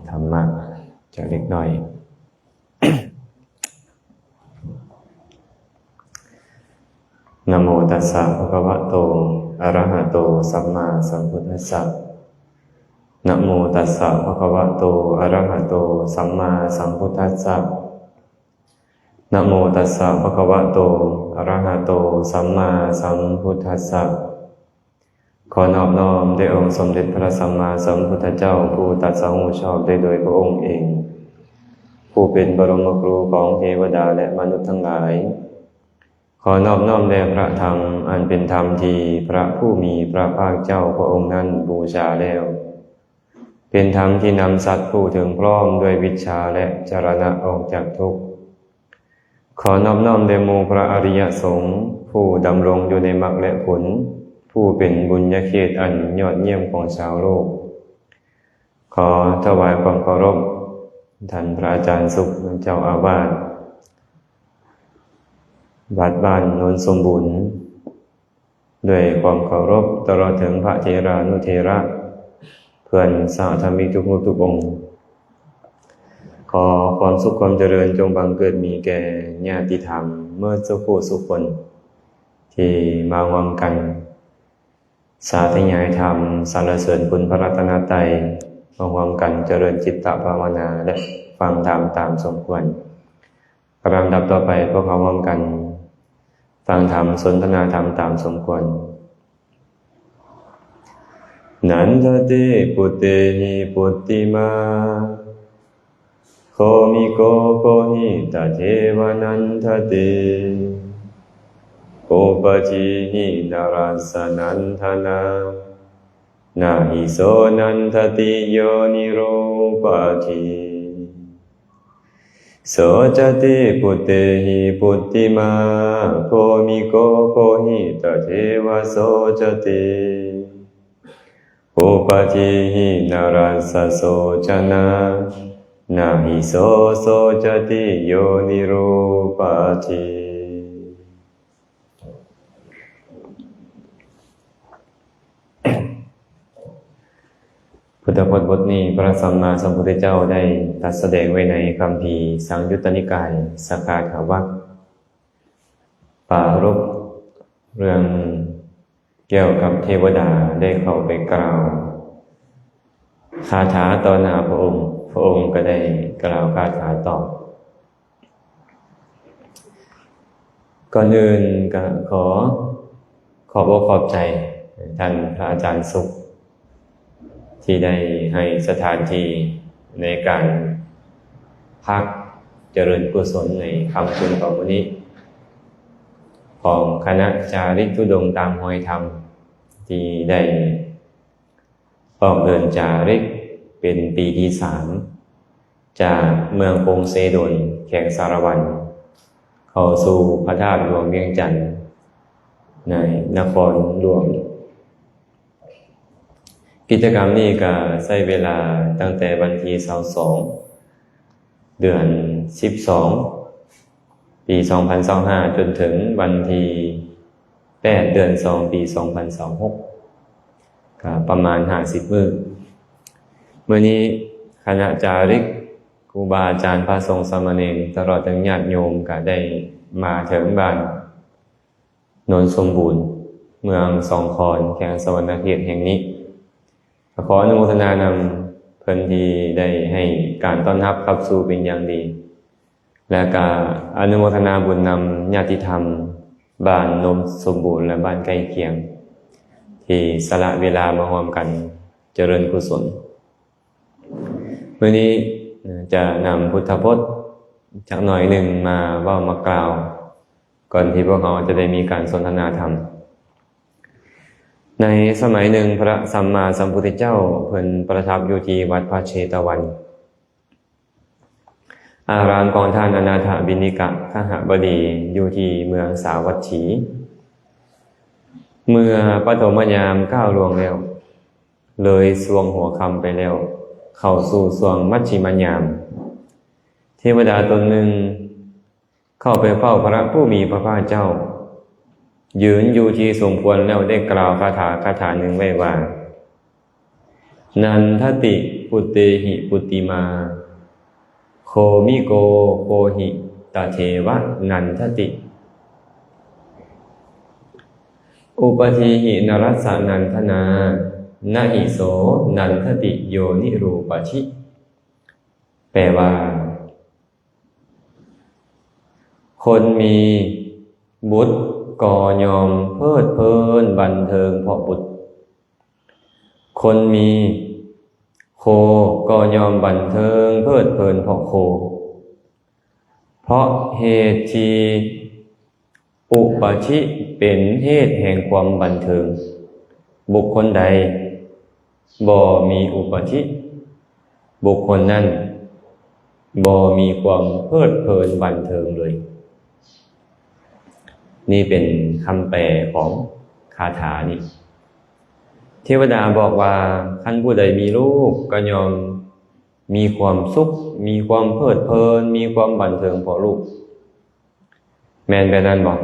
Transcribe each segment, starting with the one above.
ທຳມະຈັກເລັກນ້ອຍ. ນະໂມຕັດສະ ພະຄະວະໂຕ ອະຣະຫະໂຕ ສຳມາສຳພຸດທັດສະ. ນະໂມຕັດສະ ພະຄະວະໂຕ ອະຣະຫະໂຕ ສຳມາສຳພຸດທັດສະ. ນະໂມຕັດສະ ພະຄະວະໂຕ ອະຣະຫະໂຕ ສຳມາສຳພຸດທັດສະ. ຂໍນອບນ້ອມແດ່ອົງສົມເດັດພະສຳມາສຳພຸດທະເຈົ້າ ຜູ້ຕັດສະຮູ້ຊອບໄດ້ໂດຍພະອົງເອງ, ຜູ້ເປັນບະລົມມະຄູຂອງເທວະດາ ແລະ ມະນຸດທັງຫຼາຍ. ຂໍນອບນ້ອມແດ່ພະທຳ ອັນເປັນທຳທີ່ພະຜູ້ມີພະພາກເຈົ້າພະອົງນັ້ນບູຊາແລ້ວ, ເປັນທຳທີ່ນຳສັດຜູ້ເຖິງພ້ອມດ້ວຍວິດຊາ ແລະ ຈະລະນະອອກຈາກທຸກ. ຂໍນອບນ້ອມແດ່ໝູ່ພະອະລິຍະສົງ ຜູ້ດຳລົງຢູ່ໃນມັກ ແລະ ຜົນ, ຜູ້ເປັນບຸນຍະເຂດອັນຍອດຢ້ຽມຂອງຊາວໂລກ. ຂໍຖວາຍຄວາມເຄົາລົບທ່ານພະອາຈານສຸກ ເຈົ້າອາວາດວັດບ້ານໂນນສົມບູນ ດ້ວຍຄວາມເຄົາລົບ ຕະຫຼອດເຖິງພະເຖລານຸເຖລະ ເພື່ອນສາທະມິກທຸກຮູບທຸກອົງ. ຂໍຄວາມສຸກຄວາມຈະເລີນຈົ່ງບັງເກີດມີແກ່ຍາດຕິທຳເໝິດສູ່ຜູ້ສູ່ຄົນ ທີ່ມາຮ່ວມກັນສາທະຍາຍທຳ ສັນລະເສີນຄຸນພະລັດຕະນະໄຕ, ມາຮ່ວມກັນຈະເລີນຈິດຕະພາວະນາ ແລະ ຟັງທຳຕາມສົມຄວນ. ລຳດັບຕໍ່ໄປ ພວກເຮົາຮ່ວມກັນຟັງທຳ ສົນທະນາທຳຕາມສົມຄວນ. Nandaṭṭhati puttena puttama, kho mī kho koṇḍaññe tatheva nandaṭṭhati. Upādihi nalāssa nandanaṃ, na hi so nandaṭṭhi yo nirupādi. Socati puttena puttama, kho mī kho koṇḍaññe tatheva socati. Upādihi nalāssa socanaṃ, na hi so socati yo nirupādi. ພຸດທະພົດບົດນີ້ ພະສຳມາສຳພຸດທະເຈົ້າໄດ້ຕັດສະແດງໄວ້ໃນຄຳພີສັງຍຸດຕະນິກາຍ ສະກາທະວັກ ປາລົບເລື່ອງກ່ຽວກັບເທວະດາໄດ້ເຂົ້າໄປກ່າວຄາຖາຕໍ່ໜ້າພະອົງ, ພະອົງກໍໄດ້ກ່າວຄາຖາຕອບ. ກ່ອນອື່ນກໍຂໍຂອບອົກຂອບໃຈທ່ານພະອາຈານສຸກ ທີ່ໄດ້ໃຫ້ສະຖານທີ່ໃນການພັກຈະເລີນກຸສົນໃນຄ່ຳຄືນຂອງມື້ນີ້ ຂອງຄະນະຈາລິກທຸດົງຕາມຮອຍທຳ ທີ່ໄດ້ ອອກເດີນຈາລິກເປັນປີທີສາມ ຈາກເມືອງປົງເຊໂດນ ແຂວງສາລະວັນ ເຂົ້າສູ່ພະທາດຫຼວງວຽງຈັນ ໃນນະຄອນຫຼວງ. ກິດຈະກຳນີ້ກໍໃຊ້ເວລາຕັ້ງແຕ່ວັນທີຊາວສອງ ເດືອນສິບສອງ ປີສອງພັນຊາວຫ້າ ຈົນເຖິງວັນທີແປດ ເດືອນສອງ ປີສອງພັນຊາວຫົກ ກໍປະມານຫ້າສິບມື້. ມື້ນີ້ຄະນະຈາລິກ ຄູບາອາຈານ ພະສົງສາມະເນນ ຕະຫຼອດເຖິງຍາດໂຍມ ກໍໄດ້ມາເຖິງບ້ານ ໂນນສົມບູນ ເມືອງສອງຄອນ ແຂວງສະຫວັນນະເຂດແຫ່ງນີ້. ກໍຂໍອະນຸໂມທະນານຳເພິ່ນທີ່ໄດ້ໃຫ້ການຕ້ອນຮັບຂັບສູ່ເປັນຢ່າງດີ ແລະ ກະອະນຸໂມທະນາບຸນນຳຍາດຕິທຳບ້ານໂນນສົມບູນ ແລະ ບ້ານໃກ້ຄຽງ ທີ່ສະຫຼະເວລາມາຮ່ວມກັນຈະເລີນກຸສົນ. ມື້ນີ້ຈະນຳພຸດທະພົດຈັກໜ້ອຍໜຶ່ງມາເວົ້າມາກ່າວ ກ່ອນທີ່ພວກເຮົາຈະໄດ້ມີການສົນທະນາທຳ. ໃນສະໄໝໜຶ່ງ ພະສຳມາສຳພຸດທະເຈົ້າເພິ່ນປະທັບຢູ່ທີ່ວັດພະເຊຕະວັນ ອາຣາມຂອງທ່ານອະນາຖະວິນິກະຄະຫະບໍດີ ຢູ່ທີ່ເມືອງສາວັດຖີ. ເມື່ອປະຖົມມະຍາມກ້າວລ່ວງແລ້ວ ເລີຍຊ່ວງຫົວຄ່ຳໄປແລ້ວ ເຂົ້າສູ່ຊ່ວງມັດຊິມະຍາມ ເທວະດາຕົນໜຶ່ງ ເຂົ້າໄປເຝົ້າພະຜູ້ມີພະພາກເຈົ້າ ຢືນຢູ່ທີ່ສົມຄວນແລ້ວໄດ້ກ່າວຄາຖາຄາຖາໜຶ່ງໄວ້ວ່າ Nandaṭṭhāti puttehi puttimā, komi ko kohi tatheva nandaṭṭhāti. Upaṭṭhīhi nalassa nandanā, na hi so nandaṭṭhāti yonirupaṭṭhi. ແປວ່າ ຄົນມີບຸດກໍຍ່ອມເພີດເພີນບັນເທີງເພາະບຸດ, ຄົນມີໂຄກໍຍ່ອມບັນເທີງເພີດເພີນເພາະໂຄ. ເພາະເຫດທີ່ອຸປັດຖິເປັນເຫດແຫ່ງຄວາມບັນເທີງ, ບຸກຄົນໃດບໍ່ມີອຸປັດຖິ, ບຸກຄົນນັ້ນບໍ່ມີຄວາມເພີດເພີນບັນເທີງເລີຍ. ນີ້ເປັນຄຳແປຂອງຄາຖານີ້. ເທວະດາບອກວ່າ ຄັນຜູ້ໃດມີລູກກໍຍ່ອມມີຄວາມສຸກ, ມີຄວາມເພີດເພີນ, ມີຄວາມບັນເທີງເພາະລູກ. ແມ່ນແບບນັ້ນບໍ່?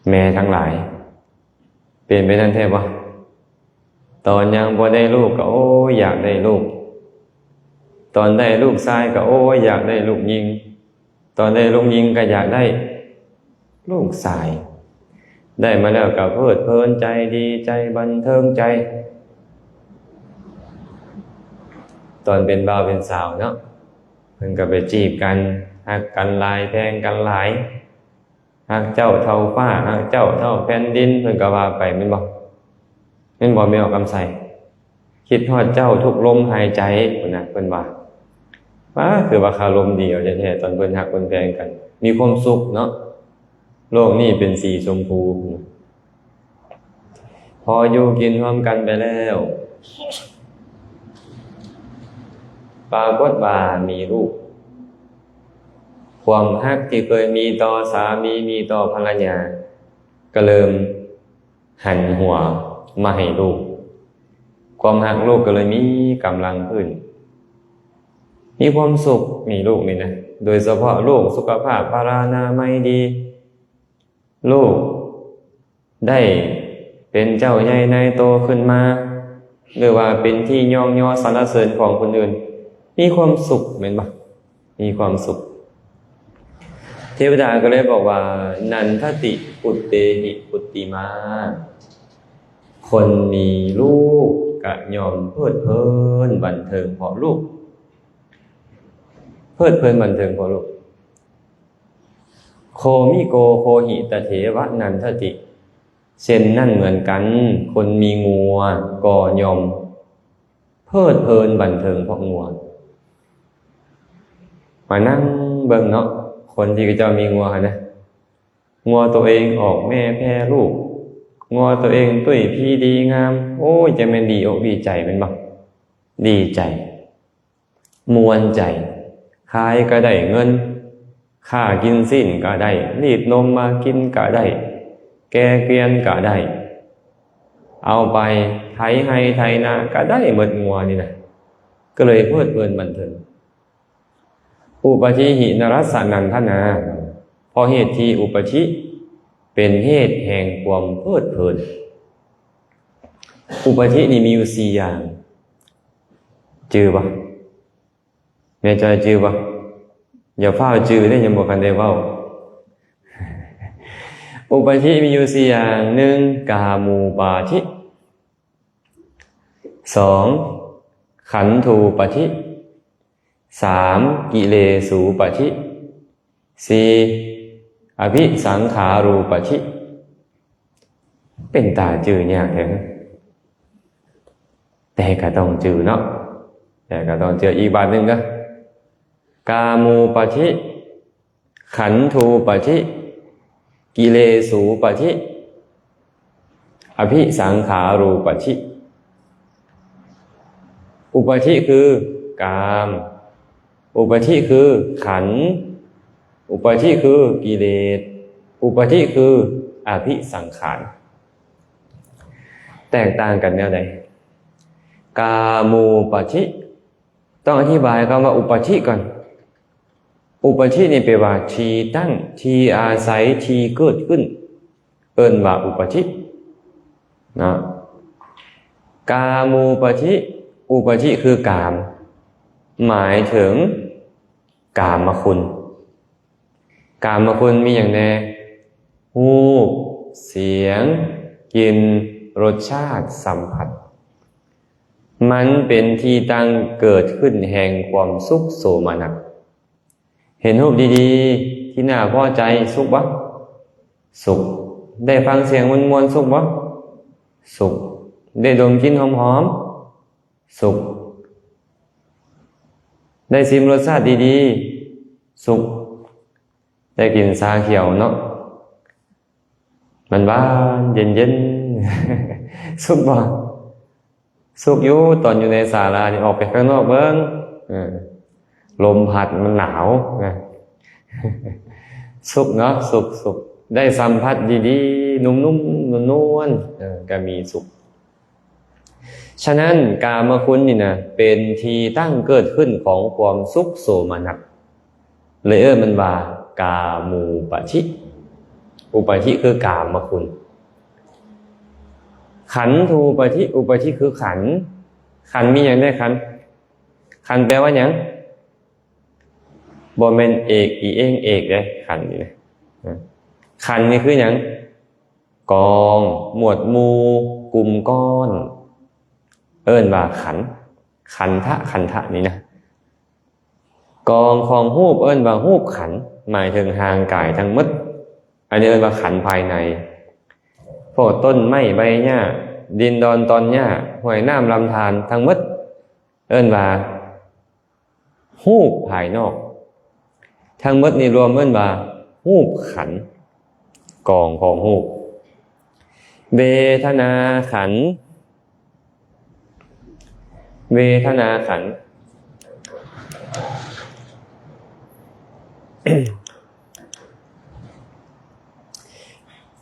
ແມ່ທັງຫຼາຍ ເປັນແບບນັ້ນແທ້ບໍ່? ຕອນຍັງບໍ່ໄດ້ລູກກໍ ໂອ້ຍ ຢາກໄດ້ລູກ, ຕອນໄດ້ລູກຊາຍກໍ ໂອ້ຍ ຢາກໄດ້ລູກຍິງ, ຕອນໄດ້ລູກຍິງກໍຢາກໄດ້ລູກຊາຍ, ໄດ້ມາແລ້ວກໍເພີດເພີນໃຈ, ດີໃຈ, ບັນເທີງໃຈ. ຕອນເປັນບ່າວເປັນສາວເນາະ ເພິ່ນກໍໄປຈີບກັນ, ຮັກກັນຫຼາຍ, ແພງກັນຫຼາຍ, ຮັກເຈົ້າເທົ່າຟ້າ, ຮັກເຈົ້າເທົ່າແຜ່ນດິນ, ເພິ່ນກໍວ່າໄປ ແມ່ນບໍ່? ແມ່ນບໍ່ ແມ່ອອກຄຳໄຊ? ຄິດຮອດເຈົ້າທຸກລົມຫາຍໃຈ ພຸ້ນນະ ເພິ່ນວ່າ. ວ້າ ຄືວ່າຄາລົມດີເອົາແທ້ໆ ຕອນເພິ່ນຮັກເພິ່ນແພງກັນ, ມີຄວາມສຸກເນາະ. ໂລກນີ້ເປັນສີຊົມພູ. ພໍຢູ່ກິນຮ່ວມກັນໄປແລ້ວ ປາກົດວ່າມີລູກ, ຄວາມຮັກທີ່ເຄີຍມີຕໍ່ສາມີ, ມີຕໍ່ພັນລະຍາ ກໍເລີ່ມຫັນຫົວມາໃຫ້ລູກ, ຄວາມຮັກລູກກໍເລີຍມີກຳລັງຂຶ້ນ, ມີຄວາມສຸກໃນລູກນີ້ນະ, ໂດຍສະເພາະລູກສຸຂະພາບພະລານາໄມດີ, ລູກ ໄດ້ເປັນເຈົ້າໃຫຍ່ນາຍໂຕຂຶ້ນມາ ຫຼືວ່າເປັນທີ່ຍ້ອງຍໍສັນລະເສີນຂອງຄົນອື່ນ, ມີຄວາມສຸກແມ່ນບໍ່? ມີຄວາມສຸກ. ເທວະດາກໍເລີຍບອກວ່າ Nandaṭṭhāti puttehi puttimā, ຄົນມີລູກກະຍ່ອມເພີດເພີນບັນເທີງເພາະລູກ, ເພີດເພີນບັນເທີງເພາະລູກ. Komi ko kohi tatheva nandaṭṭhāti, ເຊັ່ນນັ້ນເໝືອນກັນ, ຄົນມີງົວກໍຍ່ອມເພີດເພີນບັນເທີງເພາະງົວ. ມານັ່ງເບິ່ງເນາະ, ຄົນທີ່ເຂົາເຈົ້າມີງົວຫັ້ນນະ, ງົວໂຕເອງອອກແມ່ແຜ່ລູກ, ງົວໂຕເອງຕຸ້ຍພີດີງາມ, ໂອ້ຍ ຈັ່ງແມ່ນດີອົກດີໃຈແມ່ນບໍ່? ດີໃຈ. ມ່ວນໃຈ, ຂາຍກໍໄດ້ເງິນ, ຂ້າກິນຊີ້ນກໍໄດ້, ລີດນົມມາກິນກໍໄດ້, ແກ່ເກວຽນກໍໄດ້, ເອົາໄປໄຖໄຮ່ໄຖນາກໍໄດ້ໝົດ, ງົວນີ້ນະ, ກໍເລີຍເພີດເພີນບັນເທີງ. Upaṭṭhīhi nalassa nandanā, ເພາະເຫດທີ່ອຸປັດຖິເປັນເຫດແຫ່ງຄວາມເພີດເພີນ. ອຸປັດຖິນີ້ມີຢູ່ສີ່ຢ່າງ. ຈື່ບໍ່? ແມ່ຈອຍຈື່ບໍ່? ຢ່າຟ້າວຈື່ເດ້, ຍັງບໍ່ທັນໄດ້ເວົ້າ. ອຸປັດຖິມີຢູ່ສີ່ຢ່າງ, ໜຶ່ງ ກາມູປາທິ, ສອງ ຂັນທູປາທິ, ສາມ ກິເລສູປາທິ, ສີ່ ອະພິສັງຂາຣູປາທິ. ເປັນຕາຈື່ຍາກແທ້, ແຕ່ກໍຕ້ອງຈື່ເນາະ, ແຕ່ກໍຕ້ອງຈື່. ອີກບາດໜຶ່ງເດີ, ກາມູປາທິ, ຂັນທູປາທິ, ກິເລສູປາທິ, ອະພິສັງຂາຣູປາທິ. ອຸປາທິຄືກາມ, ອຸປາທິຄືຂັນ, ອຸປາທິຄືກິເລດ, ອຸປາທິຄືອະພິສັງຂານ. ແຕກຕ່າງກັນແນວໃດ? ກາມູປາທິ ຕ້ອງອະທິບາຍຄຳວ່າອຸປາທິກ່ອນ. ອຸປາທິນີ້ແປວ່າທີ່ຕັ້ງ, ທີ່ອາໄສ, ທີ່ເກີດຂຶ້ນ, ເອີ້ນວ່າອຸປາທິເນາະ. ກາມູປະທິ ອຸປະທິຄືກາມ ໝາຍເຖິງກາມະຄຸນ. ກາມະຄຸນມີຫຍັງແດ່? ຮູບ, ສຽງ, ກິ່ນ, ລົດຊາດ, ສຳຜັດ. ມັນເປັນທີ່ຕັ້ງເກີດຂຶ້ນແຫ່ງຄວາມສຸກໂສມະນັດ. ເຫັນຮູບດີໆ ທີ່ໜ້າພໍໃຈ ສຸກບໍ່? ສຸກ. ໄດ້ຟັງສຽງມ່ວນໆ ສຸກບໍ່? ສຸກ. ໄດ້ດົມກິ່ນຫອມໆ ສຸກ. ໄດ້ຊິມລົດຊາດດີໆ ສຸກ. ໄດ້ກິນຊາຂຽວເນາະ ມັນຫວານເຢັນໆ ສຸກບໍ່? ສຸກຢູ່. ຕອນຢູ່ໃນສາລານີ້ ອອກໄປຂ້າງນອກເບິ່ງ ເອີ ລົມພັດມັນໜາວນະ ສຸກເນາະ ສຸກ ສຸກ. ໄດ້ສຳຜັດດີໆ ນຸ້ມໆ ນວນໆ ເອີ ກໍມີສຸກ. ສະນັ້ນ ກາມະຄຸນນີ້ນະ ເປັນທີ່ຕັ້ງເກີດຂຶ້ນຂອງຄວາມສຸກໂສມະນັດ ເລີຍເອີ້ນມັນວ່າ ກາມູປະທິ ອຸປະທິຄືກາມະຄຸນ. ຂັນທູປະທິ ອຸປະທິຄືຂັນ. ຂັນມີຫຍັງແດ່? ຂັນ ຂັນແປວ່າຫຍັງ? ບໍ່ແມ່ນເອກອີເອງເອກເດ້ ຂັນນີ້ນະ. ຂັນນີ້ຄືຫຍັງ? ກອງ, ໝວດໝູ່, ກຸ່ມກ້ອນ ເອີ້ນວ່າຂັນ. ຂັນທະ ຂັນທະນີ້ນະ. ກອງຂອງຮູບເອີ້ນວ່າຮູບຂັນ ໝາຍເຖິງຮ່າງກາຍທັງໝົດ. ອັນນີ້ເອີ້ນວ່າຂັນພາຍໃນ. ພວກຕົ້ນໄມ້ໃບຫຍ້າ, ດິນດອນຕອນຫຍ້າ, ຫ້ວຍນ້ຳລຳທານ ທັງໝົດເອີ້ນວ່າ ຮູບພາຍນອກ. ທັງໝົດນີ້ລວມເອີ້ນວ່າຮູບຂັນ ກອງຂອງຮູບ. ເວທະນາຂັນ ເວທະນາຂັນ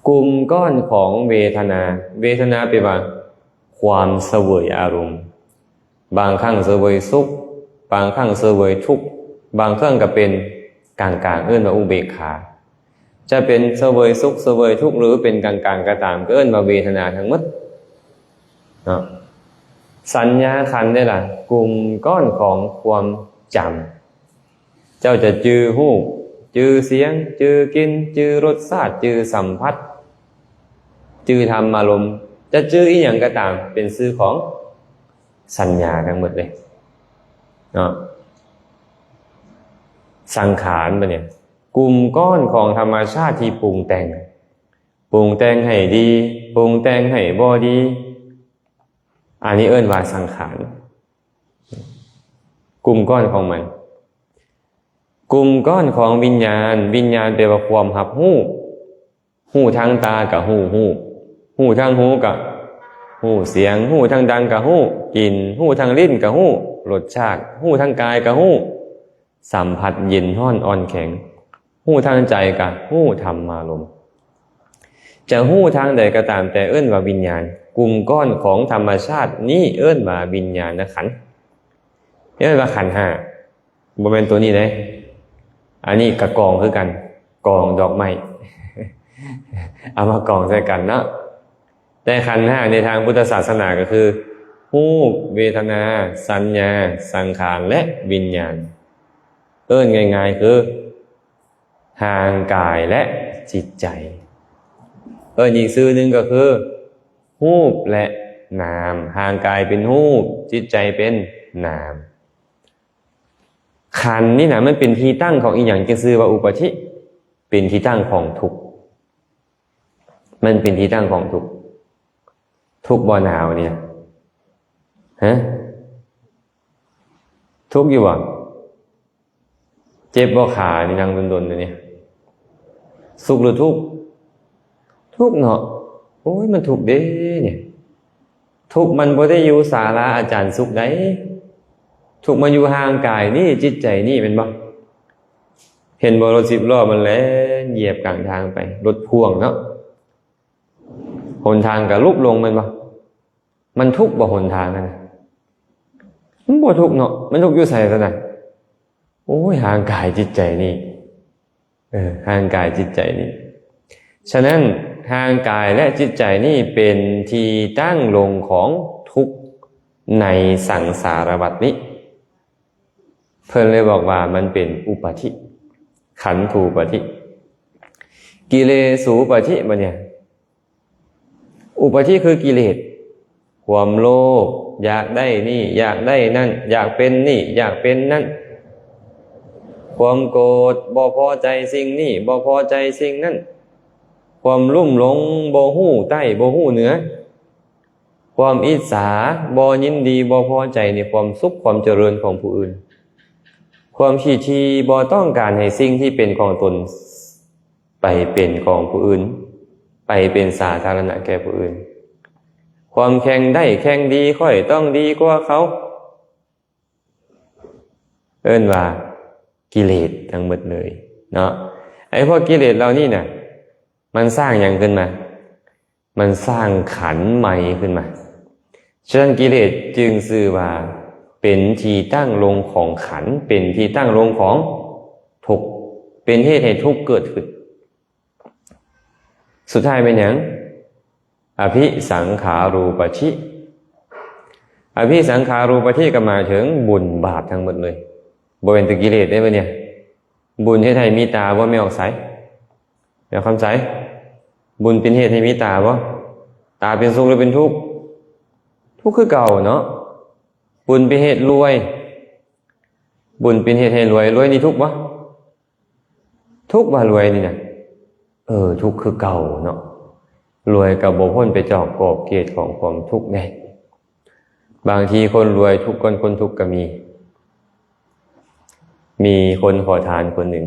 ກຸ່ມກ້ອນຂອງເວທະນາ. ເວທະນາແປວ່າຄວາມສະເຫວີຍອາລົມ. ບາງຄັ້ງສະເຫວີຍສຸກ, ບາງຄັ້ງສະເຫວີຍທຸກ, ບາງຄັ້ງກໍເປັນກາງໆ ເອີ້ນວ່າອຸເບກຂາ. ຈະເປັນສະເຫວີຍສຸກ, ສະເຫວີຍທຸກ ຫຼືເປັນກາງໆກໍຕາມ ກໍເອີ້ນວ່າເວທະນາທັງໝົດເນາະ. ສັນຍາຂັນເດ້ລະ ກຸ່ມກ້ອນຂອງຄວາມຈຳ. ເຈົ້າຈະຈື່ຮູບ, ຈື່ສຽງ, ຈື່ກິ່ນ, ຈື່ລົດຊາດ, ຈື່ສຳຜັດ, ຈື່ທຳມາລົມ, ຈະຈື່ອີ່ຫຍັງກໍຕາມ ເປັນຊື່ຂອງສັນຍາທັງໝົດເລີຍເນາະ. ສັງຂານບາດນີ້ ກຸ່ມກ້ອນຂອງທຳມະຊາດທີ່ປຸງແຕ່ງ, ປຸງແຕ່ງໃຫ້ດີ, ປຸງແຕ່ງໃຫ້ບໍ່ດີ, ອັນນີ້ເອີ້ນວ່າສັງຂານ. ກຸ່ມກ້ອນຂອງມັນ. ກຸ່ມກ້ອນຂອງວິນຍານ. ວິນຍານແປວ່າຄວາມຮັບຮູ້. ຮູ້ທາງຕາກໍຮູ້ຮູບ, ຮູ້ທາງຫູກໍຮູ້ສຽງ, ຮູ້ທາງດັງກໍຮູ້ກິ່ນ, ຮູ້ທາງລີ້ນກໍຮູ້ລົດຊາດ, ຮູ້ທາງກາຍກໍຮູ້ສຳຜັດເຢັນຮ້ອນອ່ອນແຂງ, ຮູ້ທາງໃຈກໍຮູ້ທຳມາລົມ. ຈະຮູ້ທາງໃດກໍຕາມແຕ່ເອີ້ນວ່າວິນຍານ. ກຸ່ມກ້ອນຂອງທຳມະຊາດນີ້ເອີ້ນວ່າວິນຍານະຂັນ, ເອີ້ນວ່າຂັນຫ້າ. ບໍ່ແມ່ນໂຕນີ້ເດ້. ອັນນີ້ກະກອງຄືກັນ, ກອງດອກໄມ້ ເອົາມາກອງໃສ່ກັນເນາະ. ແຕ່ຂັນຫ້າໃນທາງພຸດທະສາສະໜາກໍຄື ຮູບ, ເວທະນາ, ສັນຍາ, ສັງຂານ ແລະ ວິນຍານ. ເອີ້ນງ່າຍໆຄື ຮ່າງກາຍ ແລະ ຈິດໃຈ. ເອີ້ນອີກຊື່ໜຶ່ງກໍຄື ຮູບ ແລະ ນາມ. ຮ່າງກາຍເປັນຮູບ, ຈິດໃຈເປັນນາມ. ຂັນນີ້ນະ ມັນເປັນທີ່ຕັ້ງຂອງອີ່ຫຍັງ ຈຶ່ງຊື່ວ່າອຸປາທິ? ເປັນທີ່ຕັ້ງຂອງທຸກ. ມັນເປັນທີ່ຕັ້ງຂອງທຸກ. ທຸກບໍ່ ໜາວນີ້ນະ? ຮະ? ທຸກຢູ່ບໍ່? ເຈັບບໍ່ຂານີ້ ນັ່ງດົນໆ ນີ້? ສຸກຫຼືທຸກ? ທຸກເນາະ. ໂອ້ຍ ມັນທຸກເດ້ນີ້. ທຸກມັນບໍ່ໄດ້ຢູ່ສາລາອາຈານສຸກໃດ໋. ທຸກມັນຢູ່ຮ່າງກາຍນີ້, ຈິດໃຈນີ້ ແມ່ນບໍ່? ເຫັນບໍ່? ລົດສິບລໍ້ມັນແລ່ນຢຽບກາງທາງໄປ, ລົດພ່ວງເນາະ. ຫົນທາງກໍຫຼຸບລົງ ແມ່ນບໍ່? ມັນທຸກບໍ່ຫົນທາງນັ້ນນະ? ມັນບໍ່ທຸກເນາະ. ມັນທຸກຢູ່ໃສຊັ້ນນະ? ໂອ້ຍ ຮ່າງກາຍຈິດໃຈນີ້. ເອີ ຮ່າງກາຍຈິດໃຈນີ້. ສະນັ້ນ ຮ່າງກາຍ ແລະ ຈິດໃຈນີ້ເປັນທີ່ຕັ້ງລົງຂອງທຸກ ໃນສັງສາລະວັດນີ້ ເພິ່ນເລີຍບອກວ່າມັນເປັນອຸປາທິ ຂັนธูปาธิ กิเลสูปาธิ ບັດນີ້ ອຸປາທິຄືກິເລດ ຄວາມໂລບ ຢາກໄດ້ນີ້ ຢາກໄດ້ນັ້ນ ຢາກເປັນນີ້ ຢາກເປັນນັ້ນ ຄວາມໂກດ ບໍ່ພໍໃຈສິ່ງນີ້ ບໍ່ພໍໃຈສິ່ງນັ້ນ ຄວາມລຸ່ມຫຼົງ ບໍ່ຮູ້ໃຕ້ ບໍ່ຮູ້ເໜືອ ຄວາມອິດສາ ບໍ່ຍິນດີ ບໍ່ພໍໃຈໃນຄວາມສຸກ ຄວາມຈະເລີນຂອງຜູ້ອື່ນ ຄວາມຂີ້ຖີ່ ບໍ່ຕ້ອງການໃຫ້ສິ່ງທີ່ເປັນຂອງຕົນໄປເປັນຂອງຜູ້ອື່ນ ໄປເປັນສາທາລະນະແກ່ຜູ້ອື່ນ ຄວາມແຂ່ງໄດ້ແຂ່ງດີ ຂ້ອຍຕ້ອງດີກວ່າເຂົາ ເອີ້ນວ່າກິເລດທັງໝົດເລີຍເນາະ ໄອ້ພວກກິເລດເຫຼົ່ານີ້ນະ ມັນສ້າງຫຍັງຂຶ້ນມາ? ມັນສ້າງຂັນໃໝ່ຂຶ້ນມາ. ສະນັ້ນ ກິເລດຈຶ່ງຊື່ວ່າເປັນທີ່ຕັ້ງລົງຂອງຂັນ, ເປັນທີ່ຕັ້ງລົງຂອງທຸກ, ເປັນເຫດໃຫ້ທຸກເກີດຂຶ້ນ. ສຸດທ້າຍແມ່ນຫຍັງ? ອະພິສັງຂາຣູປະທິ. ອະພິສັງຂາຣູປະທິກໍໝາຍເຖິງບຸນບາບທັງໝົດເລີຍ. ບໍ່ແມ່ນແຕ່ກິເລດເດ້ບັດນີ້. ບຸນເຮັດໃຫ້ມີຕາບໍ່ ແມ່ອອກໄສ? ແມ່ຄຳໃສ, ບຸນເປັນເຫດໃຫ້ມີຕາບໍ່? ຕາເປັນສຸກຫຼືເປັນທຸກ? ທຸກຄືເກົ່າເນາະ. ບຸນເປັນເຫດລວຍ, ບຸນເປັນເຫດໃຫ້ລວຍ, ລວຍນີ້ທຸກບໍ່? ທຸກບໍ່ລວຍນີ້ນະ? ເອີ ທຸກຄືເກົ່າເນາະ. ລວຍກໍບໍ່ພົ້ນໄປຈາກຂອບເຂດຂອງຄວາມທຸກເດ້. ບາງທີຄົນລວຍທຸກກ່ອນຄົນທຸກກໍມີ. ມີຄົນຂໍທານຄົນໜຶ່ງ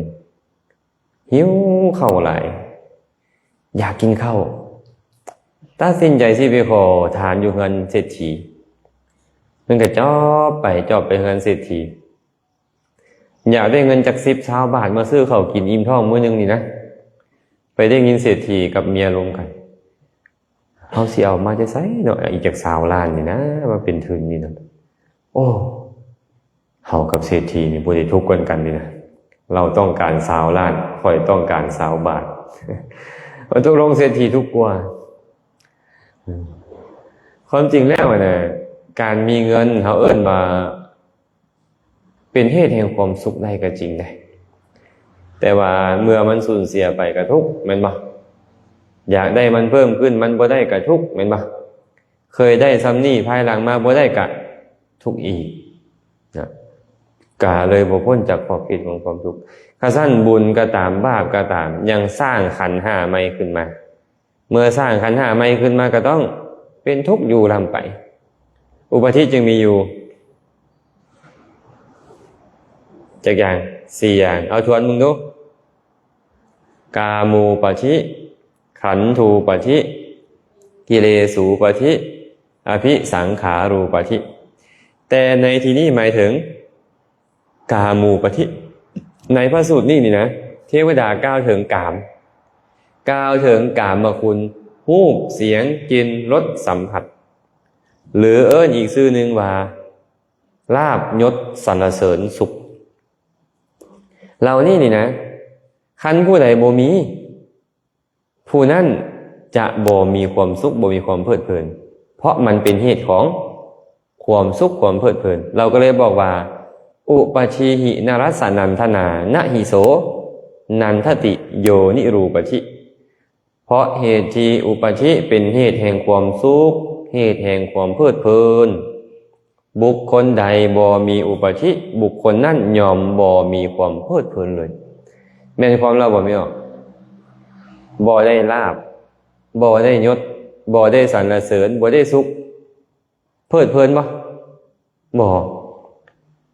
ຫິວເຂົ້າຫຼາຍ, ຢາກກິນເຂົ້າ, ຕັດສິນໃຈຊິໄປຂໍທານຢູ່ເຮືອນເສດຖີ. ເພິ່ນກໍຈອບໄປ ຈອບໄປເຮືອນເສດຖີ. ຢາກໄດ້ເງິນຈັກສິບຊາວບາດມາຊື້ເຂົ້າກິນອີ່ມທ້ອງມື້ໜຶ່ງນີ້ນະ. ໄປໄດ້ຍິນເສດຖີກັບເມຍລົມກັນ, ເຮົາຊິເອົາມາແຕ່ໃສເນາະ ອີກຈັກຊາວລ້ານນີ້ນະ ມາເປັນທຶນນີ້ນະ. ໂອ້ ເຮົາກັບເສດຖີນີ້ບໍ່ໄດ້ທຸກກ່ອນກັນນີ້ນະ. ລາວຕ້ອງການຊາວລ້ານ, ຂ້ອຍຕ້ອງການຊາວບາດ. ເອົາ ຕົກລົງເສດຖີທຸກກວ່າ. ຄວາມຈິງແລ້ວນະ ການມີເງິນເຮົາເອີ້ນວ່າ ເປັນເຫດແຫ່ງຄວາມສຸກໄດ້ກໍຈິງເດ້, ແຕ່ວ່າເມື່ອມັນສູນເສຍໄປກໍທຸກ ແມ່ນບໍ່? ຢາກໄດ້ມັນເພີ່ມຂຶ້ນ ມັນບໍ່ໄດ້ກໍທຸກ ແມ່ນບໍ່? ເຄີຍໄດ້ສ່ຳນີ້ ພາຍຫຼັງມາບໍ່ໄດ້ກໍທຸກອີກນະ, ກໍເລີຍບໍ່ພົ້ນຈາກຂອບເຂດຂອງຄວາມທຸກ. ຄັນຊັ້ນ ບຸນກໍຕາມ ບາບກໍຕາມ ຍັງສ້າງຂັນຫ້າໃໝ່ຂຶ້ນມາ. ເມື່ອສ້າງຂັນຫ້າໃໝ່ຂຶ້ນມາກໍຕ້ອງເປັນທຸກຢູ່ລ່ຳໄປ. ອຸປາທິຈຶ່ງມີຢູ່ຈັກຢ່າງ? ສີ່ຢ່າງ. ເອົາທວນເບິ່ງດູ. ກາມູປາທິ, ຂັນທູປາທິ, ກິເລສູປາທິ, ອະພິສັງຂາຣູປາທິ. ແຕ່ໃນທີ່ນີ້ໝາຍເຖິງ ກາມູປາທິ. ໃນພະສູດນີ້ນີ້ນະ ເທວະດາກ່າວເຖິງກາມ, ກ່າວເຖິງກາມມະຄຸນ, ຮູບ, ສຽງ, ກິ່ນ, ລົດ, ສຳຜັດ ຫຼືເອີ້ນອີກຊື່ໜຶ່ງວ່າ ລາບ, ຍົດ, ສັນລະເສີນ, ສຸກ ເຫຼົ່ານີ້ນີ້ນະ, ຄັນຜູ້ໃດບໍ່ມີ ຜູ້ນັ້ນຈະບໍ່ມີຄວາມສຸກ ບໍ່ມີຄວາມເພີດເພີນ ເພາະມັນເປັນເຫດຂອງຄວາມສຸກ ຄວາມເພີດເພີນ. ເຮົາກໍເລີຍບອກວ່າ ອຸປາທີຫິນະຣັດສະນັນທະນາ ນະຫິໂສ ນັນທະຕິ ໂຍນິຮູປາທິ. ເພາະເຫດທີ່ອຸປາທິເປັນເຫດແຫ່ງຄວາມສຸກ ເຫດແຫ່ງຄວາມເພີດເພີນ ບຸກຄົນໃດບໍ່ມີອຸປາທິ ບຸກຄົນນັ້ນຍ່ອມບໍ່ມີຄວາມເພີດເພີນເລີຍ. ແມ່ນຄວາມລາວບໍ່ມີອອກ? ບໍ່ໄດ້ລາບ ບໍ່ໄດ້ຍົດ ບໍ່ໄດ້ສັນລະເສີນ ບໍ່ໄດ້ສຸກ ເພີດເພີນບໍ່? ບໍ່.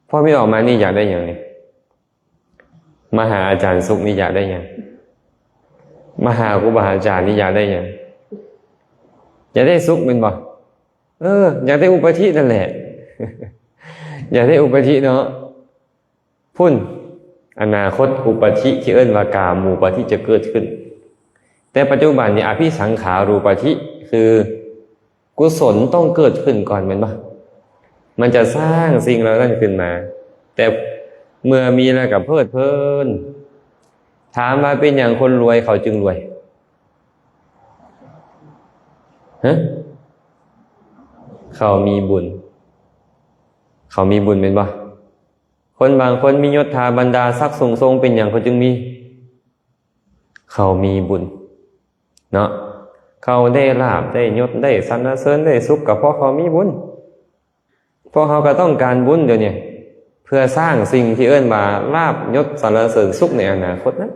ພໍມີອອກມານີ້ຢາກໄດ້ຫຍັງນີ້? ມາຫາອາຈານສຸກນີ້ຢາກໄດ້ຫຍັງ? ມາຫາຄູບາອາຈານນີ້ຢາກໄດ້ຫຍັງ? ຢາກໄດ້ສຸກແມ່ນບໍ່? ເອີ ຢາກໄດ້ອຸປາທິນັ້ນແຫຼະ ຢາກໄດ້ອຸປາທິເນາະ. ພຸ້ນ ອະນາຄົດອຸປາທິທີ່ເອີ້ນວ່າກາມູປາທິຈະເກີດຂຶ້ນ. ແຕ່ປັດຈຸບັນນີ້ ອະພິສັງຂາຣູປາທິ ຄື ກຸສົນຕ້ອງເກີດຂຶ້ນກ່ອນແມ່ນບໍ່? ມັນຈະສ້າງສິ່ງເຫຼົ່ານັ້ນຂຶ້ນມາ. ແຕ່ເມື່ອມີແລ້ວກໍເພີດເພີນ. ຖາມວ່າເປັນຫຍັງຄົນລວຍເຂົາຈຶ່ງລວຍ? ຮະ? ເຂົາມີບຸນ. ເຂົາມີບຸນແມ່ນບໍ່? ຄົນບາງຄົນມີຍົດຖາບັນດາສັກສູງສົ່ງ ເປັນຫຍັງເຂົາຈຶ່ງມີ? ເຂົາມີບຸນເນາະ ເຂົາໄດ້ລາບ ໄດ້ຍົດ ໄດ້ສັນລະເສີນ ໄດ້ສຸກ ກໍເພາະເຂົາມີບຸນ. ພວກເຮົາກໍຕ້ອງການບຸນດຽວນີ້ ເພື່ອສ້າງສິ່ງທີ່ເອີ້ນວ່າລາບຍົດສັນລະເສີນສຸກໃນອະນາຄົດນັ້ນ.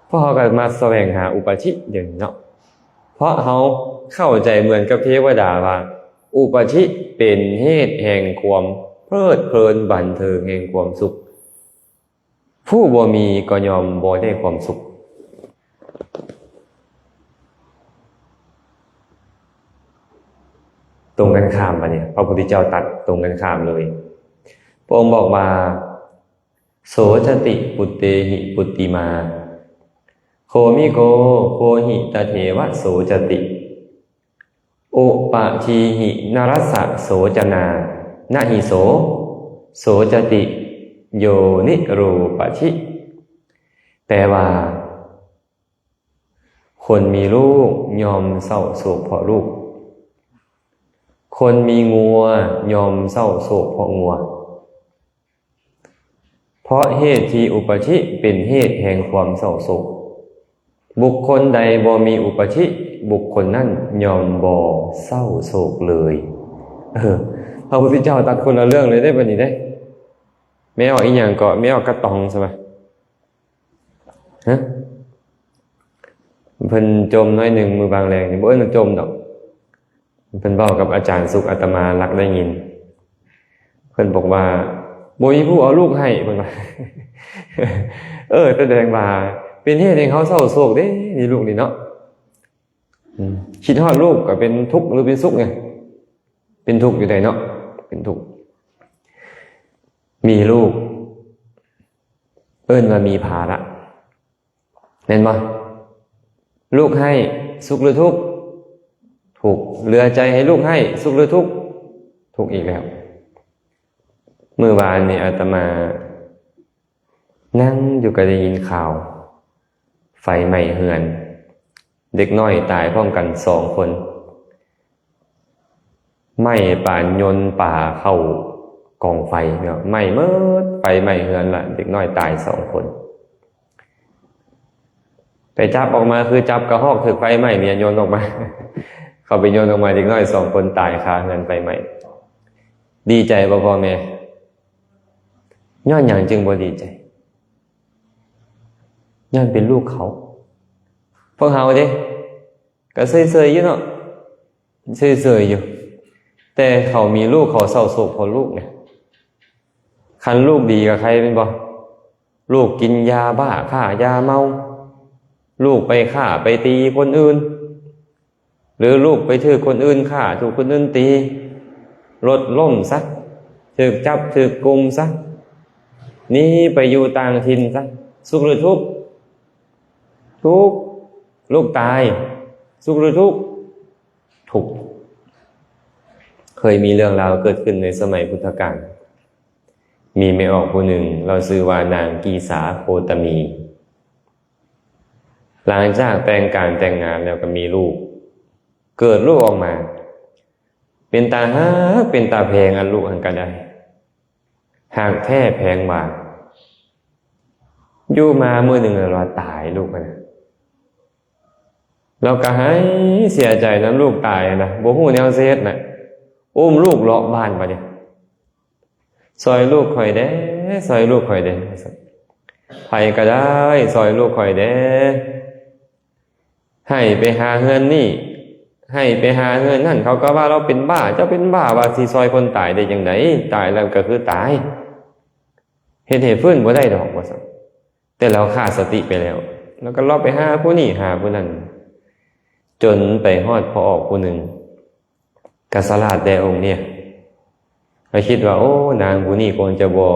ພວກເຮົາກໍມາສະແຫວງຫາອຸປາທິດຽວນີ້ເນາະ ເພາະເຮົາເຂົ້າໃຈເໝືອນກັບເທວະດາວ່າ ອຸປາທິເປັນເຫດແຫ່ງຄວາມເພີດເພີນບັນເທີງ ແຫ່ງຄວາມສຸກ. ຜູ້ບໍ່ມີກໍຍ່ອມບໍ່ໄດ້ຄວາມສຸກ. ຕົງກັນຂ້າມບາດນີ້ ພະພຸດທະເຈົ້າຕັດຕົງກັນຂ້າມເລີຍ. ພະອົງບອກວ່າ ໂສຈະຕິ ປຸດເຕຫິ ປຸດຕິມາ ໂຄມິໂກ ໂຄຫິຕະເທວະ ໂສຈະຕິ ອຸປາທີຫິ ນະຣັດສະ ໂສຈະນາ ນະຫິໂສ ໂສຈະຕິ ໂຍນິໂຣປາທິ. ແປວ່າ ຄົນມີລູກຍ່ອມເສົ້າໂສກເພາະລູກ, ຄົນມີງົວຍ່ອມເສົ້າໂສກເພາະງົວ. ເພາະເຫດທີ່ອຸປາທິເປັນເຫດແຫ່ງຄວາມເສົ້າໂສກ. ບຸກຄົນໃດບໍ່ມີອຸປາທິ, ບຸກຄົນນັ້ນຍ່ອມບໍ່ເສົ້າໂສກເລີຍ. ເອີ ພະພຸດທະເຈົ້າຕັດຄົນລະເລື່ອງເລີຍເດ້ ບັດນີ້ເດ້. ແມ່ອອກອີຫຍັງເກາະ? ແມ່ອອກກະຕອງຊະວະ. ຮະ? ເພິ່ນຈົ່ມໜ້ອຍໜຶ່ງມື້ບາງແລງນີ້ ບໍ່ເອີ້ນວ່າຈົ່ມດອກ. ເພິ່ນເວົ້າກັບອາຈານສຸກ ອາດຕະມາລັກໄດ້ຍິນ. ເພິ່ນບອກວ່າ ບໍ່ມີຜູ້ເອົາລູກໃຫ້ ເພິ່ນວ່າ. ເອີ ສະແດງວ່າເປັນເຫດໃຫ້ເຮົາເສົ້າໂສກເດ້ ມີລູກນີ້ເນາະ. ອືມ ຄິດຮອດລູກກໍເປັນທຸກຫຼືເປັນສຸກໄງ? ເປັນທຸກຢູ່ໃດເນາະ ເປັນທຸກ. ມີລູກ ເອີ້ນວ່າມີພາລະ ແມ່ນບໍ່? ລູກໃຫ້ສຸກຫຼືທຸກ? ທຸກ. ເຫຼືອໃຈໃຫ້ລູກໃຫ້ສຸກຫຼືທຸກ? ທຸກອີກແລ້ວ. ມື້ວານນີ້ອາດຕະມານັ່ງຢູ່ກໍໄດ້ຍິນຂ່າວໄຟໄໝ້ເຮືອນ, ເດັກນ້ອຍຕາຍພ້ອມກັນສອງຄົນ. ໄໝ້ປານຍົນປາເຂົ້າກອງໄຟເນາະ, ໄໝ້ໝົດ, ໄຟໄໝ້ເຮືອນລະ, ເດັກນ້ອຍຕາຍສອງຄົນ. ໄປຈັບອອກມາຄືຈັບກະຮອກຖືກໄຟໄໝ້ນີ້ ຍົນອອກມາ, ເຂົາໄປຍົນອອກມາ, ເດັກນ້ອຍສອງຄົນຕາຍຄາເຮືອນໄຟໄໝ້. ດີໃຈບໍ່ພໍ່ແມ່? ຍ້ອນຫຍັງຈຶ່ງບໍ່ດີໃຈ? ຍ້ອນເປັນລູກເຂົາ. ພວກເຮົາເດ້ ກໍເສີຍໆຢູ່ເນາະ, ເສີຍໆຢູ່, ແຕ່ເຂົາມີລູກ ເຂົາເສົ້າໂສກເພາະລູກນະ. ຄັນລູກດີກໍໃຄແມ່ນບໍ່? ລູກກິນຢາບ້າ ຄ້າຢາເມົາ, ລູກໄປຂ້າໄປຕີຄົນອື່ນ ຫຼືລູກໄປຖືກຄົນອື່ນຂ້າ ຖືກຄົນອື່ນຕີ, ລົດລົ້ມຊະ, ຖືກຈັບຖືກກຸມຊະ, ໜີໄປຢູ່ຕ່າງຖິ່ນຊະ, ສຸກຫຼືທຸກ? ທຸກ. ລູກຕາຍ ສຸກຫຼືທຸກ? ທຸກ. ເຄີຍມີເລື່ອງລາວເກີດຂຶ້ນໃນສະໄໝພຸດທະການ, ມີແມ່ອອກຜູ້ໜຶ່ງ ລາວຊື່ວ່ານາງກີສາໂຄຕະມີ. ຫຼັງຈາກແຕ່ງການແຕ່ງງານແລ້ວກໍມີລູກ, ເກີດລູກອອກມາ ເປັນຕາຮັກເປັນຕາແພງ, ອັນລູກຫັ້ນກໍໄດ້ຮັກແທ້ແພງວ່າ. ຢູ່ມາມື້ໜຶ່ງລະວ່າຕາຍລູກຫັ້ນນະ, ລາວກໍໄຫ້ເສຍໃຈນຳລູກຕາຍຫັ້ນນະ, ບໍ່ຮູ້ແນວຊິເຮັດນະ, ອຸ້ມລູກເລາະບ້ານບາດນີ້. ຊ່ອຍລູກຂ້ອຍແດ່ ຊ່ອຍລູກຂ້ອຍແດ່ ວ່າຊັ້ນ. ໃຜກໍໄດ້ຊ່ອຍລູກຂ້ອຍແດ່. ໃຫ້ໄປຫາເຮືອນນີ້ ໃຫ້ໄປຫາເຮືອນນັ້ນ, ເຂົາກໍວ່າລາວເປັນບ້າ. ເຈົ້າເປັນບ້າວ່າຊິຊ່ອຍຄົນຕາຍໄດ້ຈັ່ງໃດ? ຕາຍແລ້ວກໍຄືຕາຍ, ເຮັດໃຫ້ຟື້ນບໍ່ໄດ້ດອກ ວ່າຊັ້ນ. ແຕ່ລາວຂາດສະຕິໄປແລ້ວ, ລາວກໍເລາະໄປຫາຜູ້ນີ້ຫາຜູ້ນັ້ນ, ຈົນໄປຮອດພໍ່ອອກຜູ້ໜຶ່ງ. ກະສະຫຼາດແດ່ອົງເນຍ, ລະຄິດວ່າ ໂອ້ ນາງຜູ້ນີ້ຄົງຈະບໍ່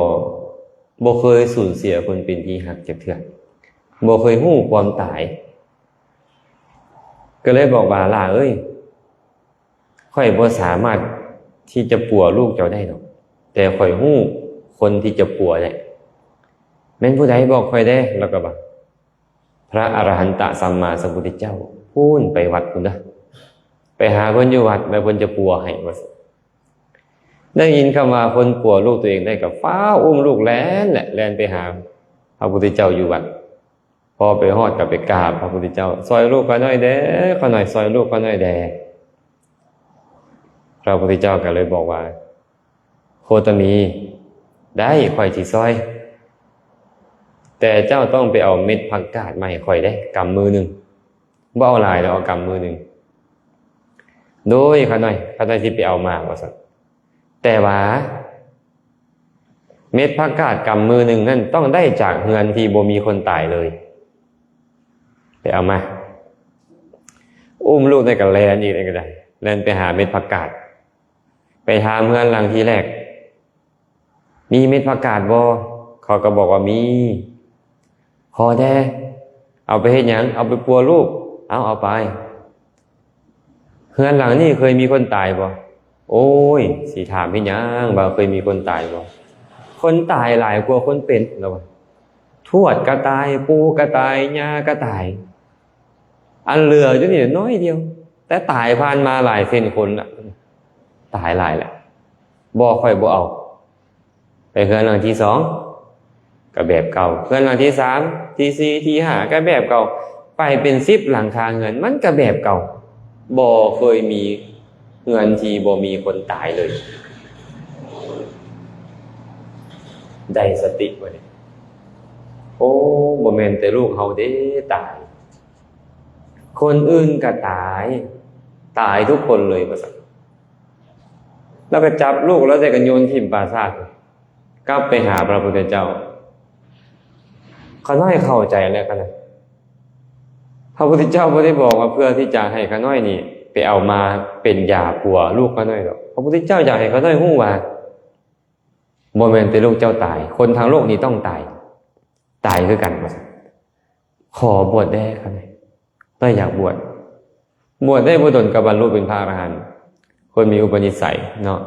ບໍ່ເຄີຍສູນເສຍຄົນເປັນທີ່ຮັກຈັກເທື່ອ, ບໍ່ເຄີຍຮູ້ຄວາມຕາຍ, ກໍເລີຍບອກວ່າ ຫຼ້າເອີຍ, ຂ້ອຍບໍ່ສາມາດທີ່ຈະປົວລູກເຈົ້າໄດ້ດອກ, ແຕ່ຂ້ອຍຮູ້ຄົນທີ່ຈະປົວໄດ້. ແມ່ນຜູ້ໃດ? ບອກຂ້ອຍແດ່. ລາວກໍວ່າ ພະອະລະຫັນຕະສຳມາສຳພຸດທະເຈົ້າ ພຸ້ນໄປວັດພຸ້ນເດີ, ໄປຫາເພິ່ນຢູ່ວັດ ແລ້ວເພິ່ນຈະປົວໃຫ້ ວ່າຊັ້ນ. ໄດ້ຍິນຄຳວ່າຄົນປົວລູກຕົວເອງໄດ້ ກໍຟ້າວອຸ້ມລູກແລ່ນແຫຼະ ແລ່ນໄປຫາພະພຸດທະເຈົ້າຢູ່ວັດ. ພໍໄປຮອດກໍໄປກາບພະພຸດທະເຈົ້າ, ຊ່ອຍລູກຂ້ານ້ອຍແດ່, ຂ້ານ້ອຍ, ຊ່ອຍລູກຂ້ານ້ອຍແດ່. ພະພຸດທະເຈົ້າກໍເລີຍບອກວ່າ, ໂຄຕະມີ, ໄດ້, ຂ້ອຍຊິຊ່ອຍ, ແຕ່ເຈົ້າຕ້ອງໄປເອົາເມັດຜັກກາດມາໃຫ້ຂ້ອຍເດ້, ກຳມືໜຶ່ງ. ບໍ່ເອົາຫຼາຍດອກ, ເອົາກຳມືໜຶ່ງ. ໂດຍ, ຂ້ານ້ອຍ, ຂ້ານ້ອຍຊິໄປເອົາມາ, ວ່າຊັ້ນ. ແຕ່ວ່າເມັດຜັກກາດກຳມືໜຶ່ງນັ້ນ ຕ້ອງໄດ້ຈາກເຮືອນທີ່ບໍ່ມີຄົນຕາຍເລີຍ. ໄປເອົາມາ. ອຸ້ມລູກໄດ້ກໍແລ່ນອີກ, ໄດ້ກໍໄດ້, ແລ່ນໄປຫາເມັດຜັກກາດ. ໄປຖາມເຮືອນຫຼັງທີແລກ, ມີເມັດຜັກກາດບໍ່? ເຂົາກໍບອກວ່າມີ. ຂໍແດ່. ເອົາໄປເຮັດຫຍັງ? ເອົາໄປປົວລູກ. ເອົາ, ເອົາໄປ. ເຮືອນຫຼັງນີ້ເຄີຍມີຄົນຕາຍບໍ່? ໂອ້ຍ, ຊິຖາມເຮັດຫຍັງວ່າເຄີຍມີຄົນຕາຍບໍ່? ຄົນຕາຍຫຼາຍກວ່າຄົນເປັນ, ລາວວ່າ. ທວດກໍຕາຍ, ປູ່ກໍຕາຍ, ຍ່າກໍຕາຍ. ອັນເຫຼືອຢູ່ນີ້ນ້ອຍດຽວ, ແຕ່ຕາຍຜ່ານມາຫຼາຍເຊັ່ນຄົນລະ, ຕາຍຫຼາຍລະ. ບໍ່, ຂ້ອຍບໍ່ເອົາ. ໄປເຮືອນຫຼັງທີສອງ ກໍແບບເກົ່າ, ເຮືອນຫຼັງທີສາມ, ທີສີ່, ທີຫ້າ ກໍແບບເກົ່າ, ໄປເປັນສິບຫຼັງຄາເຮືອນ ມັນກໍແບບເກົ່າ. ບໍ່ເຄີຍມີເຮືອນທີ່ບໍ່ມີຄົນຕາຍເລີຍ. ໄດ້ສະຕິບໍ່ນີ້? ໂອ້, ບໍ່ແມ່ນແຕ່ລູກເຮົາເດ້ຕາຍ, ຄົນອື່ນກໍຕາຍ, ຕາຍທຸກຄົນເລີຍ ວ່າຊັ້ນ. ແລ້ວກໍຈັບລູກລາວໃສ່ກັນໂຍນຖິ້ມປ່າຊ້າ, ກັບໄປຫາພະພຸດທະເຈົ້າ. ຂ້ານ້ອຍເຂົ້າໃຈແລ້ວ, ຂ້ານ້ອຍ, ພະພຸດທະເຈົ້າບໍ່ໄດ້ບອກວ່າເພື່ອທີ່ຈະໃຫ້ຂ້ານ້ອຍນີ້ໄປເອົາມາເປັນຢາປົວລູກຂ້ານ້ອຍດອກ. ພະພຸດທະເຈົ້າຢາກໃຫ້ຂ້ານ້ອຍຮູ້ວ່າ ບໍ່ແມ່ນແຕ່ລູກເຈົ້າຕາຍ, ຄົນທັງໂລກນີ້ຕ້ອງຕາຍ, ຕາຍຄືກັນ, ວ່າຊັ້ນ. ຂໍບວດແດ່, ຂ້ານ້ອຍຢາກບວດ. ບວດໄດ້ບໍ່ດົນກໍບັນລຸເປັນພະອະລະຫັນ, ຄົນມີອຸປະນິໄສເນາະ.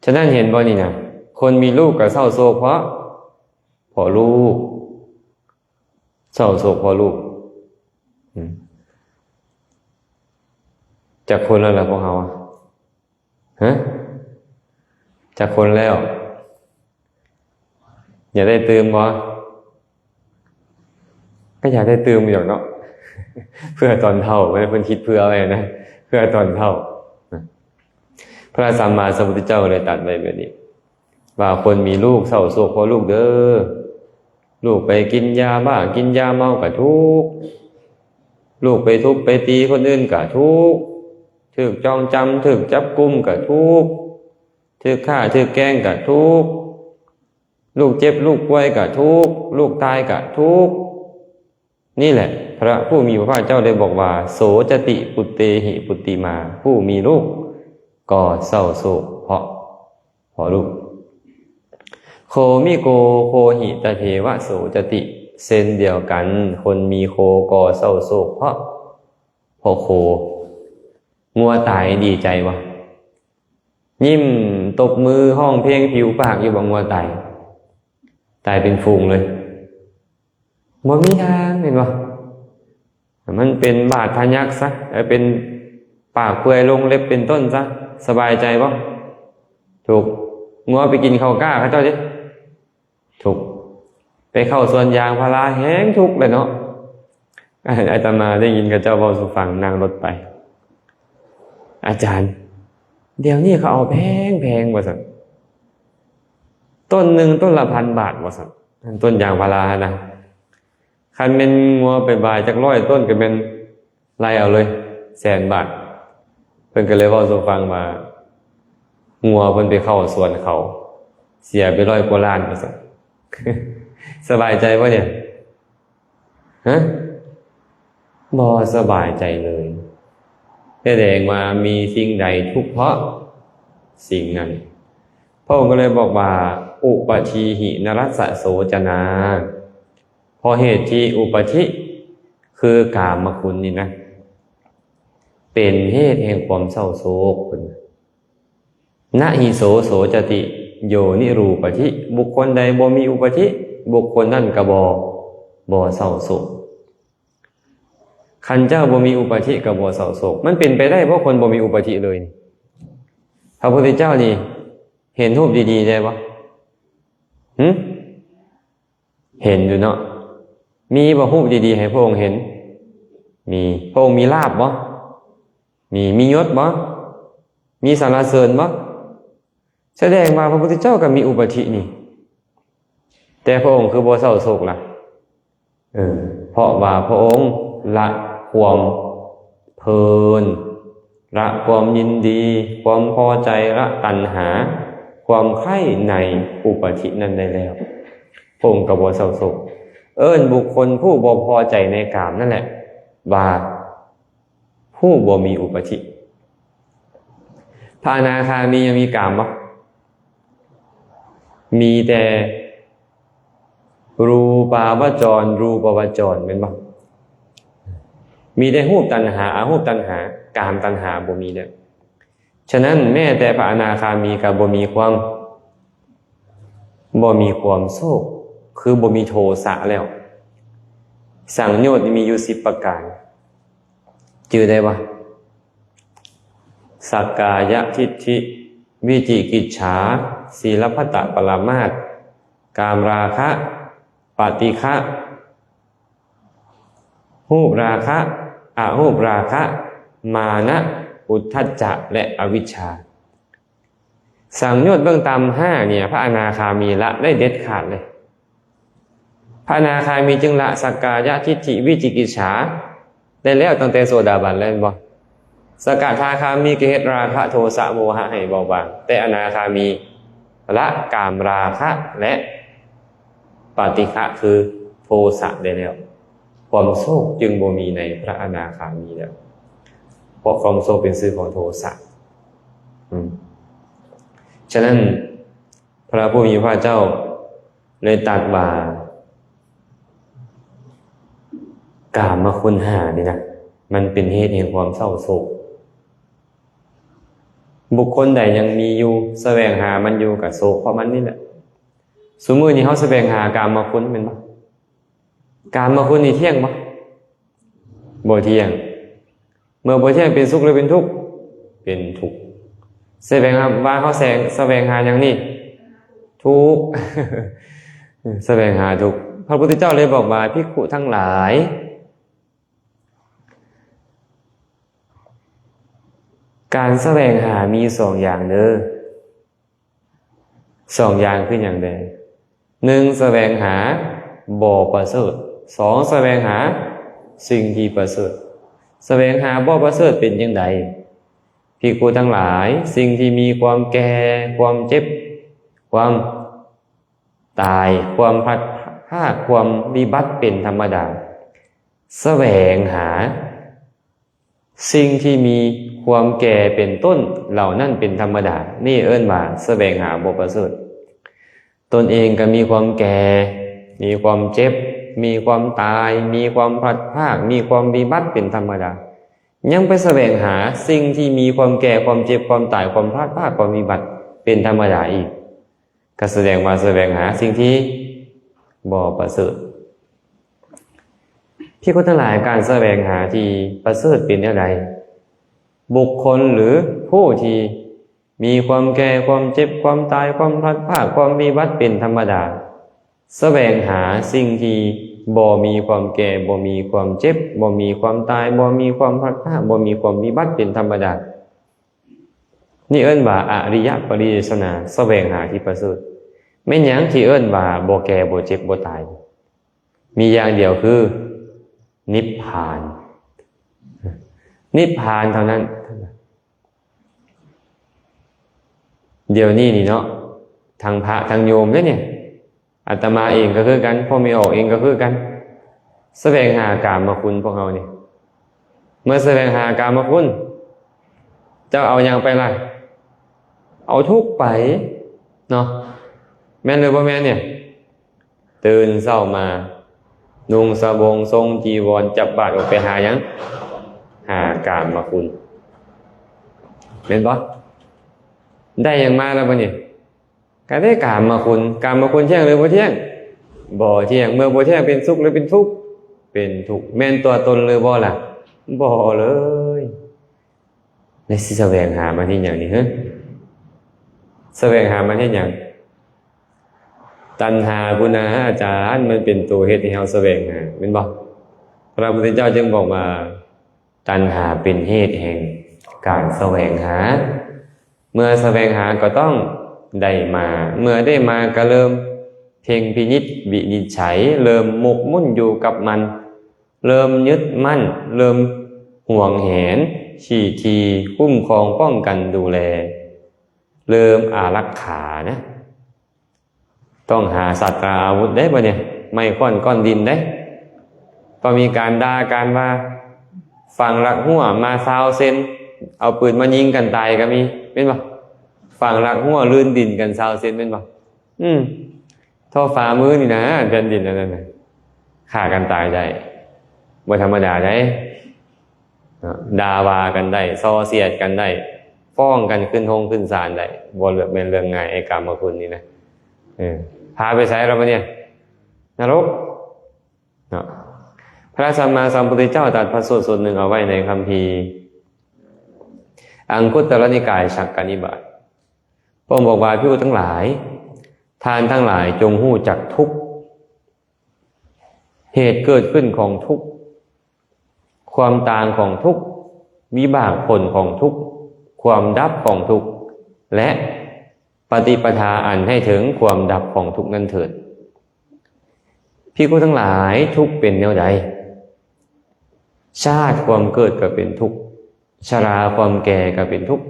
ສະນັ້ນເຫັນບໍ່ນີ້ນະ, ຄົນມີລູກກໍເສົ້າໂສກເພາະ, ເພາະລູກ, ເສົ້າໂສກເພາະລູກ. ອືມ. ຈັກຄົນແລ້ວລະພວກເຮົາ? ຮະ? ຈັກຄົນແລ້ວ? ຢາກໄດ້ຕື່ມບໍ່? ກໍຢາກໄດ້ຕື່ມຢູ່ດອກເນາະ, ເພື່ອຕອນເຖົ້າ, ເພິ່ນຄິດເຜື່ອໄວ້ນະ, ເພື່ອຕອນເຖົ້າ. ພະສຳມາສຳພຸດທະເຈົ້າໄດ້ຕັດໄວ້ແບບນີ້ ວ່າຄົນມີລູກເສົ້າໂສກເພາະລູກເດີ. ລູກໄປກິນຢາບ້າ, ກິນຢາເມົາກໍທຸກ, ລູກໄປທຸບໄປຕີຄົນອື່ນກໍທຸກ, ຖືກຈອງຈຳ, ຖືກຈັບກຸມກໍທຸກ, ຖືກຂ້າ, ຖືກແກງກໍທຸກ, ລູກເຈັບ, ລູກປ່ວຍກໍທຸກ, ລູກຕາຍກໍທຸກ. ນີ້ແຫຼະ ພະຜູ້ມີພະພາກເຈົ້າໄດ້ບອກວ່າ ໂສຈະຕິ ປຸດເຕຫິ ປຸດຕິມາ, ຜູ້ມີລູກກໍເສົ້າໂສກເພາະ, ເພາະລູກ. ໂຄມິໂກ ໂຄຫິ ຕະເທວະ ໂສຈະຕິ, ເຊັ່ນດຽວກັນ ຄົນມີໂຄກໍເສົ້າໂສກເພາະ, ເພາະໂຄ. ງົວຕາຍດີໃຈບໍ່? ຍິ້ມຕົບມືຮ້ອງເພງຜິວປາກຢູ່ບໍ່? ງົວຕາຍ, ຕາຍເປັນຝູງເລີຍ. ບໍ່ມີທາງແມ່ນບໍ່? ມັນເປັນບາດທະຍັກຊະ, ເອີ, ເປັນປາກເປື່ອຍລົງເລັບເປັນຕົ້ນຊະ, ສະບາຍໃຈບໍ່? ທຸກ. ງົວໄປກິນເຂົ້າກ້າເຂົາເຈົ້າເດ້, ທຸກ. ໄປເຂົ້າສວນຢາງພາລາແຮງທຸກແຫຼະເນາະ. ອາດຕະມາໄດ້ຍິນເຂົາເຈົ້າເວົ້າສູ່ຟັງ, ນັ່ງລົດໄປ, ອາຈານ, ດຽວນີ້ເຂົາເອົາແພງໆ ວ່າຊັ້ນ, ຕົ້ນໜຶ່ງຕົ້ນລະພັນບາດ ວ່າຊັ້ນ, ຕົ້ນຢາງພາລາຫັ້ນນະ. ຄັນແມ່ນງົວໄປບາຍຈັກຮ້ອຍຕົ້ນ ກໍແມ່ນໄລ່ເອົາເລີຍ ແສນບາດ. ເພິ່ນກໍເລີຍເວົ້າສູ່ຟັງວ່າ ງົວເພິ່ນໄປເຂົ້າສວນເຂົາ ເສຍໄປຮ້ອຍກວ່າລ້ານ ວ່າຊັ້ນ. ສະບາຍໃຈບໍ່ນີ້? ຮະ? ບໍ່ສະບາຍໃຈເລີຍ. ສະແດງວ່າມີສິ່ງໃດທຸກເພາະສິ່ງນັ້ນ. ພະອົງກໍເລີຍບອກວ່າ ອຸປະທີຫິ ນະຣັດສະໂສຈະນາ. ເພາະເຫດທີ່ອຸປະທິ ຄືກາມະຄຸນນີ້ນະ ເປັນເຫດແຫ່ງຄວາມເສົ້າໂສກ, ເພິ່ນວ່າ. ນະຫິໂສ ໂສຈະຕິ ໂຍນິຣູປະທິ, ບຸກຄົນໃດບໍ່ມີອຸປະທິ ບຸກຄົນນັ້ນກໍບໍ່, ບໍ່ເສົ້າໂສກ. ຄັນເຈົ້າບໍ່ມີອຸປະທິກໍບໍ່ເສົ້າໂສກ. ມັນເປັນໄປໄດ້ບໍ່ ຄົນບໍ່ມີອຸປະທິເລີຍ? ພະພຸດທະເຈົ້ານີ້ ເຫັນຮູບດີໆໄດ້ບໍ່? ຫຶ? ເຫັນຢູ່ເນາະ. ມີບໍ່ຮູບດີໆໃຫ້ພະອົງເຫັນ? ມີ. ພະອົງມີລາບບໍ່? ມີ. ມີຍົດບໍ່? ມີສັນລະເສີນບໍ່? ສະແດງວ່າພະພຸດທະເຈົ້າກໍມີອຸປາທິນີ້ ແຕ່ພະອົງຄືບໍ່ເສົ້າໂສກລະ? ເອີ ເພາະວ່າພະອົງລະຄວາມເພີນ, ລະຄວາມຍິນດີ, ຄວາມພໍໃຈ, ລະຕັນຫາ, ຄວາມໃຄ່ໃນອຸປາທິນັ້ນໄດ້ແລ້ວ, ພະອົງກໍບໍ່ເສົ້າໂສກ. ເອີ້ນບຸກຄົນຜູ້ບໍ່ພໍໃຈໃນກາມນັ້ນແຫຼະວ່າ ຜູ້ບໍ່ມີອຸປາທິ. ພະອະນາຄາມີຍັງມີກາມບໍ່? ມີແຕ່ຮູປາວະຈອນ, ຮູປະວະຈອນ ແມ່ນບໍ່? ມີແຕ່ຮູບຕັນຫາ, ອະຮູບຕັນຫາ, ກາມຕັນຫາບໍ່ມີແລ້ວ. ສະນັ້ນ ແມ້ແຕ່ພະອະນາຄາມີກໍບໍ່ມີຄວາມ ບໍ່ມີຄວາມໂສກ, ຄືບໍ່ມີໂທສະແລ້ວ. ສັງໂຍດນີ້ມີຢູ່ສິບປະການ. ຈື່ໄດ້ບໍ່? ສັກກາຍະທິດຖິ, ວິຈິກິດສາ, ສີລະພັດຕະປະລະມາດ, ກາມລາຄະ, ປະຕິຄະ, ຮູບລາຄະ, ອະຮູບລາຄະ, ມານະ, ອຸດທັດຈະ ແລະ ອະວິດຊາ. ສັງໂຍດເບື້ອງຕ່ຳຫ້ານີ້ ພະອະນາຄາມີລະໄດ້ເດັດຂາດເລີຍ. ພະອະນາຄາມີຈຶ່ງລະສັກກາຍະທິດຖິ ວິຈິກິດສາໄດ້ແລ້ວຕັ້ງແຕ່ໂສດາບັນແລ້ວ ແມ່ນບໍ່? ສະກະທາຄາມີກໍເຮັດລາຄະ ໂທສະ ໂມຫະໃຫ້ເບົາບາງ, ແຕ່ອະນາຄາມີລະກາມລາຄະ ແລະ ປະຕິຄະ ຄືໂທສະໄດ້ແລ້ວ. ຄວາມໂສກຈຶ່ງບໍ່ມີໃນພະອະນາຄາມີແລ້ວ, ເພາະຄວາມໂສກເປັນຊື່ຂອງໂທສະ. ອືມ ສະນັ້ນ ພະຜູ້ມີພະພາກເຈົ້າເລີຍຕັດວ່າ ກາມມະຄຸນຫ້ານີ້ນະ ມັນເປັນເຫດແຫ່ງຄວາມເສົ້າໂສກ. ບຸກຄົນໃດຍັງມີຢູ່, ສະແຫວງຫາມັນຢູ່, ກໍໂສກເພາະມັນນີ້ແຫຼະ. ຊຸມື້ນີ້ເຮົາສະແຫວງຫາກາມມະຄຸນແມ່ນບໍ່? ກາມມະຄຸນນີ້ທ່ຽງບໍ່? ບໍ່ທ່ຽງ. ເມື່ອບໍ່ທ່ຽງ ເປັນສຸກຫຼືເປັນທຸກ? ເປັນທຸກ. ສະແຫວງຫາ ວ່າເຮົາແສງ ສະແຫວງຫາຫຍັງນີ້? ທຸກ. ສະແຫວງຫາທຸກ. ພະພຸດທະເຈົ້າເລີຍບອກວ່າ ພິກຂຸທັງຫຼາຍ, ການສະແຫວງຫາມີສອງຢ່າງເດີ. ສອງຢ່າງຄືຫຍັງແດ່? ໜຶ່ງ ສະແຫວງຫາບໍ່ປະເສີດ, ສອງ ສະແຫວງຫາສິ່ງທີ່ປະເສີດ. ສະແຫວງຫາບໍ່ປະເສີດເປັນຈັ່ງໃດ? ພິກຂຸທັງຫຼາຍ, ສິ່ງທີ່ມີຄວາມແກ່, ຄວາມເຈັບ, ຄວາມຕາຍ, ຄວາມພັດພາກ, ຄວາມວິບັດເປັນທຳມະດາ. ສະແຫວງຫາ ສິ່ງທີ່ມີຄວາມແກ່ເປັນຕົ້ນເຫຼົ່ານັ້ນເປັນທຳມະດາ, ນີ້ເອີ້ນວ່າສະແຫວງຫາບໍ່ປະເສີດ. ຕົນເອງກໍມີຄວາມແກ່, ມີຄວາມເຈັບ, ມີຄວາມຕາຍ, ມີຄວາມພລັດພາກ, ມີຄວາມວິບັດເປັນທຳມະດາ, ຍັງໄປສະແຫວງຫາສິ່ງທີ່ມີຄວາມແກ່, ຄວາມເຈັບ, ຄວາມຕາຍ, ຄວາມພລັດພາກ, ຄວາມວິບັດເປັນທຳມະດາອີກ. ກໍສະແດງວ່າສະແຫວງຫາສິ່ງທີ່ບໍ່ປະເສີດ. ພິກຂຸທັງຫຼາຍ, ການສະແຫວງຫາທີ່ປະເສີດເປັນແນວໃດ? ບຸກຄົນ ຫຼື ຜູ້ທີ່ມີຄວາມແກ່, ຄວາມເຈັບ, ຄວາມຕາຍ, ຄວາມພລັດພາກ, ຄວາມວິບັດເປັນທຳມະດາ, ສະແຫວງຫາສິ່ງທີ່ບໍ່ມີຄວາມແກ່, ບໍ່ມີຄວາມເຈັບ, ບໍ່ມີຄວາມຕາຍ, ບໍ່ມີຄວາມພລັດພາກ, ບໍ່ມີຄວາມວິບັດເປັນທຳມະດາ. ນີ້ເອີ້ນວ່າອະລິຍະປະລິເດສະນາ, ສະແຫວງຫາທີ່ປະເສີດ. ແມ່ນຫຍັງທີ່ເອີ້ນວ່າບໍ່ແກ່, ບໍ່ເຈັບ, ບໍ່ຕາຍ? ມີຢ່າງດຽວຄືນິບພານ. ນິບພານເທົ່ານັ້ນ. ດຽວນີ້ນີ້ເນາະ, ທັງພະທັງໂຍມເດ້ນີ້. ອາດຕະມາເອງກໍຄືກັນ, ພໍ່ແມ່ອອກເອງກໍຄືກັນ, ສະແຫວງຫາກາມມະຄຸນພວກເຮົານີ້. ເມື່ອສະແຫວງຫາກາມມະຄຸນ, ເຈົ້າເອົາຫຍັງໄປລະ? ເອົາທຸກໄປເນາະ, ແມ່ນຫຼືບໍ່ແມ່ນນີ້? ຕື່ນເຊົ້າມາ, ນຸ່ງສະບົງ, ຊົງຈີວອນ, ຈັບບາດອອກໄປຫາຫຍັງ? ຫາກາມມະຄຸນ. ແມ່ນບໍ່? ໄດ້ຫຍັງມາແລ້ວບັດນີ້? ກໍໄດ້ກາມມະຄຸນ. ກາມມະຄຸນທ່ຽງຫຼືບໍ່ທ່ຽງ? ບໍ່ທ່ຽງ. ເມື່ອບໍ່ທ່ຽງ ເປັນສຸກຫຼືເປັນທຸກ? ເປັນທຸກ. ແມ່ນຕົວຕົນຫຼືບໍ່ລະ? ບໍ່ເລີຍ. ແລະ ຊິສະແຫວງຫາມາເຮັດຫຍັງນີ້ ເຮີ? ສະແຫວງຫາມັນເຮັດຫຍັງ? ຕັນຫາພຸ້ນນາອາຈານ, ມັນເປັນໂຕເຮັດໃຫ້ເຮົາສະແຫວງຫາ, ແມ່ນບໍ່? ພະພຸດທະເຈົ້າຈຶ່ງບອກວ່າ ຕັນຫາເປັນເຫດແຫ່ງການສະແຫວງຫາ. ເມື່ອສະແຫວງຫາກໍຕ້ອງໄດ້ມາ, ເມື່ອໄດ້ມາກໍເລີ່ມເພັງພິນິດວິນິດໄສ, ເລີ່ມໝົກໝຸ້ນຢູ່ກັບມັນ, ເລີ່ມຍຶດໝັ້ນ, ເລີ່ມຫວງແຫນ, ຂີ້ຖີ່, ຄຸ້ມຄອງ, ປ້ອງກັນ, ດູແລ, ເລີ່ມອາລັກຂານະ. ຕ້ອງຫາສັດຕາອາວຸດເດ້ບັດນີ້, ໄມ້ຄ້ອນກ້ອນດິນເດ້. ຕ້ອງມີການດ່າກັນວ່າ ຝັງລັກຮົ້ວມາຊາວເຊັນ, ເອົາປືນມາຍິງກັນຕາຍກໍມີ, ແມ່ນບໍ່? ຝັງລັກຮົ້ວລື່ນດິນກັນຊາວເຊັນ, ແມ່ນບໍ່? ອືມ ທໍ່ຝ່າມືນີ້ນະ ແຜ່ນດິນອັນນັ້ນນະ ຂ້າກັນຕາຍໄດ້, ບໍ່ທຳມະດາໃດ. ເນາະ, ດ່າວ່າກັນໄດ້, ສໍ່ສຽດກັນໄດ້, ຟ້ອງກັນຂຶ້ນໂຮງຂຶ້ນສານໄດ້, ບໍ່ເລືອກແມ່ນເລື່ອງງ່າຍ. ໄອ້ກາມະຄຸນນີ້ນະ ເອີ ພາໄປໃສລະບັດນີ້? ນະລົກເນາະ. ພະສຳມາສຳພຸດທະເຈົ້າຕັດພະສູດສູດໜຶ່ງເອົາໄວ້ໃນຄຳພີອັງຄຸດຕະລະນິກາຍສັກກະນິບາດ. ພະອົງບອກວ່າ ພິກຂຸທັງຫຼາຍ, ທ່ານທັງຫຼາຍຈົ່ງຮູ້ຈັກທຸກ, ເຫດເກີດຂຶ້ນຂອງທຸກ, ຄວາມຕ່າງຂອງທຸກ, ວິບາກຜົນຂອງທຸກ, ຄວາມດັບຂອງທຸກ ແລະ ປະຕິປະທາອັນໃຫ້ເຖິງຄວາມດັບຂອງທຸກນັ້ນເຖີດ. ພິກຂຸທັງຫຼາຍ, ທຸກເປັນແນວໃດ? ຊາດຄວາມເກີດກໍເປັນທຸກ, ຊະລາຄວາມແກ່ກໍເປັນທຸກ,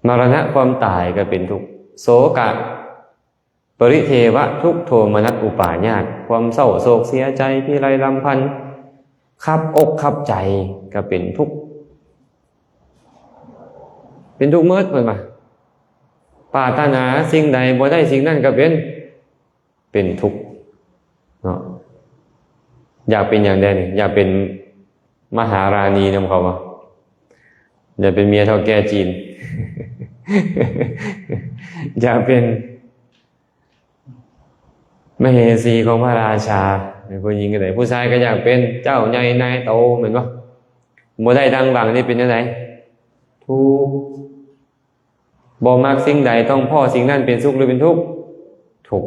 ມະລະນະຄວາມຕາຍກໍເປັນທຸກ, ໂສກະ ປະລິເທວະ ທຸກໂທມະນັດອຸປາຍາດ, ຄວາມເສົ້າໂສກເສຍໃຈ, ພິໄລລຳພັນ, ຄັບອົກຄັບໃຈກໍເປັນທຸກ, ເປັນທຸກໝົດເພິ່ນວ່າ. ປາດຖະໜາສິ່ງໃດບໍ່ໄດ້ສິ່ງນັ້ນກໍເປັນ, ເປັນທຸກເນາະ. ຢາກເປັນຫຍັງແດ່ນີ້? ຢາກເປັນມະຫາລານີນຳເຂົາບໍ່? ຢາກເປັນເມຍເຖົ້າແກ່ຈີນ? ຢາກເປັນ ມະເຫສີຂອງພະລາຊາ, ເປັນຜູ້ຍິງກໍໄດ້, ຜູ້ຊາຍກໍຢາກເປັນເຈົ້າໃຫຍ່ນາຍໂຕ, ແມ່ນບໍ່? ບໍ່ໄດ້ດັ່ງຫວັງນີ້ເປັນຈັ່ງໃດ? ທຸກ. ບໍ່ມັກສິ່ງໃດ, ຕ້ອງພໍ້ສິ່ງນັ້ນ, ເປັນສຸກຫຼືເປັນທຸກ? ທຸກ.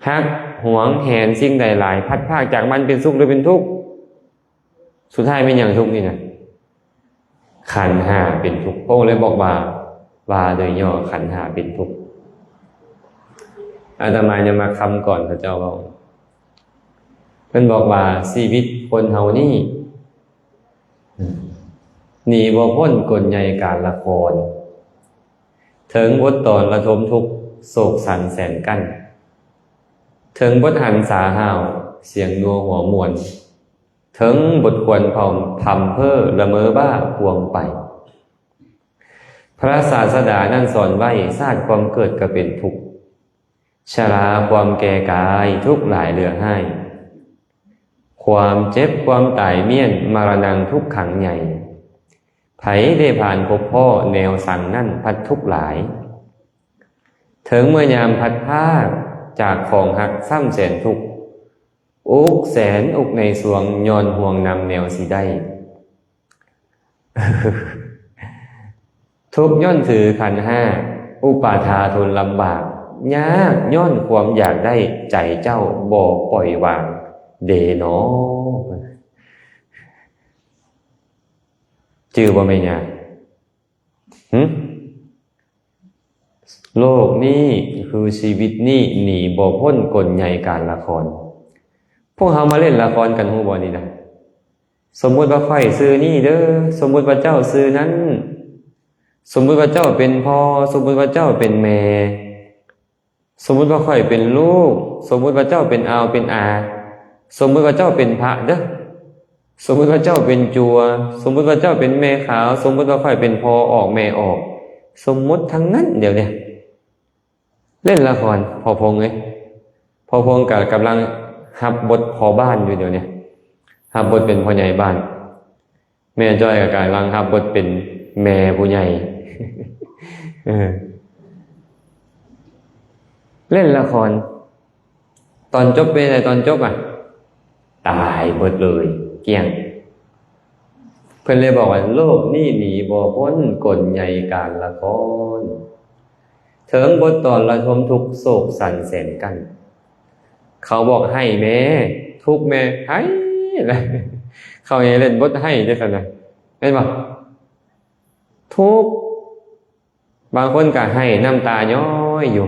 ຮັກຫວງແຫນສິ່ງໃດຫຼາຍ, ພັດພາກຈາກມັນ, ເປັນສຸກຫຼືເປັນທຸກ? ສຸດທ້າຍແມ່ນຫຍັງ? ທຸກນີ້ນະ. ຂັນຫ້າເປັນທຸກ. ພະອົງເລີຍບອກວ່າ, ວ່າໂດຍຫຍໍ້, ຂັນຫ້າເປັນທຸກ. ອາດຕະມາຍັງມັກຄຳກອນເຂົາເຈົ້າເວົ້າ, ເພິ່ນບອກວ່າ ຊີວິດຄົນເຮົານີ້ ໜີບໍ່ພົ້ນກົນໃຫຍ່ການລະຄອນ, ເຖິງບົດຕອນລະທົມທຸກ, ໂສກສັນແສນກັ້ນ, ເຖິງບົດຫັນສາຫ້າວ, ສຽງນົວຫົວມ່ວນ, ເຖິງບົດຄວນພຳເພີ້ລະເມີບ້າພວງໄປ. ພະສາສະດານັ້ນສອນໄວ້, ຊາດຄວາມເກີດກໍເປັນທຸກ, ຊະລາຄວາມແກ່ກາຍ, ທຸກຫຼາຍເຫຼືອຮ້າຍ, ຄວາມເຈັບຄວາມຕາຍມ້ຽນ, ມະລະນັງທຸກຂັງໃຫຍ່. ໃຜໄດ້ຜ່ານພົບພໍ້ແນວສັງນັ້ນພັດທຸກຫຼາຍ, ເຖິງເມື່ອຍາມພັດພາກຈາກຂອງຮັກຊ້ຳແສນທຸກ, ອຸກແສນອຸກໃນສວງຍ້ອນຫ່ວງນຳແນວຊິໄດ້. ທຸກຍ້ອນຖືຂັນຫ້າ, ອຸປາທາທົນລຳບາກ, ຍາກຍ້ອນຄວາມຢາກໄດ້, ໃຈເຈົ້າບໍ່ປ່ອຍວາງເດນໍ. ຈື່ບໍ່ແມ່ຍ່າ? ຫຶ? ໂລກນີ້ ຄືຊີວິດນີ້ ໜີບໍ່ພົ້ນກົນໃຫຍ່ການລະຄອນ. ພວກເຮົາມາຫຼິ້ນລະຄອນກັນ ຮູ້ບໍ່ນີ້ນະ? ສົມມຸດວ່າຂ້ອຍຊື່ນີ້ເດີ, ສົມມຸດວ່າເຈົ້າຊື່ນັ້ນ, ສົມມຸດວ່າເຈົ້າເປັນພໍ່, ສົມມຸດວ່າເຈົ້າເປັນແມ່, ສົມມຸດວ່າຂ້ອຍເປັນລູກ, ສົມມຸດວ່າເຈົ້າເປັນອາວເປັນອາ, ສົມມຸດວ່າເຈົ້າເປັນພະເດີ, ສົມມຸດວ່າເຈົ້າເປັນຈົວ, ສົມມຸດວ່າເຈົ້າເປັນແມ່ຂາວ, ສົມມຸດວ່າຂ້ອຍເປັນພໍ່ອອກແມ່ອອກ, ສົມມຸດທັງນັ້ນດຽວນີ້. ເລ່ນລະຄອນ ພໍ່ພົງເອີຍ, ພໍ່ພົງກໍກຳລັງຮັບບົດພໍ່ບ້ານຢູ່ດຽວນີ້, ຮັບບົດເປັນພໍ່ໃຫຍ່ບ້ານ. ແມ່ຈ້ອຍກໍກຳລັງຮັບບົດເປັນແມ່ຜູ້ໃຫຍ່. ເອີ ເລ່ນລະຄອນ ຕອນຈົບເປັນໃດ? ຕອນຈົບອະ ຕາຍເບິດເລີຍ ກ້ຽງ. ເພິ່ນເລີຍບອກວ່າ ໂລກນີ້ໜີບໍ່ພົ້ນກົນໃຫຍ່ການລະຄອນ ເຖິງບົດຕອນລະທົມທຸກໂສກສັນແສນກັ້ນ ເຂົາບອກໄຫ້ແມ້ ທຸກແມ້ ໄຫ້ ເຂົາໃຫ້ເລ່ນບົດໄຫ້ເດ້ຊັ້ນນະ ແມ່ນບໍ່? ທຸກ ບາງຄົນກໍໄຫ້ນ້ຳຕາຍ້ອຍຢູ່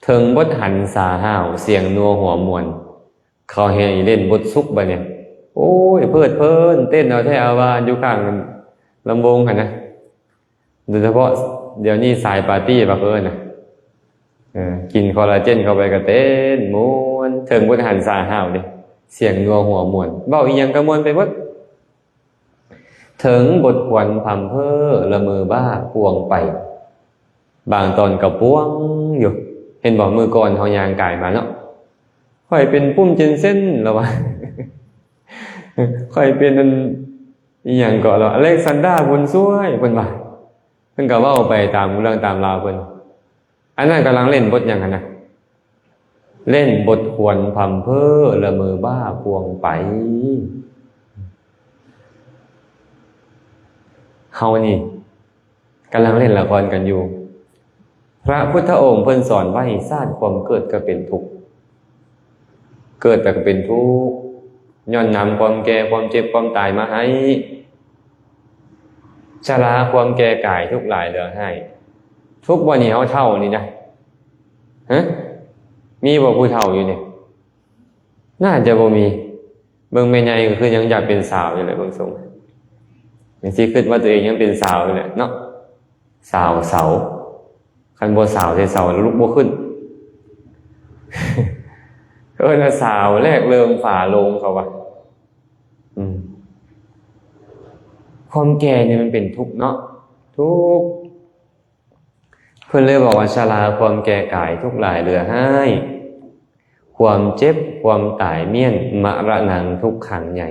ເຖິງບົດຫັນສາຫ້າວ ສຽງນົວຫົວມ່ວນ ເຂົາໃຫ້ເລ່ນບົດສຸກບາດນີ້ ໂອ້ຍ ເພີດເພີນ ເຕັ້ນເອົາແທ້ເອົາວ່າຢູ່ຂ້າງລຳວົງຫັ້ນນະ ໂດຍສະເພາະດຽວນີ້ສາຍປາຕີ້ວ່າເອີ້ນນະ ເອີ ກິນຄໍລາເຈນເຂົ້າໄປກໍເຕັ້ນມ່ວນ ເຖິງບົດຫັນສາຫ້າວເດ້ ສຽງນົວຫົວມ່ວນ ເວົ້າອີ່ຫຍັງກໍມ່ວນໄປເບິດ. ເຖິງບົດຄວນພຳເພີ້ລະເມີບ້າປ່ວງໄປ ບາງຕອນກໍປ່ວງຢູ່ ເຫັນບໍ່? ມື້ກ່ອນເຮົາຍ່າງກາຍມາເນາະ ຂ້ອຍເປັນປຸ້ມເຈັນເຊັນ ລະວ່າ ຂ້ອຍເປັນອັນ ອີ່ຫຍັງເກາະ ລະ ອາເລັກຊານດາບຸນຊ່ວຍ ເພິ່ນວ່າ ເພິ່ນກໍເວົ້າໄປຕາມເລື່ອງຕາມລາວເພິ່ນ ອັນນັ້ນກຳລັງເລ່ນບົດຫຍັງຫັ້ນນະ? ເລ່ນບົດຄວນພຳເພີ້ລະເມີບ້າປ່ວງໄປ ເຮົານີ້ກຳລັງເລ່ນລະຄອນກັນຢູ່ ພະພຸດທະອົງເພິ່ນສອນໄວ້ ຊາດຄວາມເກີດກໍເປັນທຸກ ເກີດແລ້ວກໍເປັນທຸກ ຍ້ອນນຳຄວາມແກ່ ຄວາມເຈັບ ຄວາມຕາຍມາໃຫ້ ຊະລາຄວາມແກ່ກາຍທຸກຫຼາຍເຫຼືອຮ້າຍ ທຸກວັນນີ້ເຮົາເຖົ້ານີ້ນະ ຮະ ມີບໍ່ຜູ້ເຖົ້າຢູ່ນີ້? ໜ້າຈະບໍ່ມີ ເບິ່ງແມ່ໃຫຍ່ກໍຄືຍັງຢາກເປັນສາວຢູ່ແຫຼະ ເບິ່ງຊົງ ຍັງຊິຄິດວ່າຕົວເອງຍັງເປັນສາວຢູ່ແຫຼະເນາະ ສາວເສົາ ຄັນບໍ່ສາວໃສ່ເສົາແລ້ວລຸກບໍ່ຂຶ້ນ ເອີ້ນວ່າສາວແລກເລີ່ມຝາໂລງ ເຂົາວ່າ ອືມ ຄວາມແກ່ນີ້ມັນເປັນທຸກເນາະ ທຸກ ເພິ່ນເລີຍບອກວ່າ ຊະລາຄວາມແກ່ກາຍທຸກຫຼາຍເຫຼືອຮ້າຍ ຄວາມເຈັບຄວາມຕາຍມ້ຽນ ມະລະນັງທຸກຂັງໃຫຍ່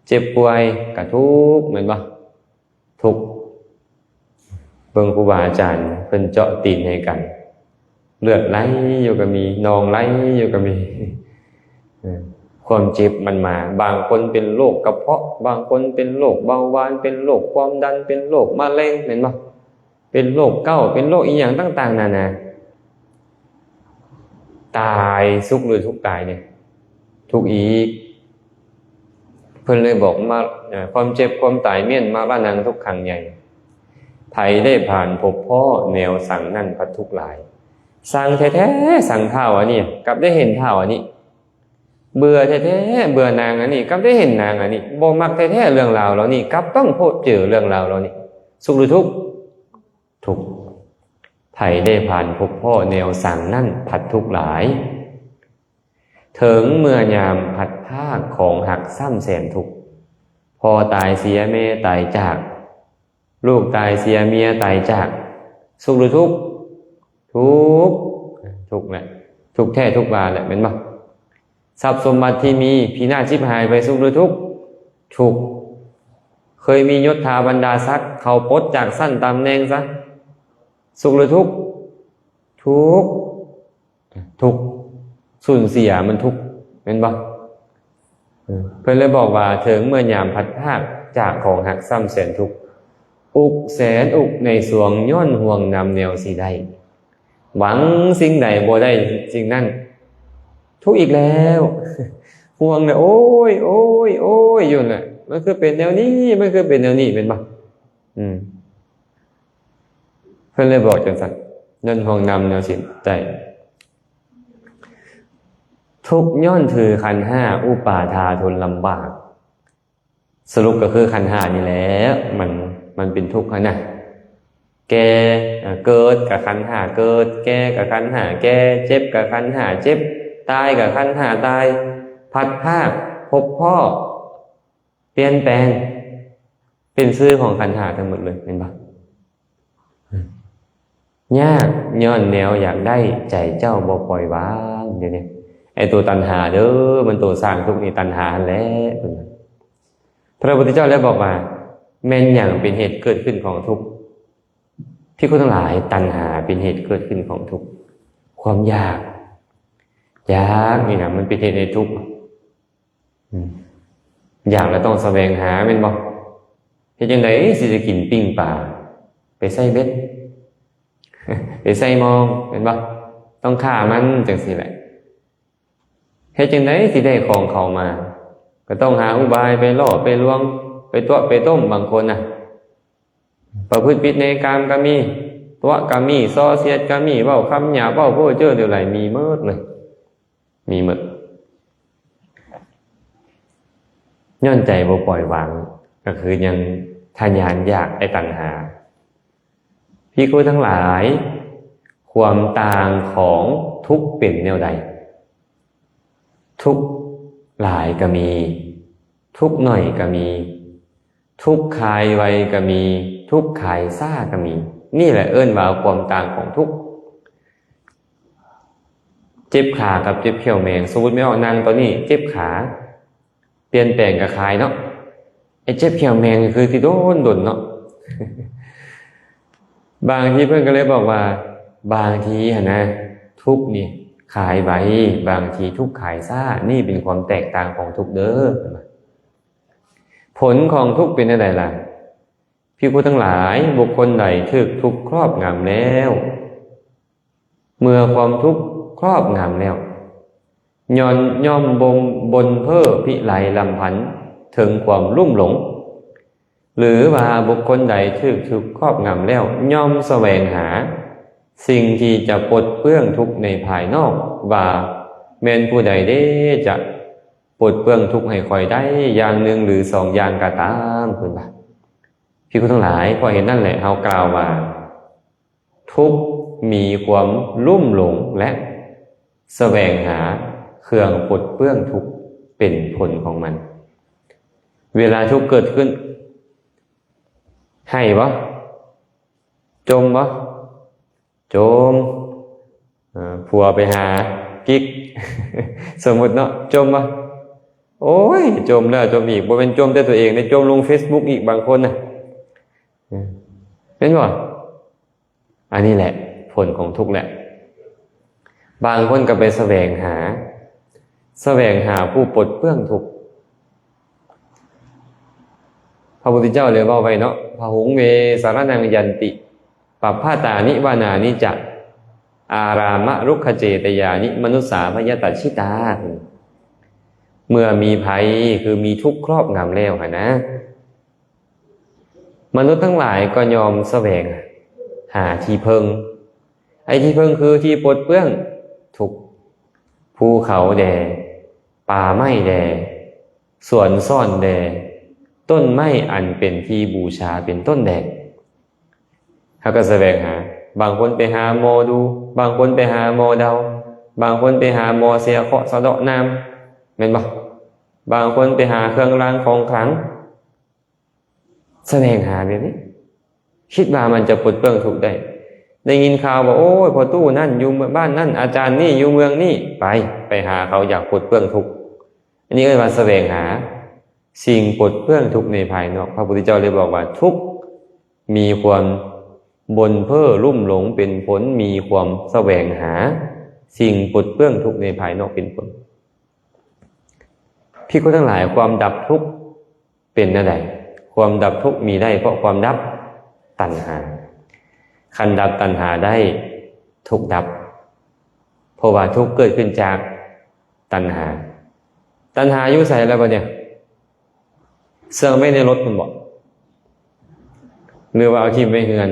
ເຈັບປ່ວຍກະທຸກ ແມ່ນບໍ່? ທຸກ ເບິ່ງຄູບາອາຈານເພິ່ນເຈາະຕີນໃຫ້ກັນ ເລືອດໄຫຼຢູ່ກໍມີ ໜອງໄຫຼຢູ່ກໍມີ ເອີ ຄວາມເຈັບມັນມາ ບາງຄົນເປັນໂລກກະເພາະ ບາງຄົນເປັນໂລກເບົາຫວານ ເປັນໂລກຄວາມດັນ ເປັນໂລກມະເລັງ ແມ່ນບໍ່? ເປັນໂລກເກົາ ເປັນໂລກອີ່ຫຍັງຕ່າງໆນານາ ຕາຍ ສຸກຫຼືທຸກຕາຍເດ້ ທຸກອີກ ເພິ່ນເລີຍບອກມາ ເອີ ຄວາມເຈັບຄວາມຕາຍມ້ຽນ ມະລະນັງທຸກຂັງໃຫຍ່ ໃຜໄດ້ຜ່ານພົບພໍ້ແນວສັງນັ້ນພັດທຸກຫຼາຍ ຊັງແທ້ໆສັງທ້າວອັນນີ້ ກັບໄດ້ເຫັນທ້າວອັນນີ້ ເບື່ອແທ້ໆເບື່ອນາງອັນນີ້ ກັບໄດ້ເຫັນນາງອັນນີ້ ບໍ່ມັກແທ້ໆເລື່ອງລາວເຫຼົ່ານີ້ ກັບຕ້ອງພົບເຈີເລື່ອງລາວເຫຼົ່ານີ້ ສຸກຫຼືທຸກ? ທຸກ ໃຜໄດ້ຜ່ານພົບພໍ້ແນວສັງນັ້ນພັດທຸກຫຼາຍ ເຖິງເມື່ອຍາມພັດພາກຂອງຮັກຊ້ຳແສນທຸກ ພໍ່ຕາຍເສຍແມ່ຕາຍຈາກ ລູກຕາຍເສຍເມຍຕາຍຈາກ ສຸກຫຼືທຸກ? ທຸກ ທຸກແຫຼະ ທຸກແທ້ທຸກວ່າແຫຼະ ແມ່ນບໍ່? ຊັບສົມບັດທີ່ມີພິນາດຊິບຫາຍໄປ ສຸກຫຼືທຸກ? ທຸກ ເຄີຍມີຍົດຖາບັນດາສັກ ເຂົາປົດຈາກຊັ້ນຕຳແໜ່ງຊະ ສຸກຫຼືທຸກ? ທຸກ ທຸກ ສູນເສຍມັນທຸກ ແມ່ນບໍ່? ເອີ ເພິ່ນເລີຍບອກວ່າ ເຖິງເມື່ອຍາມພັດພາກຈາກຂອງຮັກຊ້ຳແສນທຸກ ອຸກແສນອຸກໃນສວງ ຍ້ອນຫ່ວງນຳແນວຊິໄດ້ ຫວັງສິ່ງໃດບໍ່ໄດ້ສິ່ງນັ້ນ ທຸກອີກແລ້ວ ຫ່ວງນະ ໂອ້ຍ ໂອ້ຍ ໂອ້ຍ ຢູ່ນະ ມັນຄືເປັນແນວນີ້ ມັນຄືເປັນແນວນີ້ ແມ່ນບໍ່? ອືມ ເພິ່ນເລີຍບອກຈັ່ງຊັ້ນ ຍ້ອນຫ່ວງນຳແນວຊິໄດ້ ທຸກຍ້ອນຖືຂັນຫ້າ ອຸປາທາທົນລຳບາກ ສະຫຼຸບກໍຄືຂັນຫ້ານີ້ແຫຼະ ມັນ ມັນເປັນທຸກຫັ້ນນະ ແກ່ ເອີ ເກີດກໍຂັນຫ້າເກີດ ແກ່ກໍຂັນຫ້າແກ່ ເຈັບກໍຂັນຫ້າເຈັບ ຕາຍກໍຂັນຫ້າຕາຍ ພັດພາກ ພົບພໍ້ ປ່ຽນແປງ ເປັນຊື່ຂອງຂັນຫ້າທັງໝົດເລີຍ ແມ່ນບໍ່? ຍາກຍ້ອນແນວຢາກໄດ້ ໃຈເຈົ້າບໍ່ປ່ອຍວາງ ດຽວນີ້ ໄອ້ໂຕຕັນຫາເດີ ມັນໂຕສ້າງທຸກນີ້ ຕັນຫາຫັ້ນແຫຼະ ເພິ່ນວ່າ ພະພຸດທະເຈົ້າໄດ້ບອກວ່າ ແມ່ນຫຍັງເປັນເຫດເກີດຂຶ້ນຂອງທຸກ? ພິກຂຸທັງຫຼາຍ ຕັນຫາເປັນເຫດເກີດຂຶ້ນຂອງທຸກ ຄວາມຢາກ ຢາກນີ້ນະ ມັນເປັນເຫດໃຫ້ທຸກ ອືມ ຢາກແລ້ວຕ້ອງສະແຫວງຫາແມ່ນບໍ່? ເຮັດຈັ່ງໃດຊິໄດ້ກິນປີ້ງປາ? ໄປໃສ່ເບັດ ໄປໃສ່ມອງແມ່ນບໍ່? ຕ້ອງຂ້າມັນຈັ່ງຊີ້ແຫຼະ. ເຮັດຈັ່ງໃດຊິໄດ້ຂອງເຂົ້າມາ? ກໍຕ້ອງຫາອຸບາຍໄປຫຼໍ້ໄປລວງ ໄປຕົວະໄປຕົ້ມ. ບາງຄົນນະ ປະພຶດຜິດໃນກາມກໍມີ, ຕົວະກໍມີ, ສໍ້ສຽດກໍມີ, ເວົ້າຄຳຫຍາບ, ເວົ້າເພ້ອເຈີຫຼາຍ, ມີໝົດເລີຍ, ມີໝົດ. ຍ້ອນໃຈບໍ່ປ່ອຍວາງ, ກໍຄືຍັງທະຍານຢາກ ໄອ້ຕັນຫາ. ພິກຂຸທັງຫຼາຍ, ຄວາມຕ່າງຂອງທຸກເປັນແນວໃດ? ທຸກຫຼາຍກໍມີ, ທຸກໜ້ອຍກໍມີ, ທຸກຄາຍໄວກໍມີ, ທຸກຄາຍຊ້າກໍມີ. ນີ້ແຫຼະເອີ້ນວ່າຄວາມຕ່າງຂອງທຸກ. ເຈັບຂາກັບເຈັບແຂ້ວແມງ. ສົມມຸດແມ່ອອກນັ່ງຕອນນີ້ເຈັບຂາ, ປ່ຽນແປງກໍຄາຍເນາະ. ໄອ້ເຈັບແຂ້ວແມງຄືຊິດົນໆເນາະ. ບາງທີເພິ່ນກໍເລີຍບອກວ່າ ບາງທີຫັ້ນນະ ທຸກນີ້ຄາຍໄວ, ບາງທີທຸກຄາຍຊ້າ. ນີ້ເປັນຄວາມແຕກຕ່າງຂອງທຸກເດີ້. ຜົນຂອງທຸກເປັນແນວໃດລະ? ພິກຂຸທັງຫຼາຍ, ບຸກຄົນໃດຖືກທຸກຄອບງຳແລ້ວ, ເມື່ອຄວາມທຸກຄອບງຳແລ້ວ, ຍ້ອນຍ່ອມບົ່ມບົ່ນເພ້ອພິໄລລຳພັນເຖິງຄວາມລຸ່ມຫຼົງ, ຫຼືວ່າບຸກຄົນໃດຖືກທຸກຄອບງຳແລ້ວ, ຍ່ອມສະແຫວງຫາສິ່ງທີ່ຈະປົດເປື້ອງທຸກໃນພາຍນອກ, ວ່າແມ່ນຜູ້ໃດເດຈະປົດເປື້ອງທຸກໃຫ້ຂ້ອຍໄດ້ຢ່າງໜຶ່ງ ຫຼື ສອງຢ່າງກໍຕາມ, ເພິ່ນວ່າ. ພິກຂຸທັງຫຼາຍ, ເພາະເຫດນັ້ນແຫຼະ ເຮົາກ່າວວ່າ ທຸກມີຄວາມລຸ່ມຫຼົງ ແລະ ສະແຫວງຫາເຄື່ອງປົດເປື້ອງທຸກເປັນຜົນຂອງມັນ. ເວລາທຸກເກີດຂຶ້ນ ໄຫ້ບໍ່? ຈົ່ມບໍ່? ຈົ່ມ. ເອີ ຜົວໄປຫາກິກ ສົມມຸດເນາະ, ຈົ່ມບໍ່? ໂອ້ຍ ຈົ່ມແລ້ວຈົ່ມອີກ. ບໍ່ແມ່ນຈົ່ມແຕ່ຕົວເອງເດ້, ຈົ່ມລົງເຟສບຸກອີກບາງຄົນນະ. ແມ່ນບໍ່? ອັນນີ້ແຫຼະຜົນຂອງທຸກແຫຼະ. ບາງຄົນກໍໄປສະແຫວງຫາ, ສະແຫວງຫາຜູ້ປົດເປື້ອງທຸກ. ພະພຸດທະເຈົ້າເລີຍເວົ້າໄວ້ເນາະ, ພະຫົງເວສະລະນັງຍັນຕິ ປັບພະຕານິວະນານິຈະ ອາຣາມະລຸກຂະເຈຕະຍານິ ມະນຸດສາພະຍາຕັດຊິຕາ. ເມື່ອມີໄພ ຄືມີທຸກຄອບງຳແລ້ວຫັ້ນນະ, ມະນຸດທັງຫຼາຍກໍຍ່ອມສະແຫວງຫາທີ່ເພິ່ງ. ໄອ້ທີ່ເພິ່ງຄືທີ່ປົດເປື້ອງທຸກ. ພູເຂົາແດ່, ປ່າໄມ້ແດ່, ສວນຊ້ອນແດ່, ຕົ້ນໄມ້ອັນເປັນທີ່ບູຊາເປັນຕົ້ນແດ່. ເຮົາກໍສະແຫວງຫາ, ບາງຄົນໄປຫາໝໍດູ, ບາງຄົນໄປຫາໝໍເດົາ, ບາງຄົນໄປຫາໝໍເສຍເຄາະສະເດາະນ້ຳ, ແມ່ນບໍ່? ບາງຄົນໄປຫາເຄື່ອງລາງຂອງຂລັງ. ສະແຫວງຫາແບບນີ້ ຄິດວ່າມັນຈະປົດເປື້ອງທຸກໄດ້. ໄດ້ຍິນຂ່າວວ່າ ໂອ້ຍ ພໍ່ຕູ້ນັ້ນຢູ່ບ້ານນັ້ນ, ອາຈານນີ້ຢູ່ເມືອງນີ້, ໄປ, ໄປຫາເຂົາ ຢາກປົດເປື້ອງທຸກ. ອັນນີ້ເອີ້ນວ່າສະແຫວງຫາສິ່ງປົດເປື້ອງທຸກໃນພາຍນອກ. ພະພຸດທະເຈົ້າເລີຍບອກວ່າ ທຸກມີຄວາມບົ່ນເພ້ອລຸ່ມຫຼົງເປັນຜົນ, ມີຄວາມສະແຫວງຫາສິ່ງປົດເປື້ອງທຸກໃນພາຍນອກເປັນຜົນ. ພິກຂຸທັງຫຼາຍ, ຄວາມດັບທຸກ ເປັນແນວໃດ? ຄວາມດັບທຸກມີໄດ້ເພາະຄວາມດັບຕັນຫາ. ຄັນດັບຕັນຫາໄດ້, ທຸກດັບ, ເພາະວ່າທຸກເກີດຂຶ້ນຈາກຕັນຫາ. ຕັນຫາຢູ່ໃສລະບັດນີ້? ເຊື່ອງໄວ້ໃນລົດພຸ້ນບໍ? ຫຼືວ່າເອົາຖິ້ມໄວ້ເຮືອນ?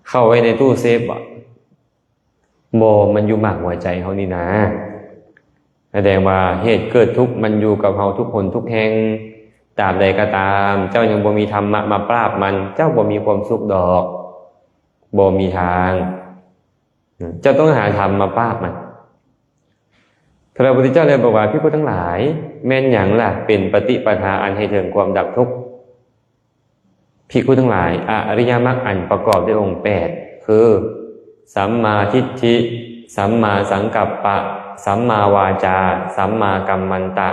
ເຂົ້າໄວ້ໃນຕູ້ເຊຟບໍ? ບໍ່, ມັນຢູ່ໝາກຫົວໃຈເຮົານີ້ນາ. ສະແດງວ່າເຫດເກີດທຸກມັນຢູ່ກັບເຮົາທຸກຄົນທຸກແຫ່ງ. ຕາບໃດກໍຕາມ ເຈົ້າຍັງບໍ່ມີທຳມະມາປາບມັນ, ເຈົ້າບໍ່ມີຄວາມສຸກດອກ. ບໍ່ມີທາງ. ເຈົ້າຕ້ອງຫາທຳມາປາບມັນ. ພະພຸດທະເຈົ້າເລີຍບອກວ່າ, ພິກຂຸທັງຫຼາຍ, ແມ່ນຫຍັງລະເປັນປະຕິປະທາອັນໃຫ້ເຖິງຄວາມດັບທຸກ? ພິກຂຸທັງຫຼາຍ, ອະລິຍະມັກອັນປະກອບດ້ວຍອົງແປດ ຄື ສຳມາທິດຖິ, ສຳມາສັງກັບປະ, ສຳມາວາຈາ, ສຳມາກັມມັນຕະ,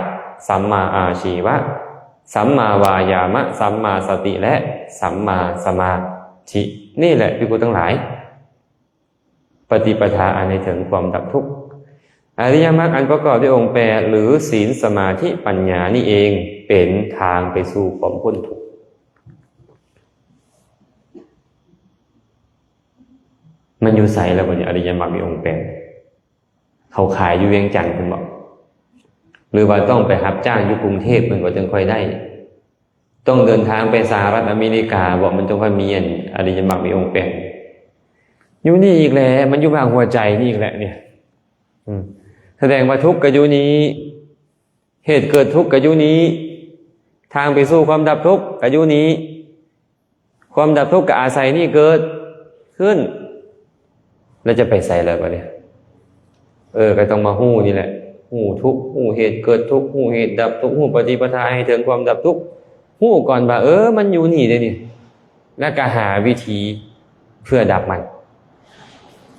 ສຳມາອາຊີວະ, ສຳມາວາຍາມະ, ສຳມາສະຕິ ແລະ ສຳມາສະມາທິ. ນີ້ແຫຼະ ພິກຂຸທັງຫຼາຍ, ປະຕິປະທາອັນໃຫ້ເຖິງຄວາມດັບທຸກ. ອະລິຍະມັກອັນປະກອບດ້ວຍອົງແປດ ຫຼື ສີນ ສະມາທິ ປັນຍານີ້ເອງ ເປັນທາງໄປສູ່ຄວາມພົ້ນທຸກ. ມັນຢູ່ໃສລະບັດນີ້ ອະລິຍະມັກມີອົງແປດ? ເຂົາຂາຍຢູ່ວຽງຈັນພຸ້ນບໍ? ຫຼືວ່າຕ້ອງໄປຮັບຈ້າງຢູ່ກຸງເທບເພິ່ນກໍຈຶ່ງຄ່ອຍໄດ້? ຕ້ອງເດີນທາງໄປສະຫະລັດອາເມລິກາບໍ? ມັນຈຶ່ງຄ່ອຍມີອັນ ອະລິຍະມັກມີອົງແປດ. ຢູ່ນີ້ອີກແຫຼະ ມັນຢູ່ພາກຫົວໃຈນີ້ອີກແຫຼະນີ້. ອືມ ສະແດງວ່າທຸກກໍຢູ່ນີ້, ເຫດເກີດທຸກກໍຢູ່ນີ້, ທາງໄປສູ່ຄວາມດັບທຸກກໍຢູ່ນີ້. ຄວາມດັບທຸກກໍອາໄສນີ້ເກີດຂຶ້ນ ແລ້ວຈະໄປໃສລະບັດນີ້? ເອີ ກໍຕ້ອງມາຮູ້ນີ້ແຫຼະ ຮູ້ທຸກ ຮູ້ເຫດເກີດທຸກ ຮູ້ເຫດດັບທຸກ ຮູ້ປະຕິປະທາໃຫ້ເຖິງຄວາມດັບທຸກ ຮູ້ກ່ອນວ່າ ເອີ ມັນຢູ່ນີ້ເດ້ນີ້ ແລ້ວກໍຫາວິທີເພື່ອດັບມັນ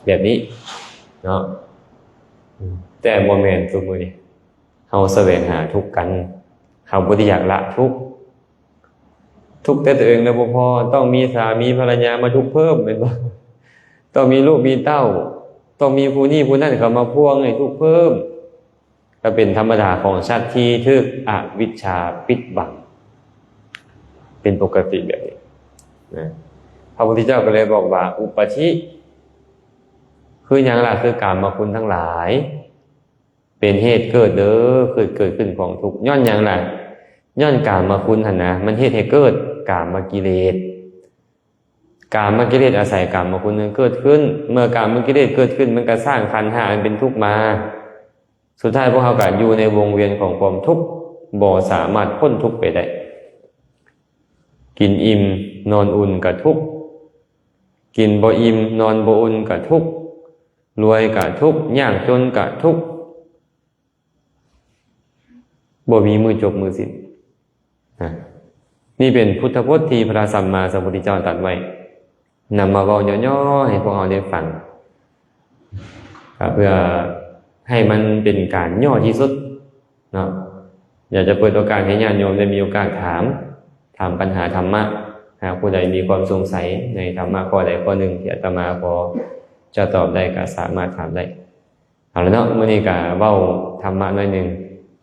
ແບບນີ້ເນາະ. ແຕ່ບໍ່ແມ່ນຊຸມື້ນີ້ເຮົາສະແຫວງຫາທຸກກັນ ເຮົາບໍ່ໄດ້ຢາກລະທຸກ. ທຸກແຕ່ຕົວເອງແລ້ວບໍ່ພໍ ຕ້ອງມີສາມີພັນລະຍາມາທຸກເພີ່ມແມ່ນບໍ່? ຕ້ອງມີລູກມີເຕົ້າ ຕ້ອງມີຜູ້ນີ້ຜູ້ນັ້ນເຂົ້າມາພວງໃຫ້ທຸກເພີ່ມ ກໍເປັນທຳມະດາຂອງສັດທີ່ຖືກອະວິດຊາປິດບັງ ເປັນປົກກະຕິແບບນີ້ນະ. ພະພຸດທະເຈົ້າກໍເລີຍບອກວ່າ ອຸປາທິ ຄືຫຍັງລະ? ຄືກາມະຄຸນທັງຫຼາຍ ເປັນເຫດເກີດເດີ ເກີດ ເກີດຂຶ້ນຂອງທຸກ. ຍ້ອນຫຍັງລະ? ຍ້ອນກາມະຄຸນຫັ້ນນະ ມັນເຮັດໃຫ້ເກີດກາມະກິເລດ. ກາມະກິເລດອາໄສກາມະຄຸນເກີດຂຶ້ນ. ເມື່ອກາມະກິເລດເກີດຂຶ້ນ ມັນກໍສ້າງຂັນຫ້າອັນເປັນທຸກມາ. ສຸດທ້າຍພວກເຮົາກໍຢູ່ໃນວົງວຽນຂອງຄວາມທຸກ ບໍ່ສາມາດພົ້ນທຸກໄປໄດ້. ກິນອີ່ມນອນອຸ່ນກໍທຸກ, ກິນບໍ່ອີ່ມນອນບໍ່ອຸ່ນກໍທຸກ, ລວຍກະທຸກ, ຍາກຈົນກະທຸກ, ບໍ່ມີມື້ຈົບມື້ສິ້ນ. ນະ ນີ້ເປັນພຸດທະພົດທີ່ພະສຳມາສຳພຸດທະເຈົ້າຕັດໄວ້, ນຳມາເວົ້າຫຍໍ້ໆໃຫ້ພວກເຮົາໄດ້ຟັງ, ກະເພື່ອໃຫ້ມັນເປັນການຫຍໍ້ທີ່ສຸດ. ເນາະ ຢາກຈະເປີດໂອກາດໃຫ້ຍາດໂຍມໄດ້ມີໂອກາດຖາມ, ຖາມປັນຫາທຳມະ. ຫາກຜູ້ໃດມີຄວາມສົງໄສໃນທຳມະຂໍ້ໃດຂໍ້ໜຶ່ງທີ່ອາດຕະມາພໍຈະຕອບໄດ້ ກໍສາມາດຖາມໄດ້. ເອົາລະເນາະ, ມື້ນີ້ກໍເວົ້າທຳມະໜ້ອຍໜຶ່ງ,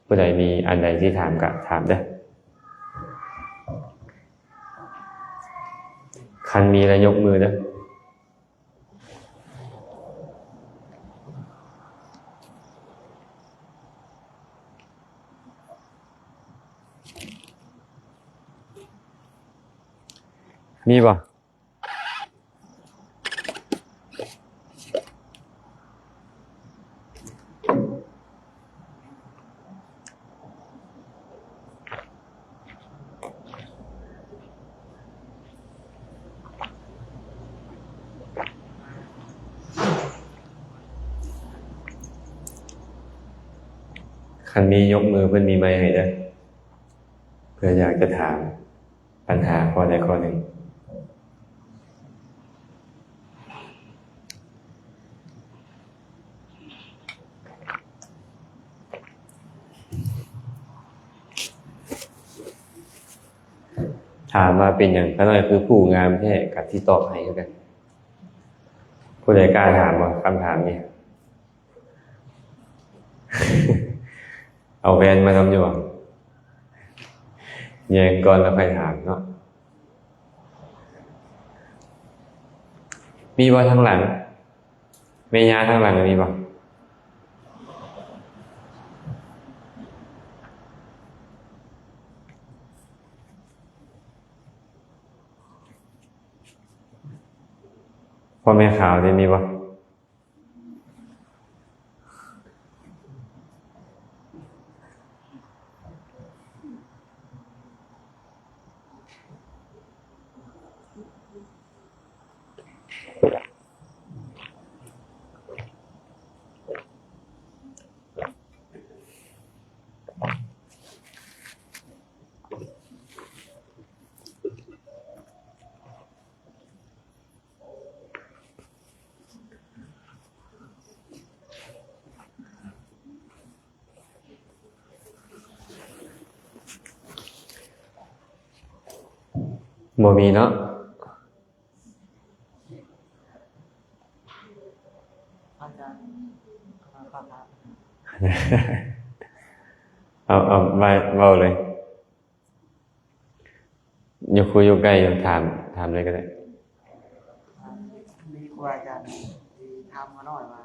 ຜູ້ໃດມີອັນໃດຊິຖາມກໍຖາມເດີ້. ຄັນມີລະຍົກມືເດີ້. ມີບໍ່? ຄັນມີຍົກມື ເພິ່ນມີໄມໃຫ້ເດີ້ ເພື່ອຢາກຈະຖາມ ປັນຫາຂໍ້ໃດຂໍ້ໜຶ່ງ. ຖາມວ່າເປັນຫຍັງຂ້ານ້ອຍຄືຜູ້ງາມແທ້ ກໍຊິຕອບໃຫ້ຄືກັນ. ຜູ້ໃດກ້າຖາມບໍ່ ຄຳຖາມນີ້? ເອົາແວ່ນມານຳຢູ່ບໍ່? ແຍງກ່ອນແລ້ວຄ່ອຍຖາມເນາະ. ມີບໍ່ທາງຫຼັງ? ແມ່ຍ່າທາງຫຼັງມີບໍ່? ພໍ່ແມ່ຂາວນີ້ມີບໍ່? ບໍ່ມີເນາະ. ອາຈານ ຂໍຖາມ ເອົາ ເອົາ ເວົ້າ ເວົ້າເລີຍ. ຢູ່ ຄູຢູ່ໃກ້ຢູ່ ຖາມ ຖາມເລີຍກໍໄດ້. ມີຄູອາຈານທີ່ຖາມມາໜ້ອຍວ່າ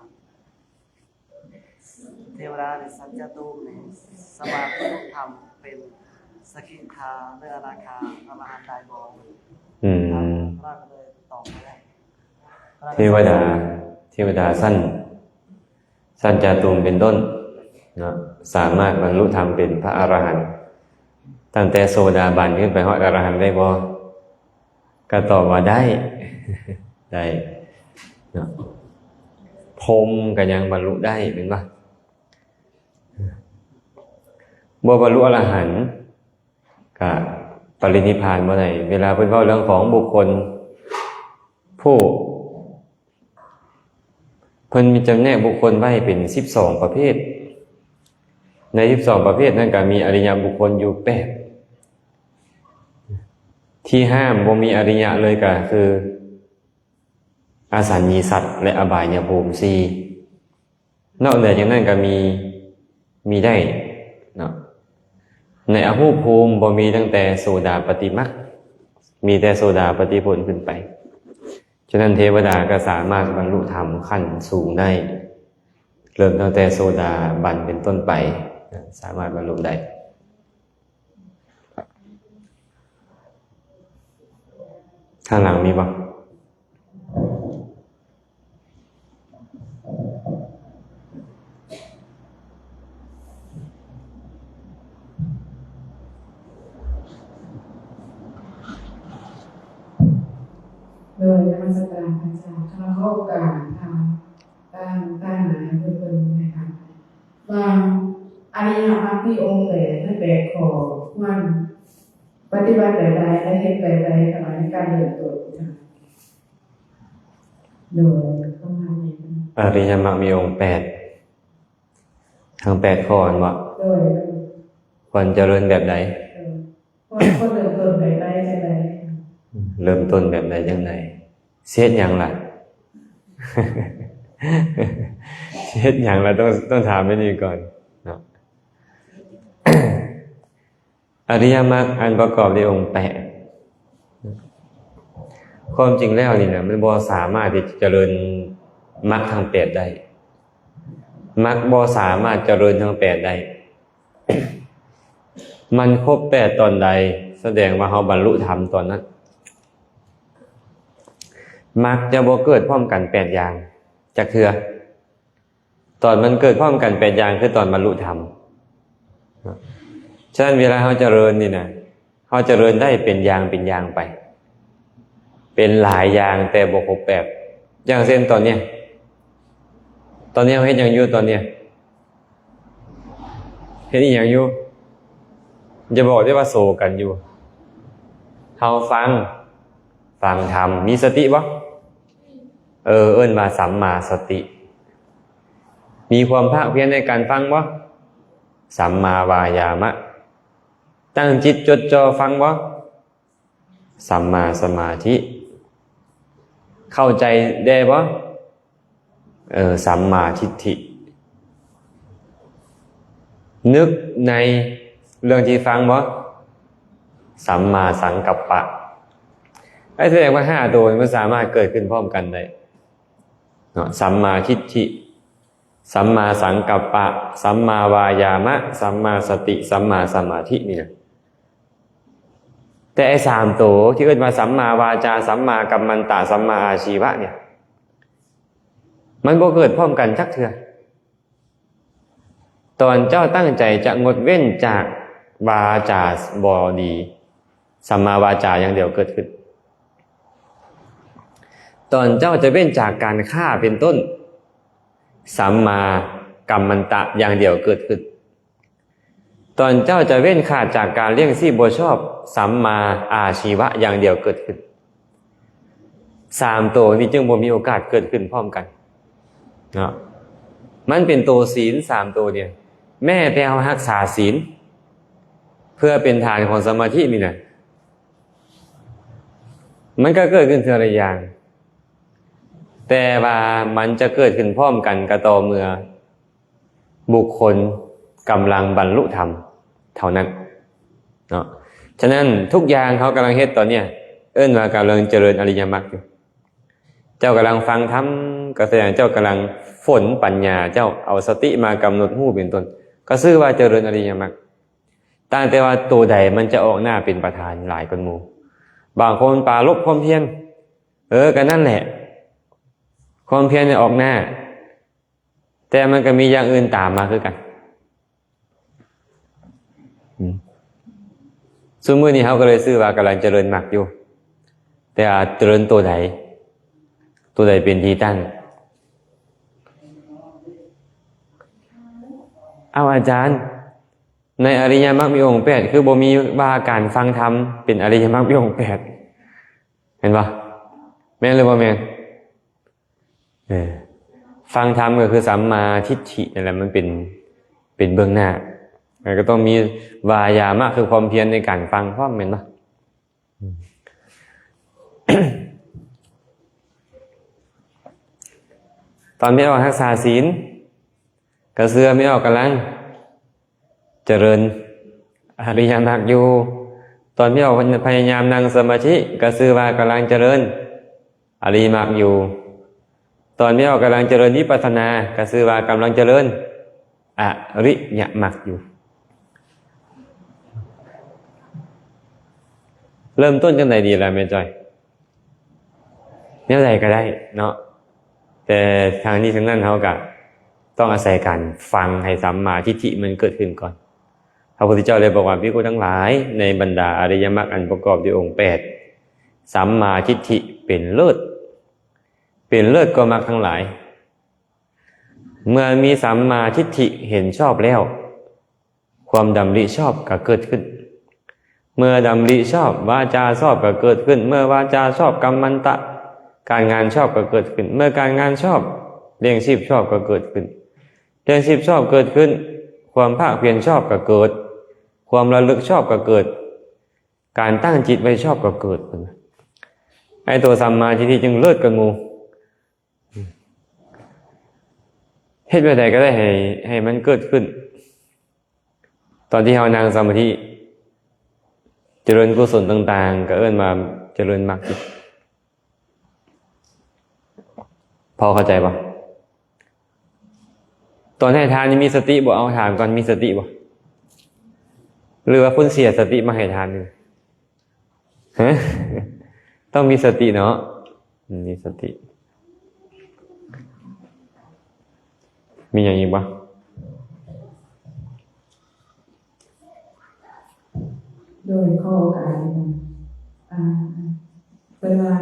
ເທວະດາໃນຊັ້ນຈາຕຸມນີ້ສາມາດບັນລຸທຳເປັນສະກິທາ ຫຼື ອະນາຄາອະລະຫັນໄດ້ບໍ່? ອືມ ເທວະດາ ເທວະດາຊັ້ນ ຊັ້ນຈາຕຸມເປັນຕົ້ນເນາະ ສາມາດບັນລຸທຳເປັນພະອະລະຫັນ ຕັ້ງແຕ່ໂສດາບັນຂຶ້ນໄປຮອດອະລະຫັນໄດ້ບໍ່? ກໍຕອບວ່າໄດ້ ໄດ້ເນາະ. ພົມກໍຍັງບັນລຸໄດ້ແມ່ນບໍ່? ບໍ່ບັນລຸອະລະຫັນ ກໍປະລິນິບພານບໍ່ໄດ້. ເວລາເພິ່ນເວົ້າເລື່ອງຂອງບຸກຄົນຜູ້ ເພິ່ນມີຈຳແນກບຸກຄົນໄວ້ເປັນສິບສອງປະເພດ. ໃນສິບສອງປະເພດນັ້ນກໍມີອະລິຍະບຸກຄົນຢູ່ແປດ. ທີ່ຫ້າມບໍ່ມີອະລິຍະເລີຍກໍຄືອະສັນຍິສັດ ແລະ ອະບາຍຍະພູມສີ່. ນອກເໜືອຈາກນັ້ນກໍມີ ມີໄດ້ເນາະ. ໃນອະຮູບພູມບໍ່ມີຕັ້ງແຕ່ໂສດາປະຕິມັກ ມີແຕ່ໂສດາປະຕິຜົນຂຶ້ນໄປ. ສະນັ້ນເທວະດາກໍສາມາດບັນລຸທຳຂັ້ນສູງໄດ້ ເລີ່ມຕັ້ງແຕ່ໂສດາບັນເປັນຕົ້ນໄປ ສາມາດບັນລຸໄດ້. ທາງຫຼັງມີບໍ່? ໂດຍ ນະມັດສະການພະອາຈານ. ຂ້າພະເຈົ້າການຖາມ ຕາມ ຕາມໜ້າເພິ່ນເບິ່ງແມ່ນຫຍັງ ວ່າອະລິຍະມັກມີອົງແປດ ທັງແປດຂໍ້ ຄວນປະຕິບັດແບບໃດ ແລະ ເຮັດແບບໃດ ເທົ່ານັ້ນ ໃນການເລີ່ມຕົ້ນ? ໂດຍ ປະມານນີ້. ອະລິຍະມັກມີອົງແປດ ທັງແປດຂໍ້ແມ່ນບໍ່? ໂດຍ ຄວນຈະເລີນແບບໃດ? ໂດຍ ຄວນ ຄວນເລີ່ມຕົ້ນແບບໃດ ຈັ່ງໃດ? ເລີ່ມຕົ້ນແບບໃດ ຈັ່ງໃດ? ຊິເຮັດຫຍັງລະ? ຊິເຮັດຫຍັງລະ? ຕ້ອງ ຕ້ອງຖາມແບບນີ້ກ່ອນເນາະ. ອະລິຍະມັກອັນປະກອບດ້ວຍອົງແປດ ຄວາມຈິງແລ້ວນີ້ນະ ມັນບໍ່ສາມາດທີ່ຈະເລີນມັກທັງແປດໄດ້. ມັກບໍ່ສາມາດຈະເລີນທັງແປດໄດ້. ມັນຄົບແປດຕອນໃດ ສະແດງວ່າເຮົາບັນລຸທຳຕອນນັ້ນ. ມັກຈະບໍ່ເກີດພ້ອມກັນແປດຢ່າງຈັກເທື່ອ. ຕອນມັນເກີດພ້ອມກັນແປດຢ່າງ ຄືຕອນບັນລຸທຳ. ສະນັ້ນເວລາເຮົາຈະເລີນນີ້ນະ ເຮົາຈະເລີນໄດ້ເປັນຢ່າງເປັນຢ່າງໄປ ເປັນຫຼາຍຢ່າງແຕ່ບໍ່ຄົບແປດ. ຢ່າງເຊັ່ນຕອນເນີ້ຍ ຕອນນີ້ເຮົາເຮັດຫຍັງຢູ່? ຕອນເນີ້ຍເຮັດອີ່ຫຍັງຢູ່? ຢ່າບອກເດ້ວ່າໂສກັນຢູ່. ເຮົາຟັງ ຟັງທຳ ມີສະຕິບໍ່? ເອີ ເອີ້ນວ່າສຳມາສະຕິ. ມີຄວາມພາກພຽນໃນການຟັງບໍ່? ສຳມາວາຍາມະ. ຕັ້ງຈິດຈົດຈ່ອຟັງບໍ່? ສຳມາສະມາທິ. ເຂົ້າໃຈແດ່ບໍ່? ເອີ ສຳມາທິດຖິ. ນຶກໃນເລື່ອງທີ່ຟັງບໍ່? ສຳມາສັງກັບປະ. ໃຫ້ສະແດງວ່າຫ້າໂຕນີ້ມັນສາມາດເກີດຂຶ້ນພ້ອມກັນໄດ້ເນາະ ສຳມາທິດຖິ, ສຳມາສັງກັບປະ, ສຳມາວາຍາມະ, ສຳມາສະຕິ, ສຳມາສະມາທິນີ້ນະ. ແຕ່ໄອ້ສາມໂຕທີ່ເອີ້ນວ່າ ສຳມາວາຈາ, ສຳມາກັມມັນຕະ, ສຳມາອາຊີວະນີ້ ມັນບໍ່ເກີດພ້ອມກັນຈັກເທື່ອ. ຕອນເຈົ້າຕັ້ງໃຈຈະງົດເວັ້ນຈາກວາຈາບໍ່ດີ, ສຳມາວາຈາຢ່າງດຽວເກີດຂຶ້ນ. ຕອນເຈົ້າຈະເວັ້ນຈາກການຂ້າເປັນຕົ້ນ, ສຳມາກັມມັນຕະຢ່າງດຽວເກີດຂຶ້ນ. ຕອນເຈົ້າຈະເວັ້ນຂາດຈາກການລ້ຽງຊີບບໍ່ຊອບ, ສຳມາອາຊີວະຢ່າງດຽວເກີດຂຶ້ນ. ສາມໂຕນີ້ຈຶ່ງບໍ່ມີໂອກາດເກີດຂຶ້ນພ້ອມກັນເນາະ. ມັນເປັນໂຕສີນສາມໂຕນີ້. ແມ້ແຕ່ເຮົາຮັກສາສີນເພື່ອເປັນຖານຂອງສະມາທິນີ້ນະ, ມັນກໍເກີດຂຶ້ນເທື່ອລະຢ່າງ, ແຕ່ວ່າມັນຈະເກີດຂຶ້ນພ້ອມກັນກໍຕໍ່ເມື່ອ ບຸກຄົນກຳລັງບັນລຸທຳເທົ່ານັ້ນເນາະ. ສະນັ້ນທຸກຢ່າງເຮົາກຳລັງເຮັດຕອນເນີ້ຍ ເອີ້ນວ່າກຳລັງຈະເລີນອະລິຍະມັກຢູ່. ເຈົ້າກຳລັງຟັງທຳ ກໍສະແດງເຈົ້າກຳລັງຝົນປັນຍາເຈົ້າ ເອົາສະຕິມາກຳນົດຮູ້ເປັນຕົ້ນ ກໍຊື່ວ່າຈະເລີນອະລິຍະມັກ. ຕ່າງແຕ່ວ່າໂຕໃດມັນຈະອອກໜ້າເປັນປະທານຫຼາຍກວ່າໝູ່. ບາງຄົນປາລົບຄວາມພຽນ ເອີ ກໍນັ້ນແຫຼະ ຄວາມພຽນນີ້ອອກໜ້າ ແຕ່ມັນກໍມີຢ່າງອື່ນຕາມມາຄືກັນ. ອືມ ຊຸມມື້ນີ້ເຮົາກໍເລີຍຊື່ວ່າກຳລັງຈະເລີນມັກຢູ່ ແຕ່ວ່າຈະເລີນໂຕໃດ? ໂຕໃດເປັນທີ່ຕັ້ງ? ເອົາ ອາຈານ ໃນອະລິຍະມັກມີອົງແປດ ຄືບໍ່ມີວ່າການຟັງທຳເປັນອະລິຍະມັກມີອົງແປດ ແມ່ນບໍ່? ແມ່ນຫຼືບໍ່ແມ່ນ? ເອີ ຟັງທຳກໍຄືສຳມາທິດຖິນັ້ນແຫຼະ ມັນເປັນ ເປັນເບື້ອງໜ້າ ແລ້ວກໍຕ້ອງມີວາຍາມະ ຄືຄວາມພຽນໃນການຟັງພ້ອມ ແມ່ນບໍ່? ຕອນແມ່ອອກຮັກສາສິນ ກໍຊື່ວ່າແມ່ອອກກຳລັງຈະເລີນອະລິຍະມັກຢູ່. ຕອນແມ່ອອກພະຍາຍາມນັ່ງສະມາທິ ກໍຊື່ວ່າກຳລັງຈະເລີນອະລິຍະມັກຢູ່. ຕອນແມ່ອອກກຳລັງຈະເລີນວິປັດສະນາ ກໍຊື່ວ່າກຳລັງຈະເລີນອະລິຍະມັກຢູ່. ເລີ່ມຕົ້ນຈັ່ງໃດດີລະແມ່ຈ້ອຍ? ແນວໃດກໍໄດ້ເນາະ ແຕ່ທັງນີ້ທັງນັ້ນເຮົາກະຕ້ອງອາໄສການຟັງໃຫ້ສຳມາທິດຖິມັນເກີດຂຶ້ນກ່ອນ. ພະພຸດທະເຈົ້າໄດ້ບອກວ່າ ພິກຂຸທັງຫຼາຍ ໃນບັນດາອະລິຍະມັກອັນປະກອບດ້ວຍອົງແປດ ສຳມາທິດຖິເປັນເລີດ ເປັນເລີດກວ່າມັກທັງຫຼາຍ. ເມື່ອມີສຳມາທິດຖິເຫັນຊອບແລ້ວ ຄວາມດຳລິຊອບກໍເກີດຂຶ້ນ. ເມື່ອດຳລິຊອບ ວາຈາຊອບກໍເກີດຂຶ້ນ. ເມື່ອວາຈາຊອບ ກຳມັນຕະ ການງານຊອບກໍເກີດຂຶ້ນ. ເມື່ອການງານຊອບ ລ້ຽງຊີບຊອບກໍເກີດຂຶ້ນ. ລ້ຽງຊີບຊອບເກີດຂຶ້ນ ຄວາມພາກພຽນຊອບກໍເກີດ. ຄວາມລະລຶກຊອບກໍເກີດ. ການຕັ້ງຈິດໄວ້ຊອບກໍເກີດ. ໄອ້ໂຕສຳມາທິດຖິຈຶ່ງເລີດກວ່າໝູ່. ເຮັດແບບໃດກໍໄດ້ໃຫ້ ໃຫ້ມັນເກີດຂຶ້ນ. ຕອນທີ່ເຮົານັ່ງສະມາທິ ຈະເລີນກຸສົນຕ່າງໆ ກໍເອີ້ນວ່າຈະເລີນມັກຈິດ. ພໍເຂົ້າໃຈບໍ່? ຕອນໃຫ້ທານນີ້ມີສະຕິບໍ່? ເອົາ ຖາມກ່ອນ ມີສະຕິບໍ່? ຫຼືວ່າຄຸນເສຍສະຕິມາໃຫ້ທານນີ້? ຮະ? ຕ້ອງມີສະຕິເນາະ. ອືມ ມີສະຕິ. ມີຫຍັງອີກບໍ່? ໂດຍ ຂໍໂອກາດ ອາ ເພິ່ນວ່າ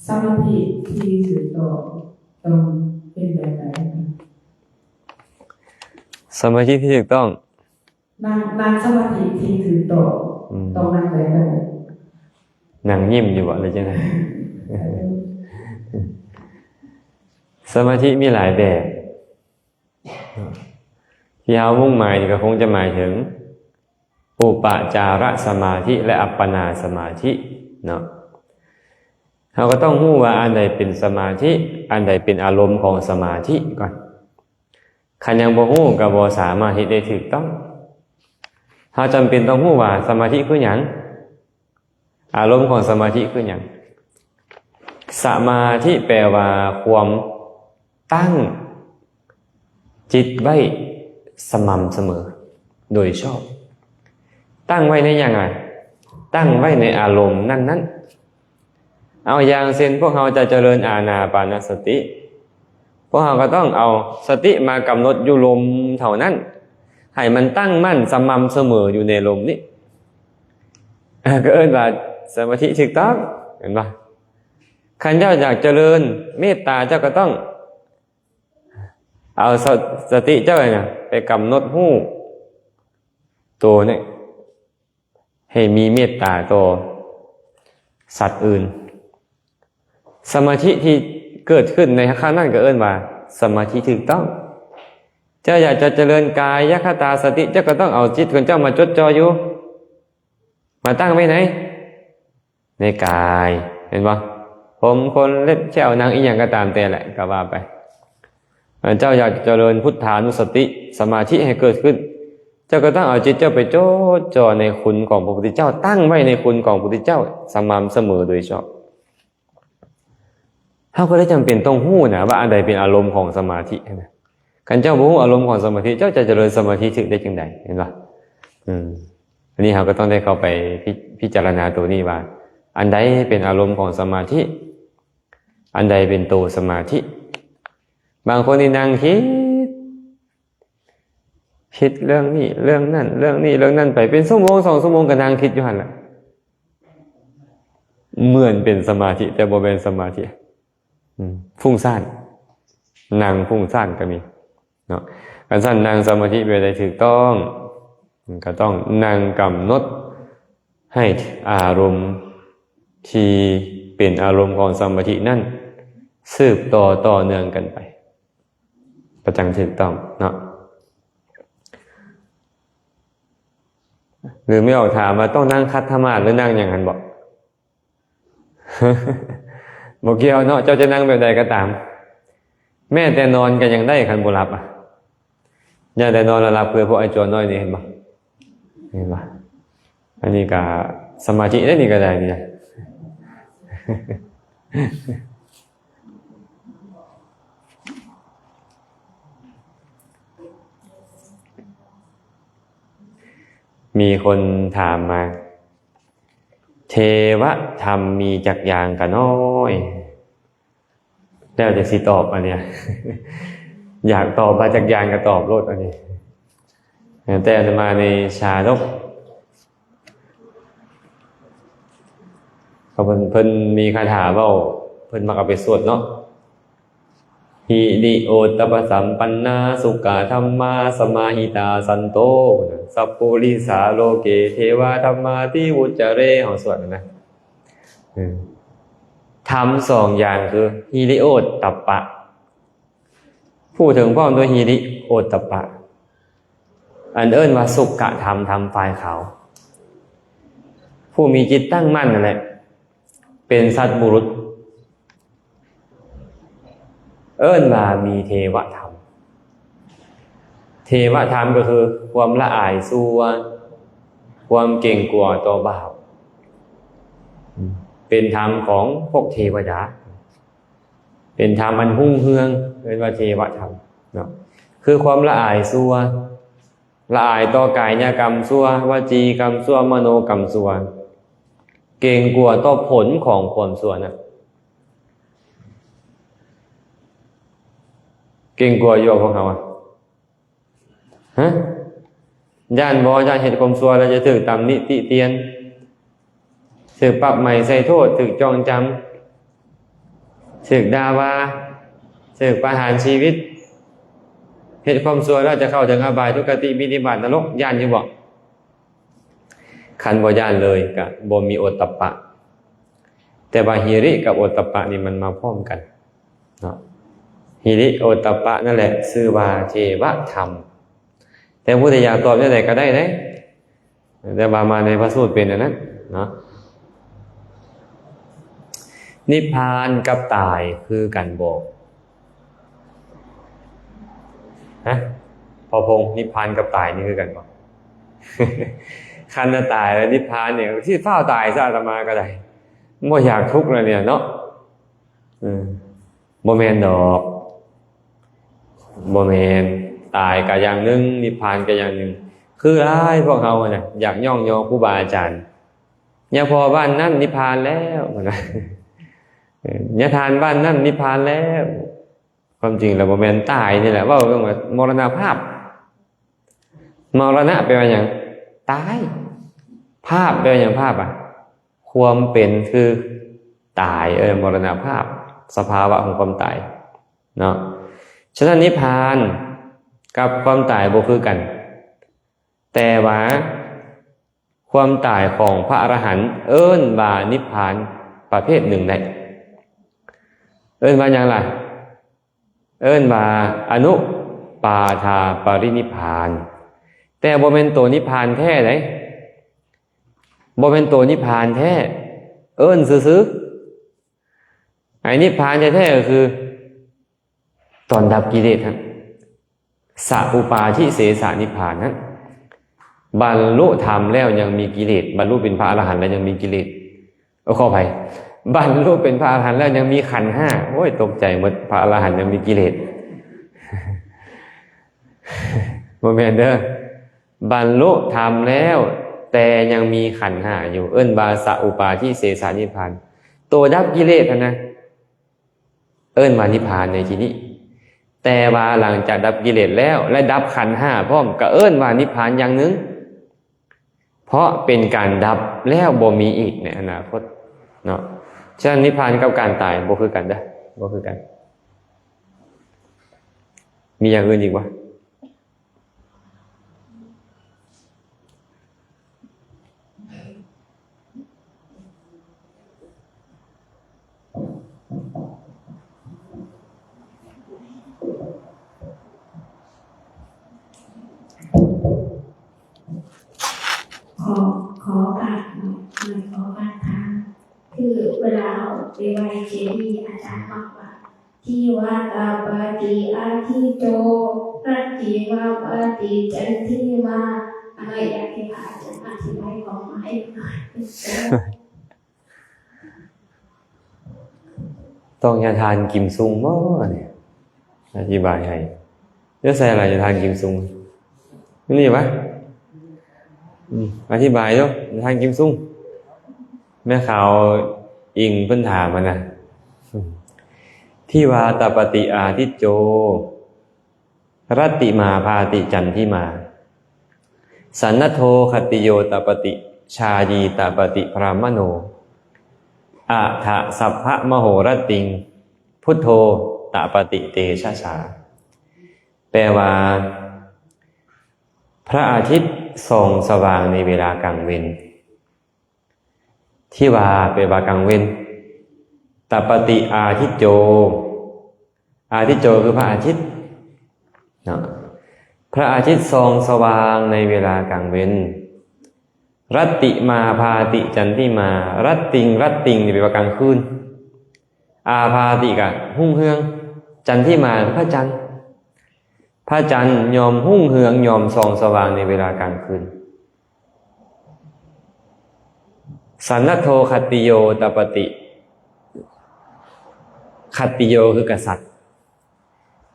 ສະມາທິທີ່ຖືກຕ້ອງ ຕ້ອງເປັນແບບໃດ? ສະມາທິທີ່ຖືກຕ້ອງ ນັ່ງ ນັ່ງສະມາທິທີ່ຖືກຕ້ອງ ອືມ ຕ້ອງນັ່ງແບບໃດ? ນັ່ງຍິ້ມຢູ່ບໍ່ ຫຼືຈັ່ງໃດ? ສະມາທິມີຫຼາຍແບບ ທີ່ເຮົາມຸ່ງໝາຍນີ້ກໍຄົງຈະໝາຍເຖິງ ອຸປະຈາລະສະມາທິ ແລະ ອັບປະນາສະມາທິເນາະ. ເຮົາກໍຕ້ອງຮູ້ວ່າອັນໃດເປັນສະມາທິ ອັນໃດເປັນອາລົມຂອງສະມາທິກ່ອນ. ຄັນຍັງບໍ່ຮູ້ກໍບໍ່ສາມາດເຮັດໄດ້ຖືກຕ້ອງ. ເຮົາຈຳເປັນຕ້ອງຮູ້ວ່າສະມາທິຄືຫຍັງ? ອາລົມຂອງສະມາທິຄືຫຍັງ? ສະມາທິແປວ່າຄວາມຕັ້ງຈິດໄວ້ສະໝ່ຳສະເໝີໂດຍຊອບ. ຕັ້ງໄວ້ໃນຫຍັງລະ? ຕັ້ງໄວ້ໃນອາລົມນັ້ນໆ. ເອົາ ຢ່າງເຊັ່ນ ພວກເຮົາຈະຈະເລີນອານາປານະສະຕິ ພວກເຮົາກໍຕ້ອງເອົາສະຕິມາກຳນົດຢູ່ລົມເທົ່ານັ້ນ ໃຫ້ມັນຕັ້ງໝັ້ນສະໝ່ຳສະເໝີຢູ່ໃນລົມນີ້ ກໍເອີ້ນວ່າສະມາທິຖືກຕ້ອງ ເຫັນບໍ່? ຄັນເຈົ້າຢາກຈະເລີນເມດຕາ ເຈົ້າກໍຕ້ອງເອົາສະ ສະຕິເຈົ້ານະ ໄປກຳນົດຮູ້ໂຕນີ້ ໃຫ້ມີເມດຕາຕໍ່ສັດອື່ນ. ສະມາທິທີ່ເກີດຂຶ້ນໃນຂະນະນັ້ນກໍເອີ້ນວ່າສະມາທິຖືກຕ້ອງ. ເຈົ້າຢາກຈະຈະເລີນກາຍະຄະຕາສະຕິ ເຈົ້າກໍຕ້ອງເອົາຈິດຂອງເຈົ້າມາຈົດຈ່ອຢູ່ ມາຕັ້ງໄວ້ໃນ ໃນກາຍ ເຫັນບໍ່? ຜົມ ຂົນ ເລັບ ແຂ້ວ ໜັງ ອີ່ຫຍັງກໍຕາມແຕ່ແຫຼະ ກໍວ່າໄປ. ເຈົ້າຢາກຈະເລີນພຸດທານຸສະຕິ ສະມາທິໃຫ້ເກີດຂຶ້ນ ເຈົ້າກໍຕ້ອງເອົາຈິດເຈົ້າໄປຈົດຈ່ອໃນຄຸນຂອງພະພຸດທະເຈົ້າ ຕັ້ງໄວ້ໃນຄຸນຂອງພະພຸດທະເຈົ້າສະໝ່ຳສະເໝີໂດຍຊອບ. ເຮົາກໍເລີຍຈຳເປັນຕ້ອງຮູ້ນະວ່າອັນໃດເປັນອາລົມຂອງສະມາທິນະ. ຄັນເຈົ້າບໍ່ຮູ້ອາລົມຂອງສະມາທິ ເຈົ້າຈະຈະເລີນສະມາທິຖືກໄດ້ຈັ່ງໃດ? ເຫັນບໍ່? ອືມ ອັນນີ້ເຮົາກໍຕ້ອງໄດ້ເຂົ້າໄປພິ ພິຈາລະນາໂຕນີ້ວ່າ ອັນໃດເປັນອາລົມຂອງສະມາທິ ອັນໃດເປັນໂຕສະມາທິ. ບາງຄົນນີ້ນັ່ງຄິດ ຄິດເລື່ອງນີ້ເລື່ອງນັ້ນ ເລື່ອງນີ້ເລື່ອງນັ້ນໄປເປັນຊົ່ວໂມງສອງຊົ່ວໂມງ ກໍນັ່ງຄິດຢູ່ຫັ້ນລະ ເໝືອນເປັນສະມາທິ ແຕ່ບໍ່ແມ່ນສະມາທິ ອືມ ຟຸ້ງສ້ານ ນັ່ງຟຸ້ງສ້ານກໍມີເນາະ. ຄັນຊັ້ນນັ່ງສະມາທິແບບໃດຖືກຕ້ອງ ກໍຕ້ອງນັ່ງກຳນົດໃຫ້ອາລົມທີ່ເປັນອາລົມຂອງສະມາທິນັ້ນ ສືບຕໍ່ຕໍ່ເນື່ອງກັນໄປ ກໍຈັ່ງຖືກຕ້ອງເນາະ. ຫຼືແມ່ອອກຖາມວ່າຕ້ອງນັ່ງຂັດທະໝາດ ຫຼືນັ່ງຫຍັງຫັ້ນບໍ? ບໍ່ກ່ຽວເນາະ ເຈົ້າຈະນັ່ງແບບໃດກໍຕາມ ແມ້ແຕ່ນອນກໍຍັງໄດ້ ຄັນບໍ່ຫຼັບອະ. ຢ່າແຕ່ນອນແລ້ວຫຼັບ ຄືພວກໄອ້ໂຈນນ້ອຍນີ້ ເຫັນບໍ່? ເຫັນບໍ່? ອັນນີ້ກໍສະມາທິເດ້ ນີ້ກໍໄດ້ນີ້ນະ. ມີຄົນຖາມມາ ເທວະທຳມີຈັກຢ່າງກະນ້ອຍ? ແລ້ວແຕ່ຊິຕອບອັນເນີ້ຍ ຢາກຕອບວ່າຈັກຢ່າງກໍຕອບໂລດອັນນີ້. ແຕ່ອາດຕະມານີ້ຊາດົກ ເຂົາເພິ່ນ ເພິ່ນມີຄາຖາເວົ້າ ເພິ່ນມັກເອົາໄປສວດເນາະ ຫິລິໂອດຕະປະສຳປັນນາ ສຸກະທຳມາສະມາຫິຕາ ສັນໂຕ ສັບປູລິສາໂລເກ ເທວະທຳມາຕິວຸດຈະເຣ ເຮົາສວດນະ. ເອີ ທຳສອງຢ່າງຄືຫິລິໂອດຕະປະ ຜູ້ເຖິງພ້ອມດ້ວຍຫິລິໂອດຕະປະ ອັນເອີ້ນວ່າສຸກະທຳ ທຳຝ່າຍຂາວ ຜູ້ມີຈິດຕັ້ງໝັ້ນນັ້ນແຫຼະ ເປັນສັດບຸລຸດ ເອີ້ນວ່າມີເທວະທຳ. ເທວະທຳກໍຄືຄວາມລະອາຍຊົ່ວ ຄວາມເກງກົວຕໍ່ບາບ ເປັນທຳຂອງພວກເທວະດາ ເປັນທຳອັນຮຸ່ງເຮືອງ ເອີ້ນວ່າເທວະທຳເນາະ ຄືຄວາມລະອາຍຊົ່ວ ລະອາຍຕໍ່ກາຍຍະກຳຊົ່ວ ວະຈີກຳຊົ່ວ ມະໂນກຳຊົ່ວ ເກງກົວຕໍ່ຜົນຂອງຄວາມຊົ່ວນະ. ເກງກົວຢູ່ບໍ່ພວກເຮົາອະ? ຮະ? ຢ້ານບໍ່? ຢ້ານເຮັດຄວາມຊົ່ວແລ້ວຈະຖືກຕຳໜິຕິຕຽນ ຖືກປັບໃໝໃສ່ໂທດ ຖືກຈອງຈຳ ຖືກດ່າວ່າ ຖືກປະຫານຊີວິດ ເຮັດຄວາມຊົ່ວແລ້ວຈະເຂົ້າເຖິງອະບາຍ ທຸກຄະຕິ ວິນິບາດ ນະລົກ ຢ້ານຢູ່ບໍ່? ຄັນບໍ່ຢ້ານເລີຍກະບໍ່ມີໂອດຕະປະ ແຕ່ວ່າຫິລິກັບໂອດຕະປະນີ້ມັນມາພ້ອມກັນເນາະ ຫິລິໂອດຕະປະນັ້ນແຫຼະຊື່ວ່າເທວະທຳ ແຕ່ຜູ້ໃດຢາກຕອບແນວໃດກໍໄດ້ເດ້ ແຕ່ວ່າມາໃນພະສູດເປັນອັນນັ້ນເນາະ. ນິບພານກັບຕາຍຄືກັນບໍ່? ຮະ? ພໍ່ພົງ ນິບພານກັບຕາຍນີ້ຄືກັນບໍ່? ຄັນວ່າຕາຍແລ້ວນິບພານນີ້ ຊິຟ້າວຕາຍຊະ ອາດຕະມາກໍໄດ້ ບໍ່ຢາກທຸກແລ້ວນີ້ເນາະ. ເອີ ບໍ່ແມ່ນດອກ ບໍ່ແມ່ນ ຕາຍກະຢ່າງໜຶ່ງ ນິບພານກະຢ່າງໜຶ່ງ ຄືຫຼາຍພວກເຮົາຫັ້ນນະ ຢາກຍ້ອງຍໍຄູບາອາຈານ ຍາພໍ່ບ້ານນັ້ນນິບພານແລ້ວ ຍາທ່ານບ້ານນັ້ນນິບພານແລ້ວ. ຄວາມຈິງແລ້ວບໍ່ແມ່ນ ຕາຍນີ້ແຫຼະ ເວົ້າເລື່ອງວ່າມໍລະນະພາບ. ມໍລະນະແປວ່າຫຍັງ? ຕາຍ. ພາບແປວ່າຫຍັງ? ພາບອະ ຄວາມເປັນຄືຕາຍ ເອີ້ນມໍລະນະພາບ ສະພາວະຂອງຄວາມຕາຍເນາະ. ສະນັ້ນນິບພານກັບຄວາມຕາຍບໍ່ຄືກັນ ແຕ່ວ່າຄວາມຕາຍຂອງພະອະລະຫັນເອີ້ນວ່ານິບພານປະເພດໜຶ່ງໄດ້. ເອີ້ນວ່າຫຍັງລະ? ເອີ້ນວ່າອະນຸປາທາປະລິນິບພານ ແຕ່ບໍ່ແມ່ນໂຕນິບພານແທ້ເດ້ ບໍ່ແມ່ນໂຕນິບພານແທ້ ເອີ້ນຊື່ໆ. ໄອ້ນິບພານແທ້ໆກໍຄື ຕອນດັບກິເລດຫັ້ນ ສະອຸປາທິເສສະນິບພານຫັ້ນ ບັນລຸທຳແລ້ວຍັງມີກິເລດ, ບັນລຸເປັນພະອະລະຫັນແລ້ວຍັງມີກິເລດ. ໂອ້ ຂໍອະໄພ, ບັນລຸເປັນພະອະລະຫັນແລ້ວຍັງມີຂັນຫ້າ. ໂອ້ຍ ຕົກໃຈໝົດ, ພະອະລະຫັນຍັງມີກິເລດ. ບໍ່ແມ່ນເດີ້. ບັນລຸທຳແລ້ວ ແຕ່ຍັງມີຂັນຫ້າຢູ່ ເອີ້ນວ່າສະອຸປາທິເສສະນິບພານ. ໂຕດັບກິເລດຫັ້ນນະ ເອີ້ນວ່ານິບພານໃນທີ່ນີ້. ແຕ່ວ່າຫຼັງຈາກດັບກິເລດແລ້ວ ແລະ ດັບຂັນຫ້າພ້ອມ ກໍເອີ້ນວ່ານິບພານຢ່າງໜຶ່ງ, ເພາະເປັນການດັບແລ້ວບໍ່ມີອີກໃນອະນາຄົດເນາະ. ສະນັ້ນ ນິບພານກັບການຕາຍບໍ່ຄືກັນເດີ້, ບໍ່ຄືກັນ. ມີຢ່າງອື່ນອີກບໍ່? ຂໍ ຂໍໂອກາດ ຂໍໂອກາດຖາມ ຄືເວລາເຮົາໄປໄຫວ້ເຈດີ ອາຈານມັກວ່າ ທິວາຕາປະຕິອາທິດໂຈ ລັດຕິມາປະຕິຈັນທິມາ ອັນນີ້ຢາກໃຫ້ພະອາຈານອະທິບາຍຄວາມໝາຍໜ້ອຍ. ຕ້ອງຍາທ່ານກິມຊຸງບໍ່ນີ້ ອະທິບາຍໃຫ້. ຢູ່ໃສລະຍາທ່ານກິມຊຸງ? ຢູ່ນີ້ຫວາ? ອືມ ອະທິບາຍເນາະ ຍາທ່ານກິມຊຸງ. ແມ່ຂາວອິງເພິ່ນຖາມຫັ້ນນະ. ທິວາຕາປະຕິອາທິດໂຈ ລັດຕິມາພາຕິຈັນທິມາ ສັນນະໂທຂັດຕິໂຍຕາປະຕິ ຊາຢີຕາປະຕິ ບຣາມະໂນ ອະຖະສັບພະມະໂຫລັດຕິງ ພຸດໂທຕາປະຕິເຕຊະສາ. ແປວ່າ ພະອາທິດສ່ອງສະຫວ່າງໃນເວລາກາງເວັນ. ທິວາ ແປວ່າກາງເວັນ, ຕາປະຕິ ອາທິດໂຈ, ອາທິດໂຈຄືພະອາທິດເນາະ. ພະອາທິດສ່ອງສະຫວ່າງໃນເວລາກາງເວັນ. ລັດຕິມາພາຕິຈັນທິມາ, ລັດຕິງ, ລັດຕິງນີ້ແປວ່າກາງຄືນ. ອາພາຕິກະຮຸ່ງເຮືອງ, ຈັນທິມາຄືພະຈັນ. ພະຈັນຍອມຮຸ່ງເຮືອງ, ຍອມສ່ອງສະຫວ່າງໃນເວລາກາງຄືນ. ສັນນະໂທຂັດຕິໂຍຕາປະຕິ, ຂັດຕິໂຍຄືກະສັດ.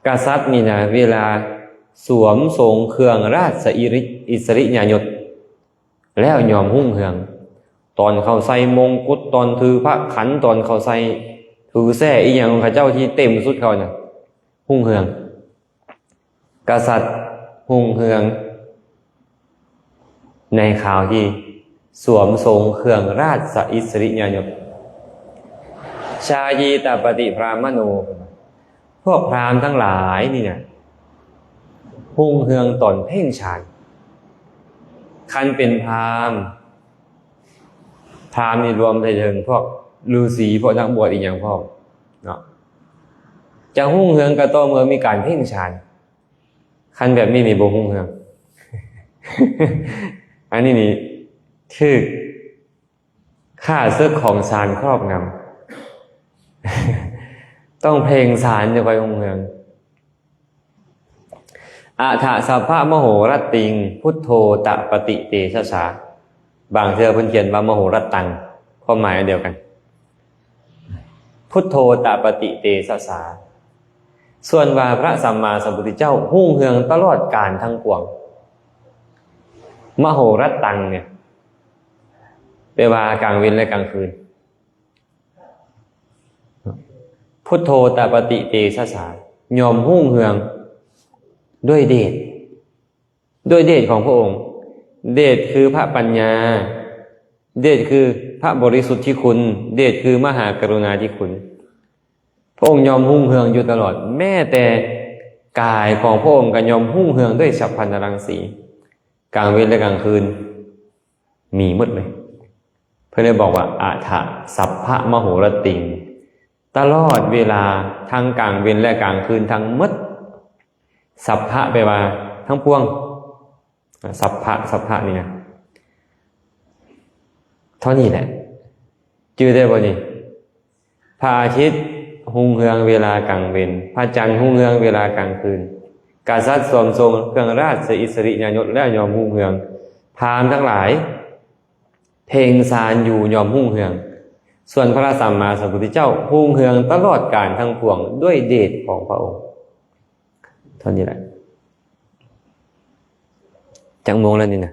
ກະສັດນີ້ນະ ເວລາສວມຊົງເຄື່ອງລາຊະອິລິ ອິດສະລິຍາຍົດ ແລ້ວຍອມຮຸ່ງເຮືອງ. ຕອນເຂົາໃສ່ມົງກຸດ, ຕອນຖືພະຂັນ, ຕອນເຂົາໃສ່ຖືແສ້ອີ່ຫຍັງຂອງເຂົາເຈົ້າທີ່ເຕັມສຸດເຂົານະ, ຮຸ່ງເຮືອງ. ກະສັດຮຸ່ງເຮືອງໃນຄາວທີ່ສວມຊົງເຄື່ອງລາຊະອິດສະລິຍາຍົດ. ຊາຢີຕາປະຕິ ບຣາມະໂນ. ພວກພຣາມທັງຫຼາຍນີ້ນະ ຮຸ່ງເຮືອງຕອນເພັ່ງຊານ. ຄັນເປັນພຣາມ, ພຣາມນີ້ລວມໄປເຖິງພວກລືສີ, ພວກນັກບວດອີ່ຫຍັງພ້ອມເນາະ, ຈະຮຸ່ງເຮືອງກໍຕໍ່ເມື່ອມີການເພັ່ງຊານ. ຄັນແບບນີ້ນີ້ບໍ່ຮຸ່ງເຮືອງ. ອັນນີ້ນີ້ຖືກຂ້າເສິກຂອງຊານຄອບງຳ. ຕ້ອງເພັ່ງຊານຈຶ່ງຄ່ອຍຮຸ່ງເຮືອງ. ອະຖະສັບພະມະໂຫລັດຕິງ ພຸດໂທຕາປະຕິເຕຊະສາ. ບາງເທື່ອເພິ່ນຂຽນວ່າມະໂຫລັດຕັງ, ຄວາມໝາຍອັນດຽວກັນ. ພຸດໂທຕາປະຕິເຕຊະສາ. ສ່ວນວ່າພະສຳມາສຳພຸດທະເຈົ້າຮຸ່ງເຮືອງຕະຫຼອດການທັງປວງ. ມະໂຫລັດຕັງນີ້ ແປວ່າກາງເວັນ ແລະ ກາງຄືນ. ພຸດໂທຕາປະຕິເຕຊະສາ, ຍອມຮຸ່ງເຮືອງດ້ວຍເດດ, ດ້ວຍເດດຂອງພະອົງ. ເດດຄືພະປັນຍາ, ເດດຄືພະບໍລິສຸດທິຄຸນ, ເດດຄືມະຫາກະລຸນາທິຄຸນ. ພະອົງຍອມຮຸ່ງເຮືອງຢູ່ຕະຫຼອດ, ແມ້ແຕ່ກາຍຂອງພະອົງກໍຍອມຮຸ່ງເຮືອງດ້ວຍສັບພັນນະລັງສີ, ກາງເວັນ ແລະ ກາງຄືນ ມີໝົດເລີຍ. ເພິ່ນເລີຍບອກວ່າ ອະຖະສັບພະມະໂຫລະຕິງ, ຕະຫຼອດເວລາ ທັງກາງເວັນ ແລະ ກາງຄືນທັງໝົດ. ສັບພະ ແປວ່າທັງປວງ, ສັບພະ, ສັບພະນີ້ນະ ເທົ່ານີ້ແຫຼະ. ຈື່ໄດ້ບໍ່ນີ້? ພະອາທິດ ຮຸ່ງເຮືອງເວລາກາງເວັນ, ພະຈັນຮຸ່ງເຮືອງເວລາກາງຄືນ. ກະສັດສວມຊົງເຄື່ອງລາຊະອິດສະລິຍະຍົດແລ້ວຍ່ອມຮຸ່ງເຮືອງ, ພາມທັງຫຼາຍເພັ່ງຊານຢູ່ຍ່ອມຮຸ່ງເຮືອງ, ສ່ວນພະສຳມາສຳພຸດທະເຈົ້າຮຸ່ງເຮືອງຕະຫຼອດການທັງປວງດ້ວຍເດດຂອງພະອົງ. ເທົ່ານີ້ແຫຼະ. ຈັກໂມງແລ້ວນີ້ນະ?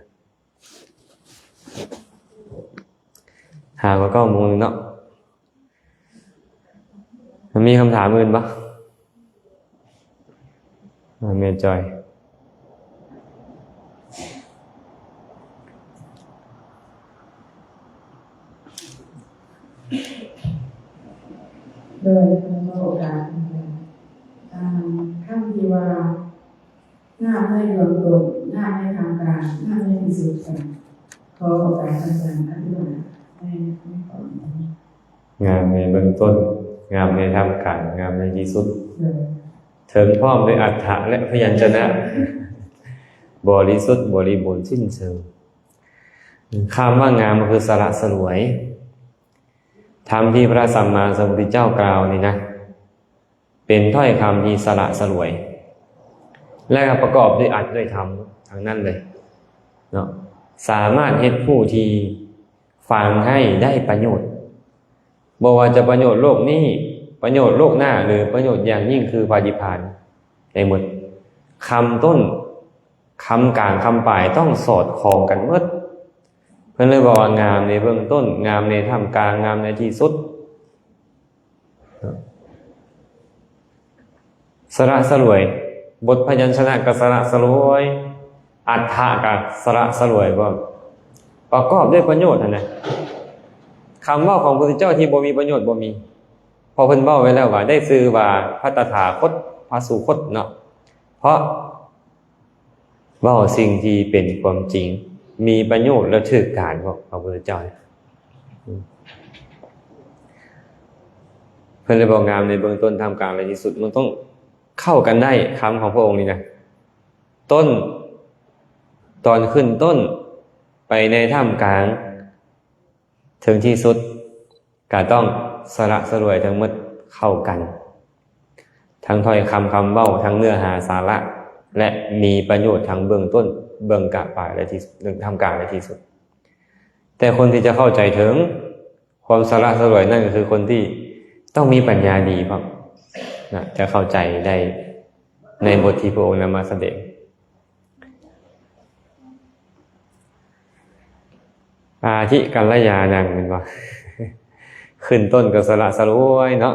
ຫາກວ່າເກົ້າໂມງເນາະ. ມັນມີຄຳຖາມອື່ນບໍ່? ອາ ແມ່ຈອຍ. ໂດຍ ຂໍໂອກາດ ອາ ຄຳທີ່ວ່າ ງາມໃນເບື້ອງຕົ້ນ, ງາມໃນທ່າມກາງ, ງາມໃນທີ່ສຸດ. ຂໍໂອກາດອາຈານອະທິບາຍໃນ ໃນຂໍ້ນີ້. ງາມໃນເບື້ອງຕົ້ນ, ງາມໃນທ່າມກາງ, ງາມໃນທີ່ສຸດ. ໂດຍ. ເຖິງພ້ອມດ້ວຍອັດຖະ ແລະ ພະຍັນຈະນະ ບໍລິສຸດ, ບໍລິບູນ, ສິ້ນເຊີງ. ຄຳວ່າງາມກໍຄືສະຫຼະສະຫຼວຍ. ທຳທີ່ພະສຳມາສຳພຸດທະເຈົ້າກ່າວນີ້ນະ ເປັນຖ້ອຍຄຳທີ່ສະຫຼະສະຫຼວຍ ແລະ ປະກອບດ້ວຍອັດດ້ວຍທຳທັງນັ້ນເລີຍເນາະ. ສາມາດເຮັດຜູ້ທີ່ຟັງໃຫ້ໄດ້ປະໂຫຍດ, ບໍ່ວ່າຈະປະໂຫຍດໂລກນີ້, ປະໂຫຍດໂລກໜ້າ ຫຼື ປະໂຫຍດຢ່າງຍິ່ງຄືພະນິບພານໄດ້ໝົດ. ຄຳຕົ້ນ, ຄຳກາງ, ຄຳປາຍຕ້ອງສອດຄ່ອງກັນໝົດ. ເພິ່ນເລີຍບອກວ່າ ງາມໃນເບື້ອງຕົ້ນ, ງາມໃນທ່າມກາງ, ງາມໃນທີ່ສຸດ. ສະຫຼະສະຫຼວຍ, ບົດພະຍັນຊະນະກໍສະຫຼະສະຫຼວຍ, ອັດຖະກໍສະຫຼະສະຫຼວຍ, ປະກອບດ້ວຍປະໂຫຍດຫັ້ນນະ. ຄຳເວົ້າຂອງພະພຸດທະເຈົ້າທີ່ບໍ່ມີປະໂຫຍດບໍ່ມີ, ເພາະເພິ່ນເວົ້າໄວ້ແລ້ວວ່າ ໄດ້ຊື່ວ່າພະຕະຖາຄົດ, ພະສຸຄົດເນາະ, ເພາະ ເວົ້າສິ່ງທີ່ເປັນຄວາມຈິງ, ມີປະໂຫຍດ ແລະ ຖືກການຂອງພະພຸດທະເຈົ້າ. ເພິ່ນເລີຍບອກ ງາມໃນເບື້ອງຕົ້ນ, ທ່າມກາງ ແລະ ທີ່ສຸດ. ມັນຕ້ອງເຂົ້າກັນໄດ້, ຄຳຂອງພະອົງນີ້ນະ. ຕົ້ນ, ຕອນຂຶ້ນຕົ້ນ, ໄປໃນທ່າມກາງ, ເຖິງທີ່ສຸດ ກະຕ້ອງສະຫຼະສະຫຼວຍທັງໝົດເຂົ້າກັນ, ທັງຖ້ອຍຄຳຄຳເວົ້າ, ທັງເນື້ອຫາສາລະ ແລະ ມີປະໂຫຍດທັງເບື້ອງຕົ້ນ, ເບື້ອງກະປາຍ ແລະ ທີ່ສຸດ, ທ່າມກາງ ແລະ ທີ່ສຸດ. ແຕ່ຄົນທີ່ຈະເຂົ້າໃຈເຖິງຄວາມສະຫຼະສະຫຼວຍນັ້ນ ກໍຄືຄົນທີ່ຕ້ອງມີປັນຍາດີພ້ອມນະ, ຈະເຂົ້າໃຈໄດ້ໃນບົດທີ່ພະອົງນຳມາສະແດງ. ອາທິກັນລະຍານັງ ແມ່ນບໍ່? ຂຶ້ນຕົ້ນກໍສະຫຼະສະຫຼວຍເນາະ.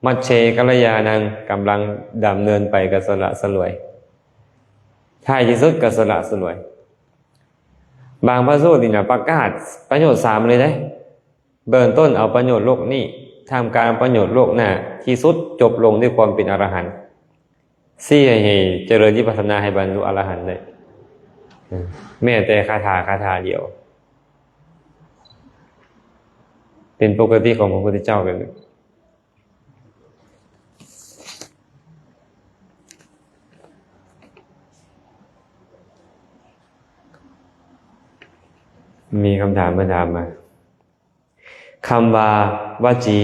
ມັດເຊກັນລະຍານັງ ກຳລັງດຳເນີນໄປກໍສະຫຼະສະຫຼວຍ. ທ້າຍທີ່ສຸດກໍສະຫຼະສະຫຼວຍ. ບາງພະສູດນີ້ນະ ປະກາດປະໂຫຍດສາມເລີຍເດ້. ເບື້ອງຕົ້ນເອົາປະໂຫຍດໂລກນີ້, ທ່າມກາງປະໂຫຍດໂລກໜ້າ, ທີ່ສຸດຈົບລົງດ້ວຍຄວາມເປັນອະລະຫັນ. ຊີ້ໃຫ້ ໃຫ້ຈະເລີນວິປັດສະນາ ໃຫ້ບັນລຸອະລະຫັນໄດ້. ເອີ ແມ້ແຕ່ຄາຖາ ຄາຖາດຽວ ເປັນປົກກະຕິຂອງພະພຸດທະເຈົ້າແບບນີ້. ມີຄຳຖາມມາຖາມມາ. ຄຳວ່າວະຈີ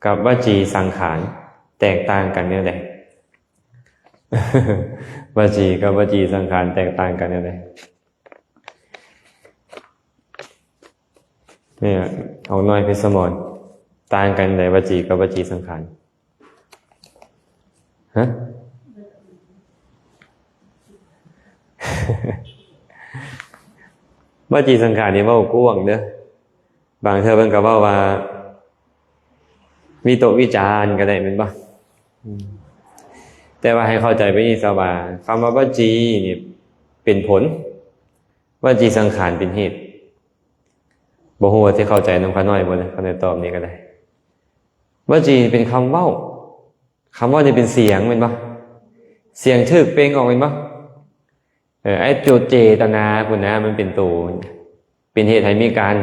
ກັບວະຈີສັງຂານແຕກຕ່າງກັນແນວໃດ? ວະຈີກັບວະຈີສັງຂານແຕກຕ່າງກັນແນວໃດ? ນີ້ ອອກໜ້ອຍ ເພັດສະໝອນ, ຕ່າງກັນໃດ ວະຈີກັບວະຈີສັງຂານ? ຮະ? ວະຈີສັງຂານນີ້ເວົ້າກວ້າງເດີ້. ບາງເທື່ອເພິ່ນກໍເວົ້າວ່າ ວິຕົກວິຈານກໍໄດ້ແມ່ນບໍ່? ອືມ ແຕ່ວ່າໃຫ້ເຂົ້າໃຈແບບນີ້ຊະວ່າ ຄຳວ່າວະຈີນີ້ເປັນຜົນ, ວະຈີສັງຂານເປັນເຫດ. ບໍ່ຮູ້ວ່າຊິເຂົ້າໃຈນຳຂ້ານ້ອຍບໍ່ນະ, ຂ້ານ້ອຍຕອບນີ້ກໍໄດ້. ວະຈີເປັນຄຳເວົ້າ, ຄຳເວົ້ານີ້ເປັນສຽງແມ່ນບໍ່? ສຽງຖືກເປັ່ງອອກແມ່ນບໍ່? ເອີ ໄອ້ໂຕເຈຕະນາພຸ້ນນະ ມັນເປັນໂຕ ເປັນເຫດໃຫ້ມີການ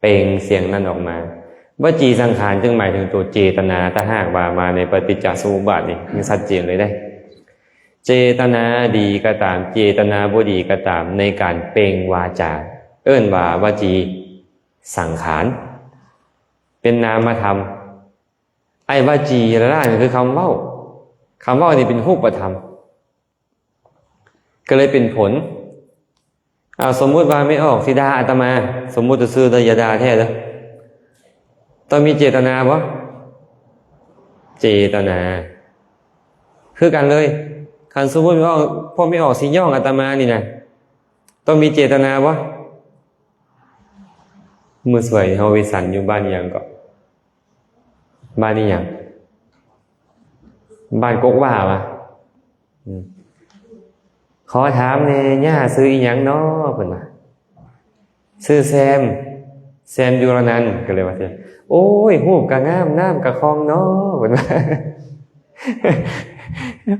ເປັ່ງສຽງນັ້ນອອກມາ. ວະຈີສັງຂານຈຶ່ງໝາຍເຖິງໂຕເຈຕະນາ, ຖ້າຫາກວ່າມາໃນປະຕິດຈະສະມຸບາດນີ້ ມັນຊັດເຈນເລີຍເດ້. ເຈຕະນາດີກໍຕາມ, ເຈຕະນາບໍ່ດີກໍຕາມ, ໃນການເປັ່ງວາຈາ ເອີ້ນວ່າວະຈີສັງຂານ, ເປັນນາມະທຳ. ໄອ້ວະຈີລະລາດນີ້ຄືຄຳເວົ້າ, ຄຳເວົ້ານີ້ເປັນຮູບປະທຳ ກໍເລີຍເປັນຜົນ. ເອົາ ສົມມຸດວ່າແມ່ອອກຊິດ່າອາດຕະມາ, ສົມມຸດຊື່ໆເດີ, ຢ່າດ່າແທ້ເດີ. ຕ້ອງມີເຈດຕະນາບໍ່? ເຈດຕະນາ. ຄືກັນເລີຍ, ຄັນສົມມຸດແມ່ອອກ, ພວກແມ່ອອກຊິຍ້ອງອາດຕະມານີ້ນະ, ຕ້ອງມີເຈດຕະນາບໍ່? ມື້ສວຍເຮົາໄປສັນຢູ່ບ້ານອີ່ຫຍັງເກາະ? ບ້ານອີ່ຫຍັງ? ບ້ານກົກຫວ້າຫວາ? ອືມ ຂໍຖາມແດ່ ຍ່າຊື່ອີ່ຫຍັງນໍ? ເພິ່ນວ່າ ຊື່ແຊມ, ແຊມຢູ່ລະນັ້ນ. ກໍເລີຍວ່າ ໂອ້ຍ ຮູບກະງາມ ນ້ຳກະຄ່ອງນໍ? ເພິ່ນວ່າ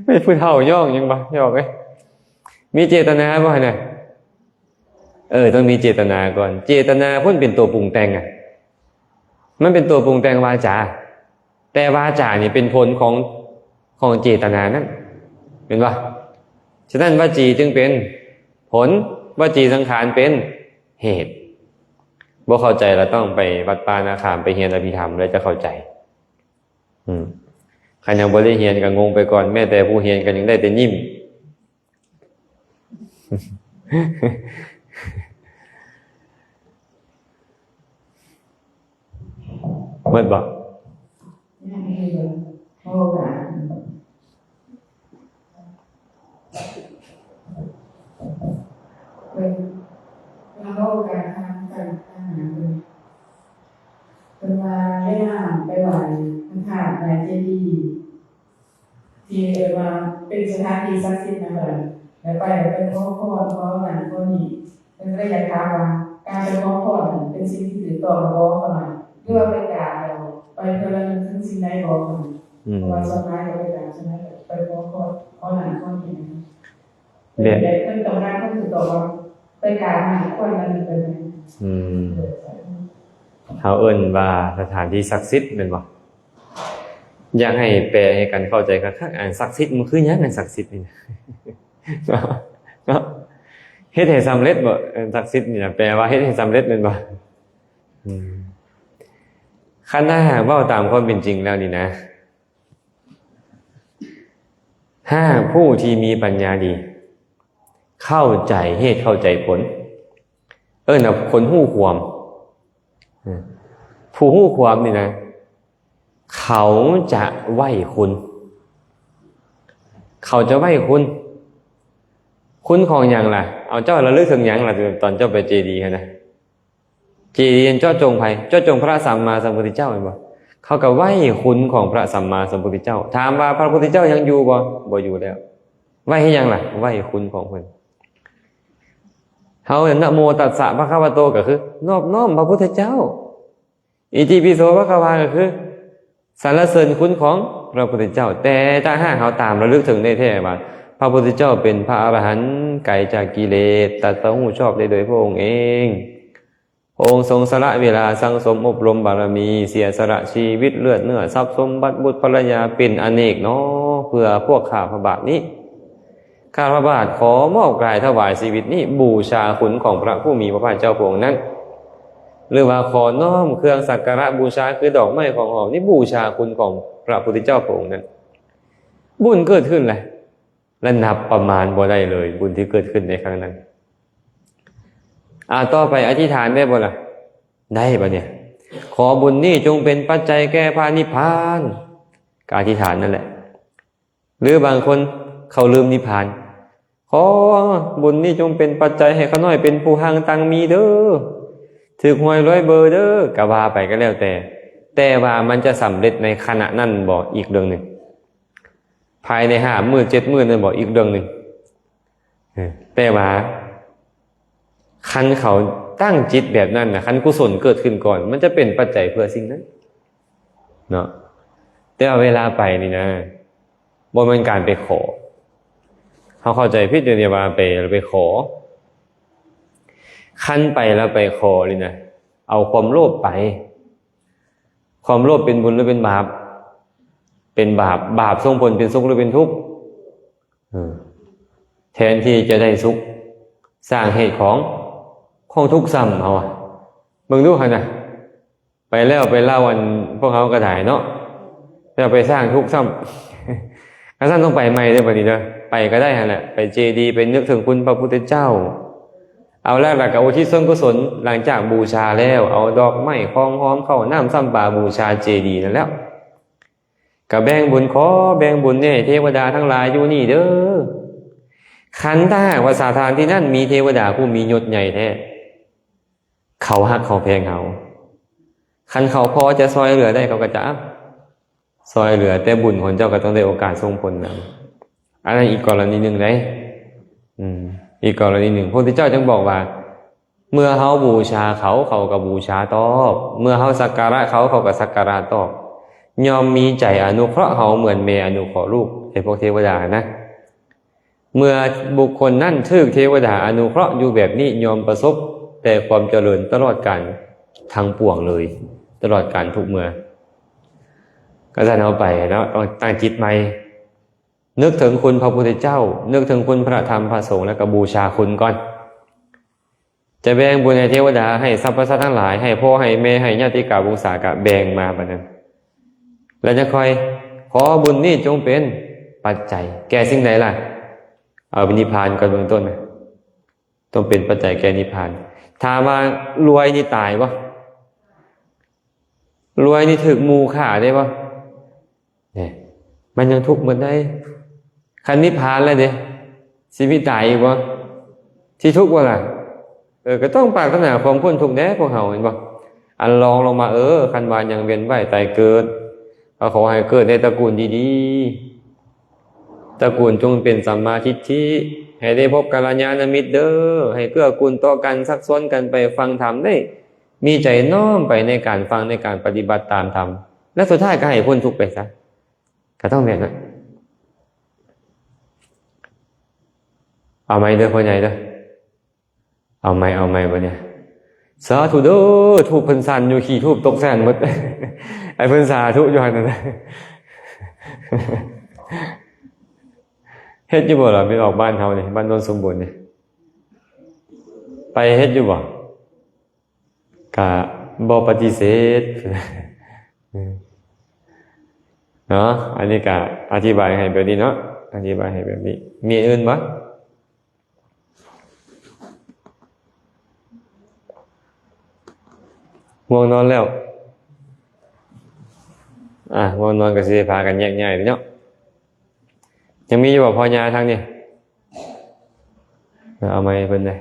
ເປັນຜູ້ເຖົ້າຍ້ອງຫຍັງບໍ່ ຍອກເອີຍ? ມີເຈດຕະນາບໍ່ຫັ້ນນະ? ເອີ ຕ້ອງມີເຈດຕະນາກ່ອນ. ເຈດຕະນາພຸ້ນເປັນຕົວປຸງແຕ່ງອະ, ມັນເປັນຕົວປຸງແຕ່ງວາຈາ, ແຕ່ວາຈານີ້ເປັນຜົນຂອງ, ຂອງເຈດຕະນານັ້ນ, ແມ່ນບໍ່? ສະນັ້ນ ວະຈີຈຶ່ງເປັນຜົນ, ວະຈີສັງຂານເປັນເຫດ. ບໍ່ເຂົ້າໃຈລະຕ້ອງໄປວັດປ່ານາຄາມ ໄປຮຽນອະພິທຳ ແລ້ວຈະເຂົ້າໃຈ. ອືມ ຄັນຍັງບໍ່ໄດ້ຮຽນກໍງົງໄປກ່ອນ, ແມ້ແຕ່ຜູ້ຮຽນກໍຍັງໄດ້ແຕ່ຍິ້ມ. ໝົດບໍ່? ຍັງອີກບໍ່? ເວົ້າກັນ ເພິ່ນ ເພິ່ນເວົ້າກັນທາງ ທາງ ທາງນັ້ນເພິ່ນ ເພິ່ນວ່າເວລາໄປໄຫວ້ພະທາດ ໄຫວ້ເຈດີ ທີ່ເອີ້ນວ່າເປັນສະຖານທີ່ສັກສິດນະ ເພິ່ນ ແລ້ວໄປ ໄປຂໍພອນ ຂໍນັ້ນຂໍນີ້ ເພິ່ນກໍເລີຍຢາກຖາມວ່າ ການໄປຂໍພອນນັ້ນເປັນສິ່ງທີ່ຖືກຕ້ອງແລ້ວບໍ່ ເພິ່ນວ່າ ຫຼືວ່າໄປກາບແລ້ວ ໄປເພື່ອລະນຶກເຖິງສິ່ງໃດບໍ່ ເພິ່ນວ່າ ອືມ ເພາະວ່າສ່ວນຫຼາຍກໍໄປກາບ ສ່ວນຫຼາຍກໍໄປຂໍພອນ ຂໍນັ້ນຂໍນີ້ນະ ແບບ ແບບເພິ່ນຕ້ອງການຄວາມຖືກຕ້ອງວ່າ ໄປກາບນັ້ນຄວນລະນຶກໄປແມ່ນ ອືມ ເຮົາເອີ້ນວ່າສະຖານທີ່ສັກສິດແມ່ນບໍ່? ຢາກໃຫ້ແປໃຫ້ກັນເຂົ້າໃຈຄັກໆ ອັນສັກສິດມັນຄືຫຍັງ? ອັນສັກສິດນີ້ນະ ເນາະ ເນາະ ເຮັດໃຫ້ສຳເລັດບໍ່? ອັນສັກສິດນີ້ນະ ແປວ່າເຮັດໃຫ້ສຳເລັດແມ່ນບໍ່? ອືມ ຄັນຖ້າຫາກເວົ້າຕາມຄວາມເປັນຈິງແລ້ວນີ້ນະ ຫາກຜູ້ທີ່ມີປັນຍາດີ ເຂົ້າໃຈເຫດເຂົ້າໃຈຜົນ ເອີ້ນວ່າຄົນຮູ້ຄວາມ ເອີ ຜູ້ຮູ້ຄວາມນີ້ນະ ເຂົາຈະໄຫວ້ຄຸນ ເຂົາຈະໄຫວ້ຄຸນ ຄຸນຂອງຫຍັງລະ? ເອົາ ເຈົ້າລະລຶກເຖິງຫຍັງລະ ຕອນເຈົ້າໄປເຈດີຫັ້ນນະ? ເຈດີເຈາະຈົງໃຜ? ເຈາະຈົງພະສຳມາສຳພຸດທະເຈົ້າແມ່ນບໍ່? ເຂົາກໍໄຫວ້ຄຸນຂອງພະສຳມາສຳພຸດທະເຈົ້າ. ຖາມວ່າພະພຸດທະເຈົ້າຍັງຢູ່ບໍ່? ບໍ່ຢູ່ແລ້ວ. ໄຫວ້ເຮັດຫຍັງລະ? ໄຫວ້ຄຸນຂອງເພິ່ນ. ເຮົານະໂມຕັດສະພະຄະວະໂຕ ກໍຄືນອບນ້ອມພະພຸດທະເຈົ້າ. ອິຕິປິໂສພະຄະວາ ກໍຄື ສັນລະເສີນຄຸນຂອງພະພຸດທະເຈົ້າ. ແຕ່ຖ້າຫາກເຮົາຕາມລະລຶກເຖິງໄດ້ແທ້ວ່າ ພະພຸດທະເຈົ້າເປັນພະອະລະຫັນ ໄກຈາກກິເລດ ຕັດສະຮູ້ຊອບໄດ້ໂດຍພະອົງເອງ, ພະອົງຊົງສະຫຼະເວລາສັງສົມອົບຮົມບາລະມີ, ເສຍສະຫຼະຊີວິດ ເລືອດເນື້ອ ຊັບສົມບັດ ບຸດພັນລະຍາ ເປັນອະເນກເນາະ ເພື່ອພວກຂ້າພະບາດນີ້. ຂ້າພະບາດຂໍມອບກາຍຖວາຍຊີວິດນີ້ ບູຊາຄຸນຂອງພະຜູ້ມີພະພາກເຈົ້າພະອົງນັ້ນ ຫຼືວ່າຂໍນ້ອມເຄື່ອງສັກກາລະບູຊາ ຄືດອກໄມ້ຂອງຫອມນີ້ ບູຊາຄຸນຂອງພະພຸດທະເຈົ້າພະອົງນັ້ນ. ບຸນເກີດຂຶ້ນແຫຼະ ແລະ ນັບປະມານບໍ່ໄດ້ເລີຍ ບຸນທີ່ເກີດຂຶ້ນໃນຄັ້ງນັ້ນ. ອາ ຕໍ່ໄປອະທິຖານໄດ້ບໍ່ລະ? ໄດ້ບາດນີ້. ຂໍບຸນນີ້ຈົ່ງເປັນປັດໄຈແກ່ພະນິບພານ. ກໍອະທິຖານນັ້ນແຫຼະ. ຫຼືບາງຄົນເຂົາລືມນິບພານ, ຂໍບຸນນີ້ຈົ່ງເປັນປັດໄຈໃຫ້ຂ້ານ້ອຍເປັນຜູ້ຮັ່ງຕັ້ງມີເດີ, ຖືກຫວຍລວຍເບີເດີ, ກະວ່າໄປກໍແລ້ວແຕ່. ແຕ່ວ່າມັນຈະສຳເລັດໃນຂະນະນັ້ນບໍ່ ອີກເລື່ອງໜຶ່ງ, ພາຍໃນຫ້າມື້ເຈັດມື້ນັ້ນບໍ່ ອີກເລື່ອງໜຶ່ງ. ເອີ ແຕ່ວ່າຄັນເຂົາຕັ້ງຈິດແບບນັ້ນນະ, ຄັນກຸສົນເກີດຂຶ້ນກ່ອນ, ມັນຈະເປັນປັດໄຈເພື່ອສິ່ງນັ້ນເນາະ. ແຕ່ວ່າເວລາໄປນີ້ນະ, ບໍ່ແມ່ນການໄປຂໍ. ເຮົາເຂົ້າໃຈຜິດຢູ່ນີ້ວ່າໄປ, ໄປຂໍ. ຄັນໄປແລ້ວໄປຂໍນີ້ນະ, ເອົາຄວາມໂລບໄປ. ຄວາມໂລບເປັນບຸນຫຼືເປັນບາບ? ເປັນບາບ. ບາບສົ່ງຜົນເປັນສຸກຫຼືເປັນທຸກ? ເອີ ແທນທີ່ຈະໄດ້ສຸກ, ສ້າງເຫດຂອງ, ຂອງທຸກຊ້ຳເຮົາ. ເບິ່ງດູຫັ້ນນະ. ໄປແລ້ວໄປເລົ່າ ອັນພວກເຮົາກໍໄດ້ເນາະ, ແລ້ວໄປສ້າງທຸກຊ້ຳ. ຄັນຊັ້ນຕ້ອງໄປໃໝ່ເດີ້ ບັດນີ້ເດີ້. ໄປກໍໄດ້ຫັ້ນແຫຼະ ໄປເຈດີ ໄປນຶກເຖິງຄຸນພະພຸດທະເຈົ້າ. ເອົາແລ້ວ ແລ້ວກໍອຸທິດສ່ວນກຸສົນ ຫຼັງຈາກບູຊາແລ້ວ ເອົາດອກໄມ້ ຂອງຫອມ ເຂົ້ານ້ຳ ຊຳປາ ບູຊາເຈດີນັ້ນແລ້ວ. ກະແບ່ງບຸນ ຂໍແບ່ງບຸນແດ່ເທວະດາທັງຫຼາຍຢູ່ນີ້ເດີ້. ຄັນຖ້າຫາກວ່າສະຖານທີ່ນັ້ນມີເທວະດາຜູ້ມີຍົດໃຫຍ່ແທ້ ເຂົາຮັກເຂົາແພງເຮົາ. ຄັນເຂົາພໍຈະຊ່ອຍເຫຼືອໄດ້ ເຂົາກໍຈະຊ່ອຍເຫຼືອ, ແຕ່ບຸນຂອງເຈົ້າກໍຕ້ອງໄດ້ໂອກາດສົ່ງຜົນນຳ. ອັນນັ້ນອີກກໍລະນີໜຶ່ງເດ້. ອືມ ອີກກໍລະນີໜຶ່ງ. ພະພຸດທະເຈົ້າຈຶ່ງບອກວ່າ ເມື່ອເຮົາບູຊາເຂົາ ເຂົາກໍບູຊາຕອບ, ເມື່ອເຮົາສັກກາລະເຂົາ ເຂົາກໍສັກກາລະຕອບ, ຍ່ອມມີໃຈອະນຸເຄາະເຮົາເໝືອນແມ່ອະນຸເຄາະລູກ. ໃຫ້ພວກເທວະດານະ ເມື່ອບຸກຄົນນັ້ນຖືກເທວະດາອະນຸເຄາະຢູ່ແບບນີ້ ຍ່ອມປະສົບແຕ່ຄວາມຈະເລີນຕະຫຼອດການທັງປວງເລີຍ, ຕະຫຼອດການທຸກເມື່ອ. ກະຊັ້ນເຮົາໄປເນາະ ຕ້ອງຕັ້ງຈິດໃໝ່, ນຶກເຖິງຄຸນພະພຸດທະເຈົ້າ, ນຶກເຖິງຄຸນພະທຳພະສົງ ແລ້ວກໍບູຊາຄຸນກ່ອນ. ຈະແບ່ງບຸນໃຫ້ເທວະດາ, ໃຫ້ສັບພະສັດທັງຫຼາຍ, ໃຫ້ພໍ່ໃຫ້ແມ່, ໃຫ້ຍາຕິກາວົງສາ, ກະແບ່ງມາບາດນັ້ນ. ແລ້ວຈະຄ່ອຍຂໍບຸນນີ້ຈົ່ງເປັນປັດໄຈແກ່ສິ່ງໃດລະ? ເອົານິບພານກ່ອນເບື້ອງຕົ້ນນະ, ຕ້ອງເປັນປັດໄຈແກ່ນິບພານ. ຖາມວ່າລວຍນີ້ຕາຍບໍ່? ລວຍນີ້ຖືກໝູ່ຂ້າໄດ້ບໍ່? ນີ້ ມັນຍັງທຸກໝົດໄດ໋. ຄັນນິບພານແລ້ວເດ ຊິມີຕາຍອີກບໍ່? ຊິທຸກບໍ່ລະ? ເອີ ກໍຕ້ອງປາດຖະໜາຄວາມພົ້ນທຸກແດ່ພວກເຮົາ ແມ່ນບໍ່? ອັນລອງລົງມາ ເອີ ຄັນວ່າຍັງວຽນວ່າຍຕາຍເກີດ ກໍຂໍໃຫ້ເກີດໃນຕະກູນດີໆ, ຕະກູນຈົ່ງເປັນສຳມາທິດຖິ, ໃຫ້ໄດ້ພົບກັນລະຍານະມິດເດີ, ໃຫ້ເກື້ອກູນຕໍ່ກັນ, ຊັກຊວນກັນໄປຟັງທຳ, ໄດ້ມີໃຈນ້ອມໄປໃນການຟັງ, ໃນການປະຕິບັດຕາມທຳ, ແລະ ສຸດທ້າຍກໍໃຫ້ພົ້ນທຸກໄປຊະ. ກໍຕ້ອງແມ່ນນະ. ເອົາໃໝ່ເດີພໍ່ໃຫຍ່ເດີ. ເອົາໃໝ່ ເອົາໃໝ່ບັດນີ້. ສາທຸເດີ. ທູບເພິ່ນສັ່ນຢູ່, ຂີ້ທູບຕົກໃສ່ຫັ້ນໝົດ. ໃຫ້ເພິ່ນສາທຸຢູ່ຫັ້ນນະ. ເຮັດຢູ່ບໍ່ລະ? ໄປອອກບ້ານເຮົານີ້, ບ້ານໂນນສົມບູນນີ້, ໄປເຮັດຢູ່ບໍ່? ກະບໍ່ປະຕິເສດເນາະ. ອັນນີ້ກະອະທິບາຍໃຫ້ແບບນີ້ເນາະ, ອະທິບາຍໃຫ້ແບບນີ້. ມີອັນອື່ນບໍ່? ງ່ວງນອນແລ້ວ. ອ່າ ງ່ວງນອນກໍຊິໄດ້ພາກັນແຍກຍ້າຍເນາະ. ຍັງມີຢູ່ບໍ່ພໍ່ຍ່າທາງນີ້? ເອົາໄມໃຫ້ເພິ່ນແດ່.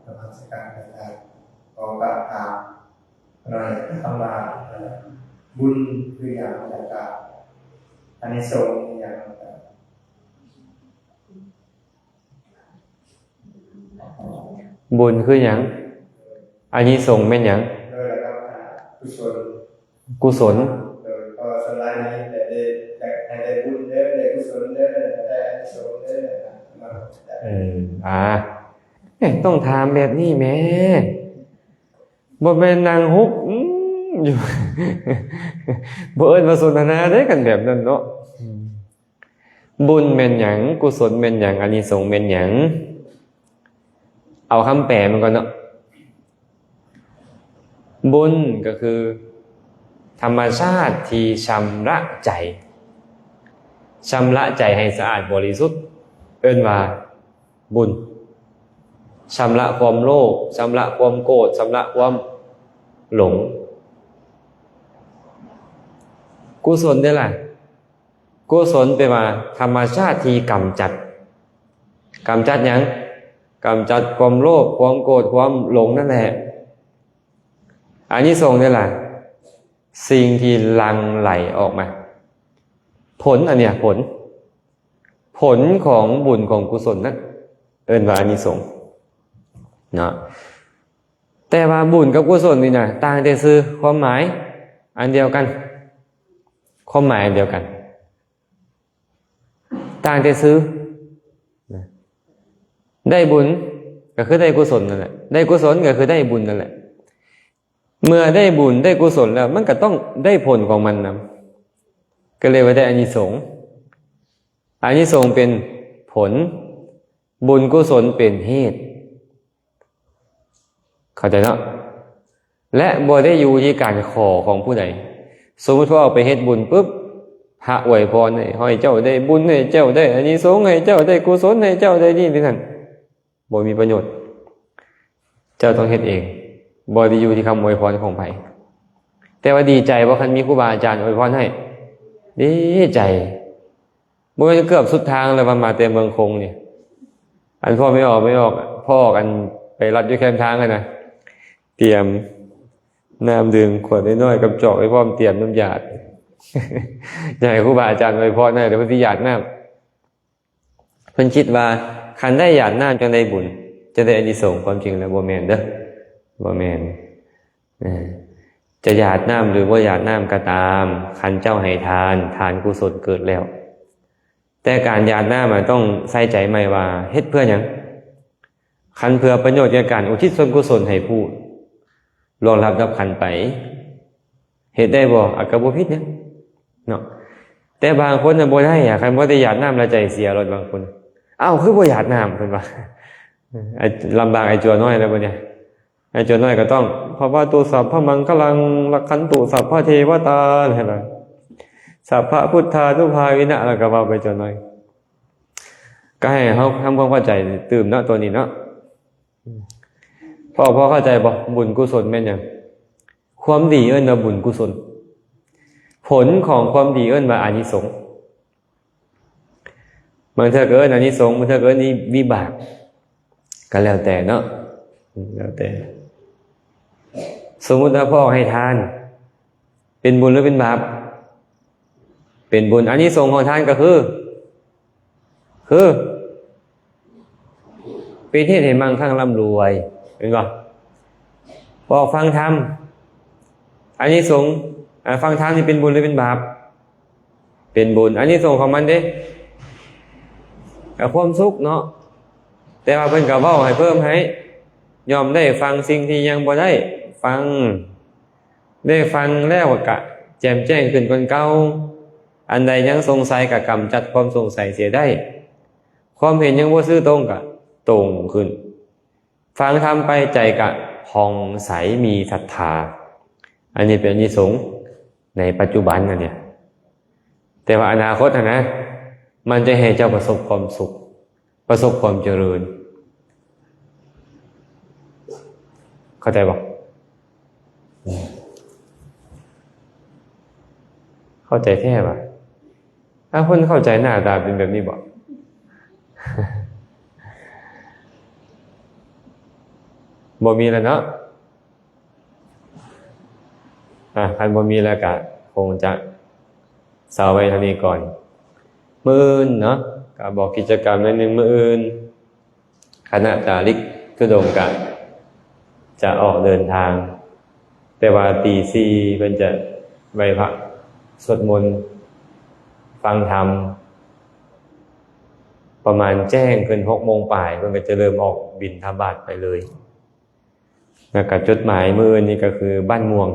ນະມັດສະການອາຈານ. ຂໍກາບຖາມ ເອີ ຄຳວ່າ ເອີ ບຸນຄືຫຍັງ ແລ້ວກະອານິສົງອີຫຍັງ? ບຸນຄືຫຍັງ? ອານິສົງແມ່ນຫຍັງ? ເອີ ແລ້ວກໍ ອາ ກຸສົນ. ກຸສົນ. ເອີ ເພາະວ່າສ່ວນຫຼາຍນີ້ແຕ່ໄດ້ ຢາກໃຫ້ໄດ້ບຸນເດີ ໄດ້ກຸສົນເດີ ໄດ້ອານິສົງເດີ. ເອີ ອາ ເອີ ຕ້ອງຖາມແບບນີ້ແໝ່. ບໍ່ແມ່ນນັ່ງຫຸບ ອືມ ຢູ່ ບໍ່ເອີ້ນວ່າສົນທະນາເດ້ ຄັນແບບນັ້ນເນາະ. ອືມ ບຸນແມ່ນຫຍັງ? ກຸສົນແມ່ນຫຍັງ? ອານິສົງແມ່ນຫຍັງ? ເອົາຄຳແປມັນກ່ອນເນາະ. ບຸນກໍຄືທຳມະຊາດທີ່ຊຳລະໃຈ, ຊຳລະໃຈໃຫ້ສະອາດບໍລິສຸດ ເອີ້ນວ່າ ບຸນ ຊຳລະຄວາມໂລບ, ຊຳລະຄວາມໂກດ, ຊຳລະຄວາມຫຼົງ. ກຸສົນເດ້ລະ? ກຸສົນແປວ່າທຳມະຊາດທີ່ກຳຈັດ. ກຳຈັດຫຍັງ? ກຳຈັດຄວາມໂລບ, ຄວາມໂກດ, ຄວາມຫຼົງນັ້ນແຫຼະ. ອານິສົງເດ້ລະ? ສິ່ງທີ່ຫຼັ່ງໄຫຼອອກມາ. ຜົນ ອັນເນີ້ຍ ຜົນ. ຜົນຂອງບຸນຂອງກຸສົນນັ້ນ ເອີ້ນວ່າອານິສົງເນາະ. ແຕ່ວ່າບຸນກັບກຸສົນນີ້ນະ ຕ່າງແຕ່ຊື່, ຄວາມໝາຍອັນດຽວກັນ, ຄວາມໝາຍອັນດຽວກັນ, ຕ່າງແຕ່ຊື່. ໄດ້ບຸນກໍຄືໄດ້ກຸສົນນັ້ນແຫຼະ, ໄດ້ກຸສົນກໍຄືໄດ້ບຸນນັ້ນແຫຼະ. ເມື່ອໄດ້ບຸນໄດ້ກຸສົນແລ້ວ ມັນກໍຕ້ອງໄດ້ຜົນຂອງມັນນຳ. ກໍເລີຍວ່າໄດ້ອານິສົງ. ອານິສົງເປັນຜົນ, ບຸນກຸສົນເປັນເຫດ. ເຂົ້າໃຈເນາະ? ແລະ ບໍ່ໄດ້ຢູ່ທີ່ການຂໍຂອງຜູ້ໃດ. ສົມມຸດວ່າອອກໄປເຮັດບຸນປຶບ ພະອວຍພອນໃຫ້ ຂໍໃຫ້ເຈົ້າໄດ້ບຸນ, ໃຫ້ເຈົ້າໄດ້ອານິສົງ, ໃຫ້ເຈົ້າໄດ້ກຸສົນ, ໃຫ້ເຈົ້າໄດ້ນີ້ໄດ້ນັ້ນ. ບໍ່ມີປະໂຫຍດ. ເຈົ້າຕ້ອງເຮັດເອງ, ບໍ່ໄດ້ຢູ່ທີ່ຄຳອວຍພອນຂອງໃຜ. ແຕ່ວ່າດີໃຈບໍ່ ຄັນມີຄູບາອາຈານອວຍພອນໃຫ້? ດີໃຈ. ບໍ່ແມ່ນເກືອບສຸດທາງແລ້ວວ່າ ມາແຕ່ເມືອງຄົງນີ້. ອັນພໍ່ແມ່ອອກ, ແມ່ອອກ, ພໍ່ອອກ ອັນໄປລັດຢູ່ແຄມທາງຫັ້ນນະ, ຕຽມນ້ຳດື່ມຂວດນ້ອຍໆກັບຈອກໄວ້ພ້ອມ, ຕຽມນ້ຳຢາດ. ຢາກໃຫ້ຄູບາອາຈານອວຍພອນໃຫ້, ແລ້ວເພິ່ນຊິຢາດນ້ຳ. ເພິ່ນຄິດວ່າຄັນໄດ້ຢາດນ້ຳຈັ່ງໄດ້ບຸນ, ຈັ່ງໄດ້ອານິສົງ. ຄວາມຈິງແລ້ວບໍ່ແມ່ນເດີ້, ບໍ່ແມ່ນ. ເອີ ຈະຢາດນ້ຳຫຼືບໍ່ຢາດນ້ຳກໍຕາມ, ຄັນເຈົ້າໃຫ້ທານ, ທານກຸສົນເກີດແລ້ວ. ແຕ່ການຢາດນ້ຳອະ ຕ້ອງໃສ່ໃຈໃໝ່ວ່າເຮັດເພື່ອຫຍັງ? ຄັນເພື່ອປະໂຫຍດແກ່ການອຸທິດສ່ວນກຸສົນໃຫ້ຜູ້ລ່ວງລັບດັບຂັນໄປ, ເຮັດໄດ້ບໍ່? ອາ ກໍບໍ່ຜິດຫຍັງເນາະ. ແຕ່ບາງຄົນນະບໍ່ໄດ້ອະ, ຄັນບໍ່ໄດ້ຢາດນ້ຳລະໃຈເສຍໂລດບາງຄົນ. ອ້າວ ຄືບໍ່ຢາດນ້ຳ ເພິ່ນວ່າ. ອາ ລຳບາກອ້າຍຈົວນ້ອຍແລ້ວບັດນີ້. ອ້າຍຈົວນ້ອຍກໍຕ້ອງ ພະວະຕຸສັບພະມັງຄະລັງ ລັກຂັນຕຸສັບພະເທວະຕາ ຫັ້ນນະ ສັບພະພຸດທານຸພາເວນະ ແລ້ວກໍເວົ້າໄປຈົວນ້ອຍ. ກໍໃຫ້ເຮົາທຳຄວາມເຂົ້າໃຈຕື່ມເນາະ ຕົວນີ້ເນາະ. ພໍ່ ພໍ່ເຂົ້າໃຈບໍ່? ບຸນກຸສົນແມ່ນຫຍັງ? ຄວາມດີເອີ້ນວ່າບຸນກຸສົນ. ຜົນຂອງຄວາມດີເອີ້ນວ່າອານິສົງ. ບາງເທື່ອກໍເອີ້ນອານິສົງ, ບາງເທື່ອກໍເອີ້ນວິບາກ, ກໍແລ້ວແຕ່ເນາະ, ແລ້ວແຕ່. ສົມມຸດວ່າພໍ່ໃຫ້ທານ ເປັນບຸນຫຼືເປັນບາບ? ເປັນບຸນ. ອານິສົງຂອງທານກໍຄື ຄື ເປັນເຫດໃຫ້ມັ່ງຄັ່ງລ່ຳລວຍ ແມ່ນບໍ່? ອອກຟັງທຳ ອານິສົງ ອາ ຟັງທຳນີ້ເປັນບຸນຫຼືເປັນບາບ? ເປັນບຸນ. ອານິສົງຂອງມັນເດ້ ກໍຄວາມສຸກເນາະ, ແຕ່ວ່າເພິ່ນກໍເວົ້າໃຫ້ເພີ່ມໃຫ້ ຍ່ອມໄດ້ຟັງສິ່ງທີ່ຍັງບໍ່ໄດ້ຟັງ, ໄດ້ຟັງແລ້ວກໍແຈ່ມແຈ້ງຂຶ້ນກວ່າເກົ່າ, ອັນໃດຍັງສົງໄສກໍກຳຈັດຄວາມສົງໄສເສຍໄດ້, ຄວາມເຫັນຍັງບໍ່ຊື່ຕົງກໍຕົງຂຶ້ນ. ຟັງທຳໄປໃຈກະຜ່ອງໃສມີສັດທາ. ອັນນີ້ເປັນອານິສົງໃນປັດຈຸບັນອັນເນີ້ຍ. ແຕ່ວ່າອະນາຄົດຫັ້ນນະ ມັນຈະໃຫ້ເຈົ້າປະສົບຄວາມສຸກ, ປະສົບຄວາມຈະເລີນ. ເຂົ້າໃຈບໍ່? ເຂົ້າໃຈແທ້ຫວາ? ຖ້າຄົນເຂົ້າໃຈໜ້າຕາເປັນແບບນີ້ບໍ? ບໍ່ມີແລ້ວເນາະ. ອາ ຄັນບໍ່ມີແລ້ວກະຄົງຈະເຊົາໄວ້ເທົ່ານີ້ກ່ອນ. ມື້ອື່ນເນາະ ກະບອກກິດຈະກຳໜ້ອຍໜຶ່ງ, ມື້ອື່ນ ຄະນະຕາລິກທຸດົງກະຈະອອກເດີນທາງ, ແຕ່ວ່າຕີສີ່ເພິ່ນຈະໄຫວ້ພະ ສວດມົນ ຟັງທຳ, ປະມານແຈ້ງຂຶ້ນຫົກໂມງປາຍ ເພິ່ນກໍຈະເລີ່ມອອກບິນທະບາດໄປເລີຍ. ແລ້ວກໍຈຸດໝາຍມື້ອື່ນນີ້ກໍຄືບ້ານມ່ວງ,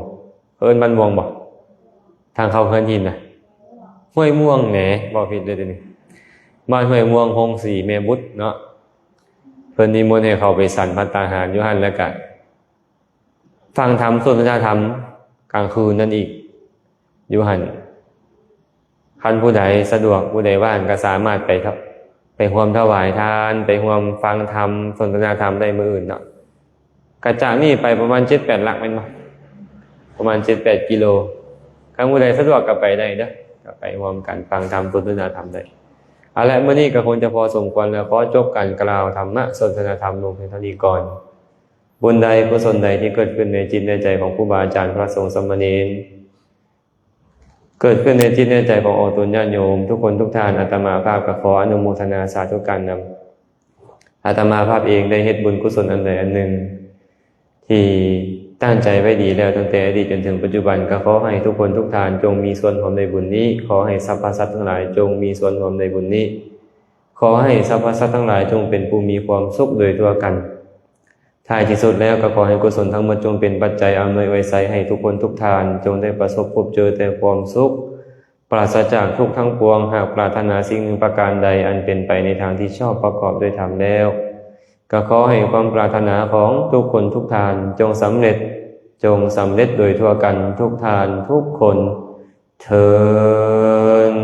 ເອີ້ນບ້ານມ່ວງບໍ່? ທາງເຂົ້າເຮືອນຫີນນະ ຫ້ວຍມ່ວງແໝ, ເວົ້າຜິດເລີຍເດນີ້. ບ້ານຫ້ວຍມ່ວງ ໂຮງສີແມ່ບຸດເນາະ, ເພິ່ນນິມົນໃຫ້ເຂົ້າໄປສັນພັດຕາຫານຢູ່ຫັ້ນ ແລ້ວກະຟັງທຳສົນທະນາທຳກາງຄືນນັ້ນອີກ ຢູ່ຫັ້ນ. ຄັນຜູ້ໃດສະດວກ ຜູ້ໃດວ່າງ ກໍສາມາດໄປ ໄປຮ່ວມຖວາຍທານ, ໄປຮ່ວມຟັງທຳ ສົນທະນາທຳໄດ້ມື້ອື່ນເນາະ. ກະຈາກນີ້ໄປປະມານເຈັດແປດຫຼັກແມ່ນບໍ່? ປະມານເຈັດແປດກິໂລ. ຄັນຜູ້ໃດສະດວກກໍໄປໄດ້ເດີ້, ກໍໄປຮ່ວມກັນຟັງທຳ ສົນທະນາທຳໄດ້. ເອົາລະ ມື້ນີ້ກໍຄົງຈະພໍສົມຄວນແລ້ວ, ຂໍຈົບການກ່າວທຳມະສົນທະນາທຳລົງພຽງເທົ່ານີ້ກ່ອນ. ບຸນໃດ ກຸສົນໃດທີ່ເກີດຂຶ້ນໃນຈິດໃນໃຈຂອງຄູບາອາຈານ ພະສົງ ສາມະເນນ, ເກີດຂຶ້ນໃນຈິດໃນໃຈຂອງອອກຕົນຍາດໂຍມທຸກຄົນທຸກທ່ານ, ອາດຕະມາພາບກໍຂໍອະນຸໂມທະນາສາທຸການນຳ. ອາດຕະມາພາບເອງໄດ້ເຮັດບຸນກຸສົນອັນໃດອັນໜຶ່ງທີ່ຕັ້ງໃຈໄວ້ດີແລ້ວ ຕັ້ງແຕ່ອະດີດຈົນເຖິງປັດຈຸບັນ, ກໍຂໍໃຫ້ທຸກຄົນທຸກທ່ານຈົ່ງມີສ່ວນຮ່ວມໃນບຸນນີ້. ຂໍໃຫ້ສັບພະສັດທັງຫຼາຍຈົ່ງມີສ່ວນຮ່ວມໃນບຸນນີ້. ຂໍໃຫ້ສັບພະສັດທັງຫຼາຍຈົ່ງເປັນຜູ້ມີຄວາມສຸກໂດຍທົ່ວກັນ. ທ້າຍທີ່ສຸດແລ້ວກໍຂໍໃຫ້ກຸສົນທັງໝົດຈົ່ງເປັນປັດໄຈອຳນວຍອວຍໄຊໃຫ້ທຸກຄົນທຸກທ່ານ ຈົ່ງໄດ້ປະສົບພົບເຈີແຕ່ຄວາມສຸກ, ປາສະຈາກທຸກທັງປວງ, ຫາກປາດຖະໜາສິ່ງໜຶ່ງປະການໃດ ອັນເປັນໄປໃນທາງທີ່ຊອບປະກອບດ້ວຍທຳແລ້ວ, ກໍຂໍໃຫ້ຄວາມປາດຖະໜາຂອງທຸກຄົນທຸກທ່ານ ຈົ່ງສຳເລັດ, ຈົ່ງສຳເລັດໂດຍທົ່ວກັນທຸກທ່ານທຸກຄົນເທີ້ນ.